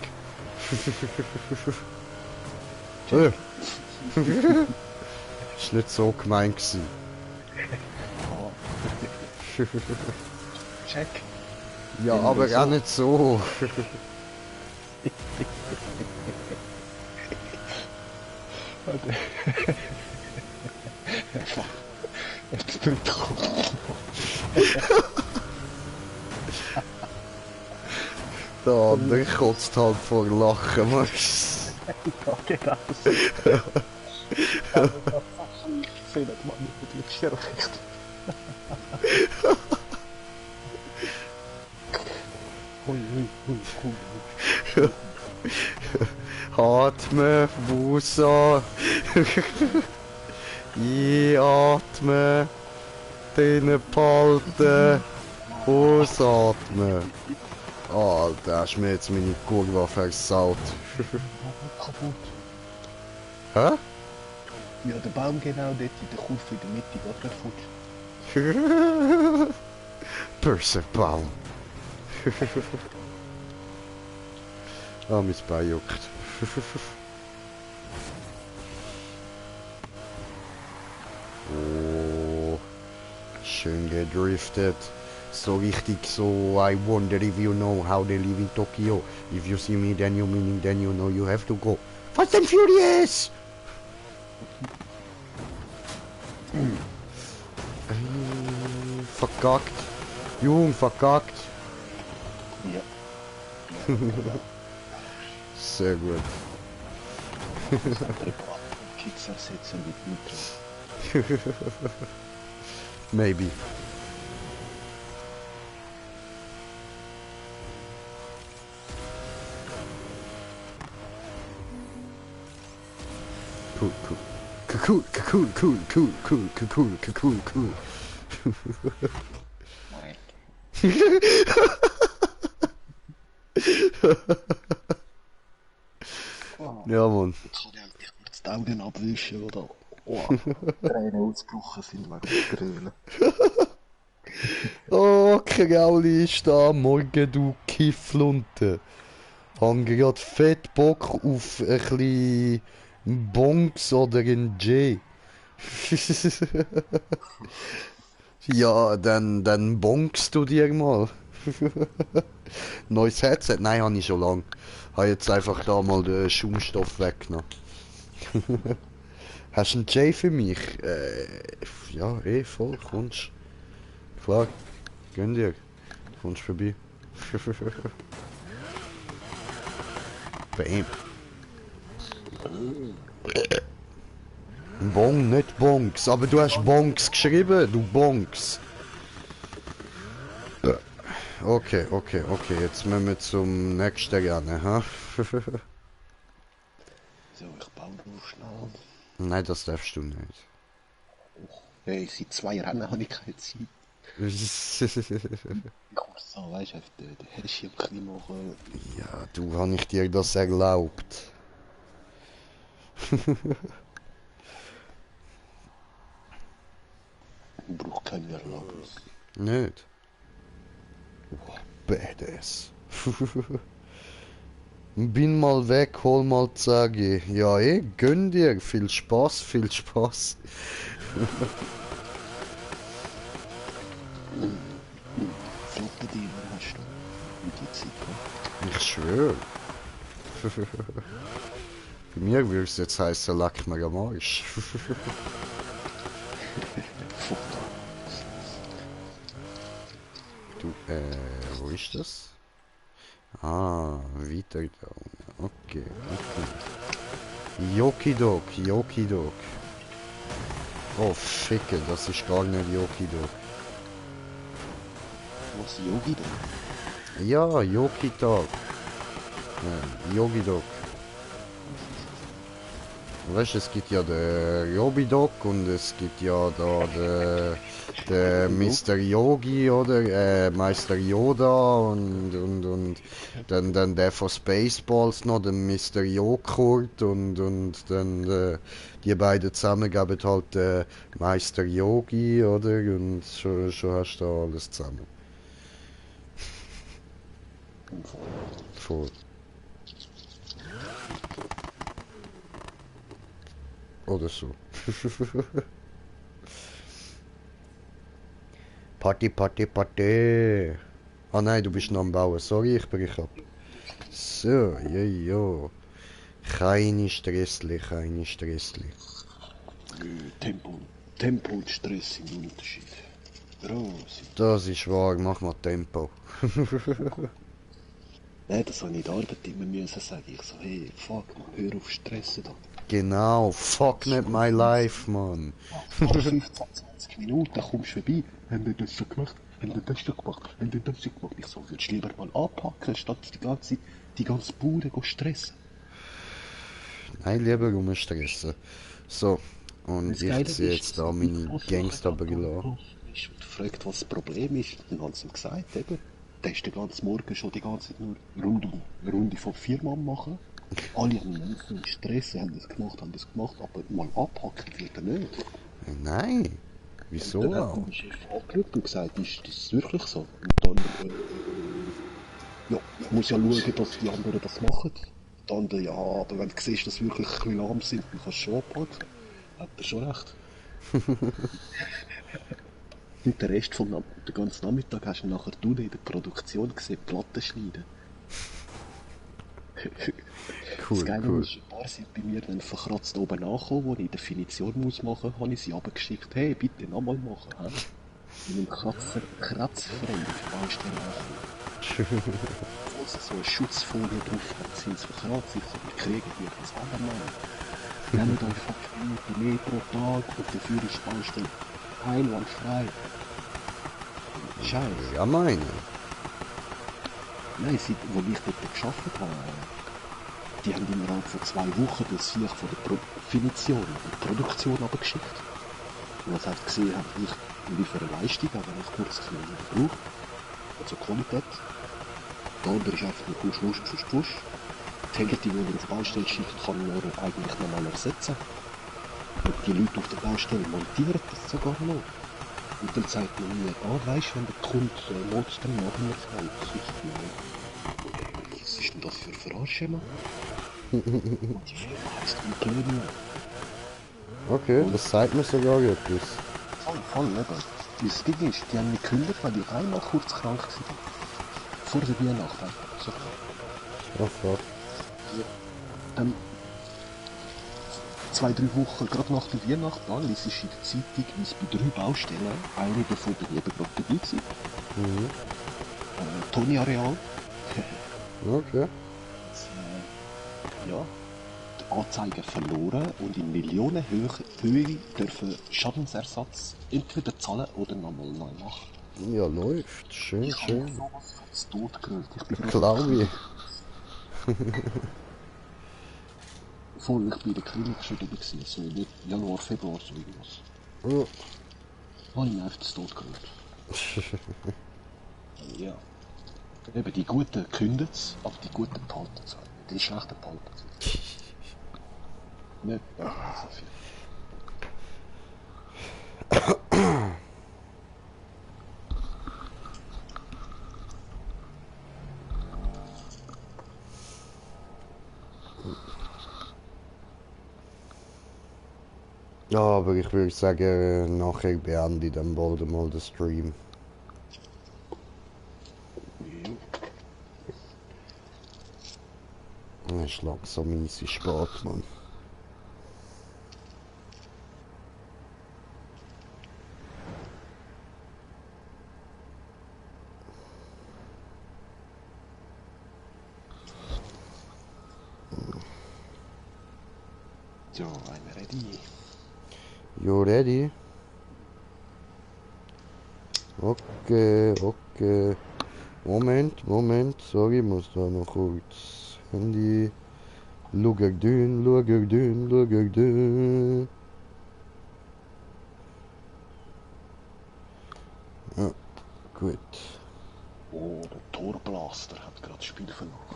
Ist nicht so gemein gewesen. Check. Ja, aber auch nicht so. Jetzt bin ich drauf. Der andere kotzt halt vor Lachen, Max. Ja, genau so. Aber tatsächlich findet man nicht schlecht. Hui, hui, hui, hui. Atme, Wusa. Einatmen. Drinnen behalten. Ausatmen. Alter, hast mir jetzt meine Kurve versaut. Kaputt. Hä? Ja, der Baum genau dort in der Kurve in der Mitte geht kaputt. Böser Baum. Ah, mein Bein juckt. Oh, schön gedriftet. So richtig so, I wonder if you know how they live in Tokyo. If you see me, then you meaning, then you know you have to go. Fast and Furious! Verkackt. Jung, verkackt. Ja. Sehr gut. Kids ersetzen mit Nitro. Maybe. Cool, cool. Cool, cool, cool, cool, cool, cool, cool, cool. Ja, Mann. Jetzt kann ich endlich kurz die Augen abwischen, oder? Oh, Tränen ausgebrochen sind wegen der Gröle. Oh, Krauli ist da am Morgen, du Kifflunte. Hab grad fett Bock auf ein bisschen Bonks oder ein J. Ja, dann bonkst du dir mal. Neues Headset? Nein, habe ich schon lang. Habe jetzt einfach da mal den Schaumstoff weggenommen. Hast du einen J für mich? Ja, voll, kommst. Klar, gönn dir. Kommst vorbei. Bam. Bong, nicht Bonks. Aber du hast Bonks geschrieben, du Bonks. Okay, okay, okay. Jetzt müssen wir zum nächsten Rennen, ha? So, ich baue nur schnell. Nein, das darfst du nicht. Hey, seit 2 Rennen habe ich keine Zeit. Kurz so, weißt du, den Herrschi am Knie machen. Ja, du, habe ich dir das erlaubt? Ich brauche keine Erlaubnis. Nicht? Oh, badass. Bin mal weg, hol mal Zagi. Ja, gönn dir. Viel Spaß, viel Spaß. Flotte Diener hast du in die Zeit gehabt. Ich schwöre. Bei mir würde es jetzt heißen, leck mir am Arsch. Foto. Du, wo ist das? Ah, weiter da. Okay, okay. Yokidok, Yokidok. Oh, ficke, das ist gar nicht Yokidok. Was, Yogi da? Ja, Yokidok. Yogi Dog. Weißt du, es gibt ja den Yogi Dog und es gibt ja da den Mr. Yogi oder Meister Yoda und dann der von Spaceballs noch, den Mr. Joghurt und dann die beiden zusammen geben halt Meister Yogi, oder? Und schon hast du da alles zusammen. Voll. Oder so. Party, Party, Party. Ah nein, du bist noch am Bauen. Sorry, ich brich ab. So, ja. Keine Stressli, keine Stressli. Tempo und Stress sind ein Unterschied. Gross. Das ist wahr, mach mal Tempo. Nein, das habe ich in der Arbeit immer müssen sagen. Ich so, hey, fuck, man, hör auf stressen da. Genau, fuck nicht my life, man. Nach 15, 20 Minuten kommst du vorbei. Haben wir das schon gemacht? Haben wir das schon gemacht? Haben wir das schon gemacht? Ich so, würdest du lieber mal anpacken, statt die ganze Bude stressen? Nein, lieber rumstressen. So, und ich ziehe jetzt da meine Gangsterbrille an. Ich fragt, was das Problem ist. Dann haben sie ihm gesagt, eben, der ist den ganzen Morgen schon die ganze Zeit nur eine Runde von 4 Mann machen. Alle haben einen viel Stress, haben das gemacht, aber mal abhacken wird er nicht. Nein, wieso Dann hat auch? mein Chef angeschaut und gesagt, ist das wirklich so? Und dann, ja, ich muss ja schauen, dass die anderen das machen. Die anderen, ja, aber wenn du siehst, dass sie wirklich ein bisschen lahm sind, dann kannst du schon abhaken. Hat er schon recht. Und den Rest den ganzen Nachmittag hast du nachher in der Produktion gesehen, Platten schneiden. Cool, Das Geile cool. ist, ein paar sind bei mir dann verkratzt oben angekommen, wo ich Definition muss machen, habe ich sie abgeschickt, hey, bitte nochmal machen. In einem kratzfreien Baustelle angekommen. Obwohl sie so eine Schutzfolie drauf hat, sind sie verkratzt, ich so, wir kriegen die das andermal. Nehmt euch 5 Minuten mehr pro Tag und dafür ist die Baustelle einwandfrei. Scheiße. Ja, meine. Nein, seit, wo ich dort gearbeitet habe, die haben innerhalb von 2 Wochen das Sieg von der Definition und Produktion abgeschickt. Und als ich gesehen habe, ich liefere Leistung, aber ich kurz ein bisschen brauche, also Qualität. Der andere ist einfach nur Push. Die Hälfte, die auf der Baustelle schickt, kann man eigentlich nochmal ersetzen. Und die Leute auf der Baustelle montieren das sogar noch. Und dann sagt man mir, weisst du, wenn der Kunde nutzt, dann machen wir es halt. Was ist denn das für ein Verarschen? Die Firma heisst Imperium. Okay, das sagt mir sogar etwas. Voll, eben. Das Ding ist, die haben mich gekündigt, weil ich einmal kurz krank war. Vor der Weihnacht. So. Ja, fuck. Dann 2-3 Wochen, gerade nach der Weihnacht, dann liest ich in der Zeitung, wie es bei 3 Baustellen, eine davon bin ich eben gerade dabei gewesen. Tony Areal. Okay. Ja, die Anzeige verloren und in Millionenhöhe dürfen Schadensersatz entweder zahlen oder nochmal neu machen. Ja, läuft. Schön, Ich habe schön. sowas zu Tod gerührt. Ich bin Glaube ich. voll, ich bin in der Klinik schon dabei gewesen, so im Januar, Februar, so irgendwas. Ja. Habe ich mich einfach zu Tod gerührt. Ja. Eben, die Guten kündigen es, aber die Guten behalten es. Die Schlechten behalten es. Nicht so viel. Ja, aber ich würde sagen, nachher beende ich dann bald mal den Stream. Es ist langsam easy spät, Mann. So, I'm ready. You ready? Okay. Moment, sorry, ich muss da noch kurz Handy. Lugerdün, Lugerdün, Lugerdün. Ja, gut. Oh, der Torblaster hat gerade das Spiel verloren.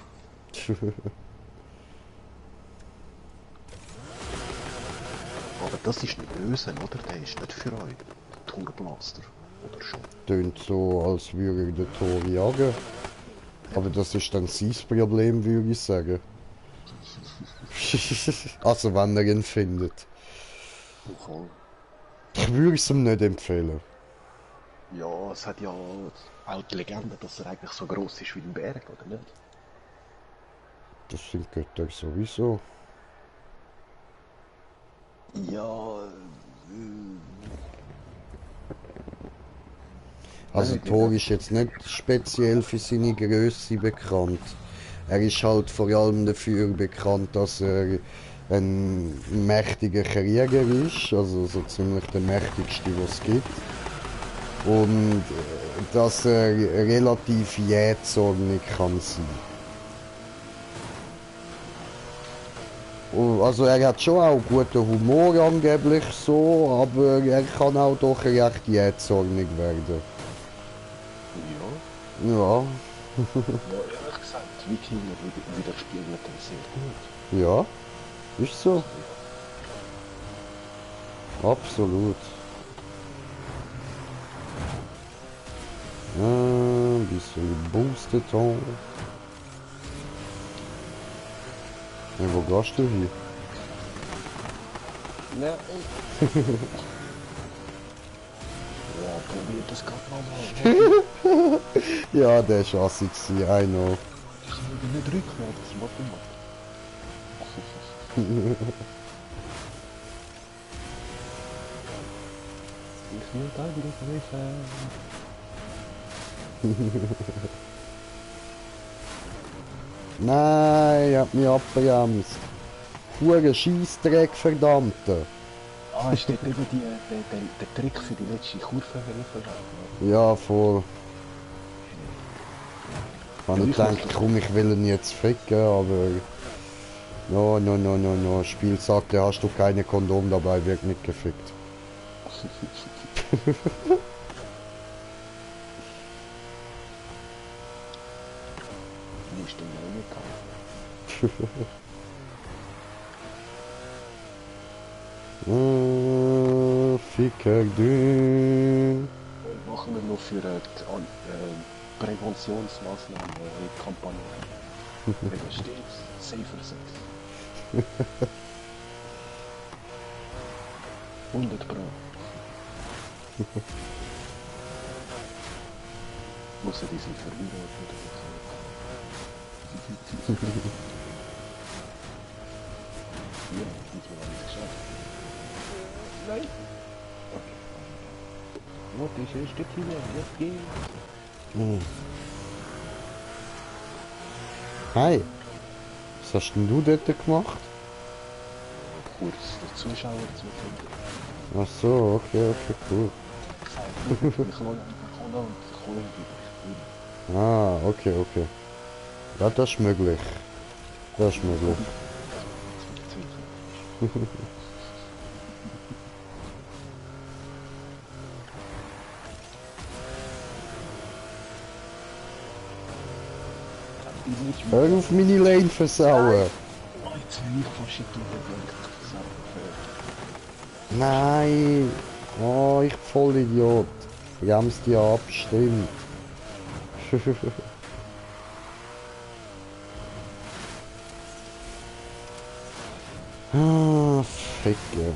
Aber das ist nicht böse, oder? Der ist nicht für euch. Der Torblaster. Oder schon? Tönt so, als würde er den Tor jagen. Aber das ist dann sein Problem, würde ich sagen. Also, wenn er ihn findet. Voll. Ich würde es ihm nicht empfehlen. Ja, es hat ja auch die Legende, dass er eigentlich so groß ist wie ein Berg, oder nicht? Das sind Götter sowieso. Ja, Also Thor ist jetzt nicht speziell für seine Größe bekannt. Er ist halt vor allem dafür bekannt, dass er ein mächtiger Krieger ist, also so ziemlich der mächtigste, was es gibt. Und dass er relativ jähzornig kann sein. Also er hat schon auch guten Humor angeblich so, aber er kann auch doch recht jähzornig werden. ja. Ja, Ja, ehrlich gesagt, Wikinger widerspiegeln den sehr gut. ja, ist so. Absolut. Ein bisschen boostet auch. Ja, wo gehst du hin? Ja, ja, probiert das gerade nochmal. Ja, der ist assig gewesen, I know. Ich kann wieder nicht rückwärts, warte mal. Ich will da wieder prüfen. Nein, er hat mich abgebremst. Hure Scheissdreck, verdammte. Ah, ist dort eben der Trick für die letzte Kurve verwendet? Ja, voll. Ich gedacht, komm, ich will ihn jetzt ficken, aber... No, no, no, no, no. Spiel sagte, hast du keine Kondom dabei, wird nicht gefickt. Nicht den Leine kann. Ficker, du. Machen wir noch für die Präventionsmaßnahmen Kampagne. Da steht Safer Sex. 100 Pro. Muss er diesen verheiratet oder so? Ja, nicht mehr alles geschafft. Nein. Okay. What ist ein Stückchen mehr? Jetzt geht's. Hi. Was hast denn du dort gemacht? Kurz den Zuschauer zu finden. Ach so, okay, okay, cool. Ich kann und Ah, okay, okay. Ja, das ist möglich. Das ist möglich. Hör auf meine Lane versauen. Jetzt will ich fast in die Nein. Oh, ich Vollidiot. Bremst die ab, stimmt. Ah, Ficke.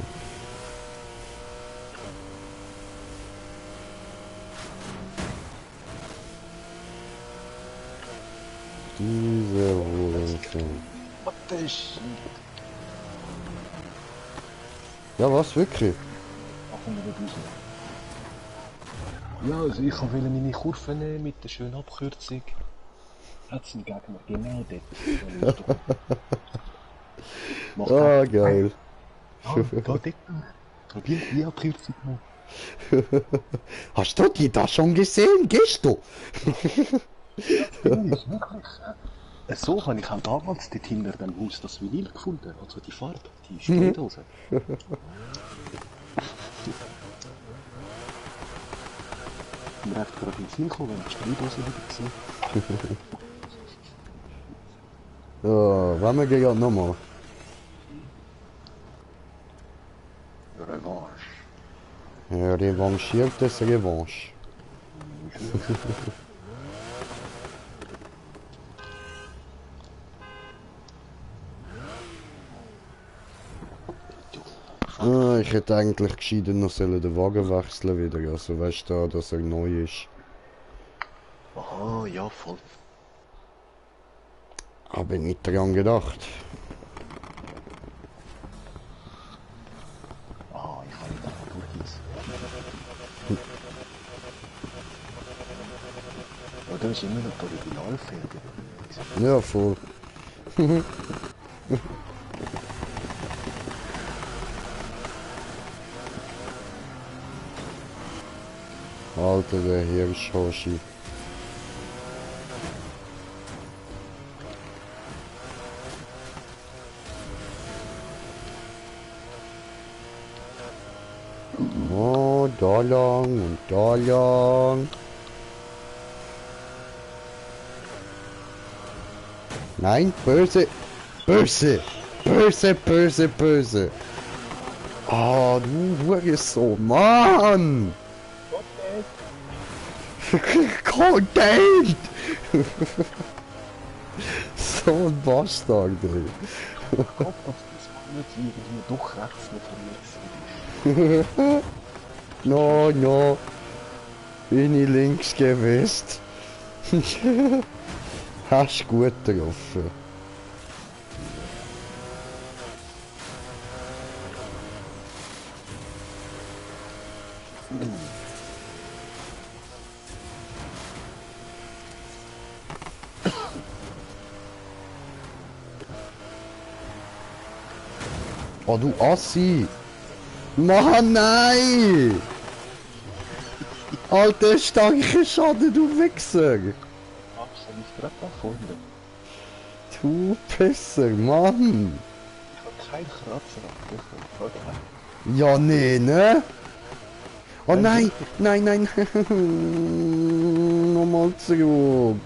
Diese Hosen. What the shit? Ja, was, wirklich? Machen wir nicht raus. Ja, also ich wollte meine Kurve nehmen mit der schönen Abkürzung. Hat sein Gegner genau dort. Ah, geil. Ah, da dort. Probier die Abkürzung noch. Hast du die da schon gesehen? Gehst du? Ja, ist wirklich. So habe ich auch damals dort hinter dem Haus das Vinyl gefunden, also die Farbe, die Spraydose. Mir hat gerade in den Sinn gekommen, wenn die Spraydose wieder gesehen. So, wollen wir gegen nochmal? Revanche. Ja, revanchiertes Revanche. Ich hätte eigentlich gescheiter noch den Wagen wechseln wieder, also weißt du, dass er neu ist. Aha, ja, voll. Habe ich nicht daran gedacht. Ah, ich kann nicht einfach durchgießen. Aber da ist immer noch der Originalfeld. Ja, voll. Alter, der Hirsch-Hoshi. Oh, da lang und da lang. Nein, böse. Böse. Böse, böse, böse. Ah, du Hurensohn, Mann! Content! So ein Bastard, ey. Ich hoffe, dass das mal nicht irgendwie doch rechts noch von mir ist. No, no. Bin ich links gewesen. Hast gut getroffen. Oh, du Assi! Mann, nein! Alter, starke Schaden, du Wichser! Ach, soll ich gerade da vorne? Du Pisser, Mann! Ich habe keinen Kratzer auf dem. Ja, nee, ne? Oh nein, nein, nein, nochmal zurück.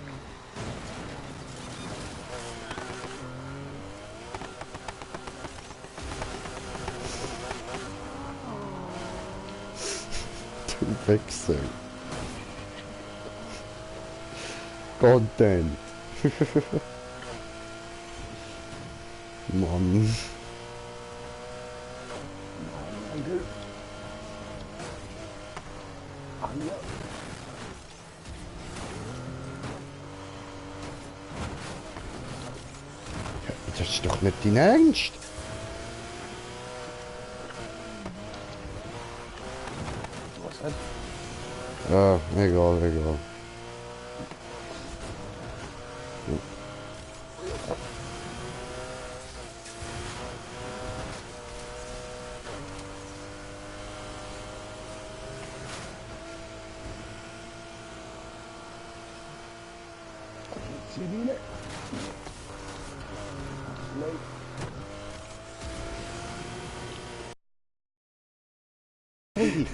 Du Wichser. Content. Mann. Das ist doch nicht dein Ernst. Was denn? Ja, egal, egal. Zivile. Hey,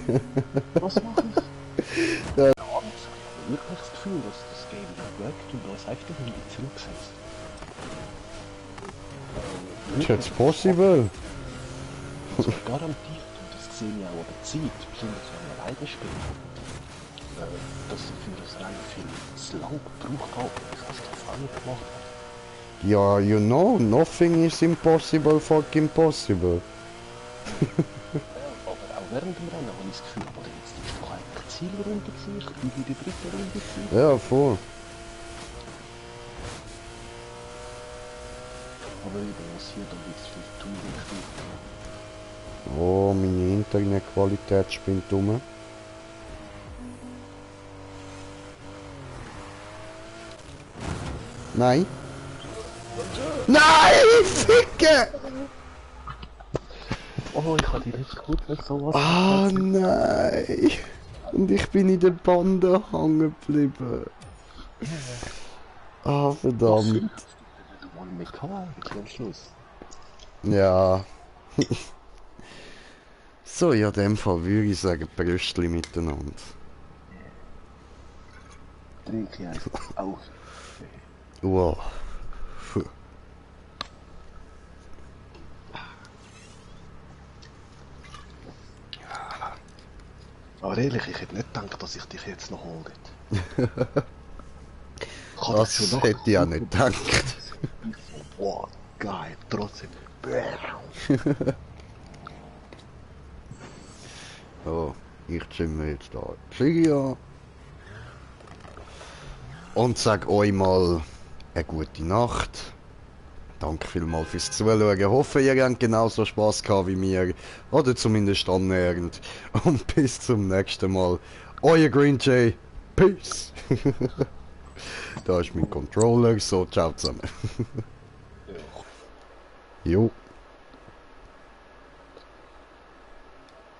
was mache ich? Ja. Ich habe wirklich das Gefühl, dass das Game nicht wirkt und du hast einfach irgendwie zurückgesetzt. It's possible. Also garantiert, und das sehe ich auch an der Zeit, besonders wenn man alleine spielt, dass ich für das rein viel lang gebraucht habe und fast keinen Fehler gemacht habe. Ja, you know, nothing is impossible fucking possible. Aber auch während dem Rennen habe ich das Gefühl, oder jetzt ist doch eigentlich die Zielrunde gewesen, ich bin in die dritte Runde gewesen. Ja, voll. Aber eben, was hier dann jetzt für Touren spielt. Oh, meine Internetqualität spinnt um. Nein. Nein, Ficke! Oh, ich habe die nicht gut mit sowas. Ah, nein. Und ich bin in der Bande hängen geblieben. Ah, verdammt. nicht mehr gehabt, am Schluss. Ja. So, ja, in dem Fall würde ich sagen, Brüstli miteinander. Trinke ich eins auf. Wow. Aber ehrlich, ich hätte nicht gedacht, dass ich dich jetzt noch hole. Das hätte ich auch nicht gedacht. Boah, geil, trotzdem. So, ich zimme jetzt da Sigia. Und sag euch mal eine gute Nacht. Danke vielmals fürs Zuschauen. Ich hoffe, ihr habt genauso Spaß gehabt wie mir. Oder zumindest annähernd. Und bis zum nächsten Mal. Euer Green Jay. Peace. Da ist mein Controller. So, ciao zusammen. Jo.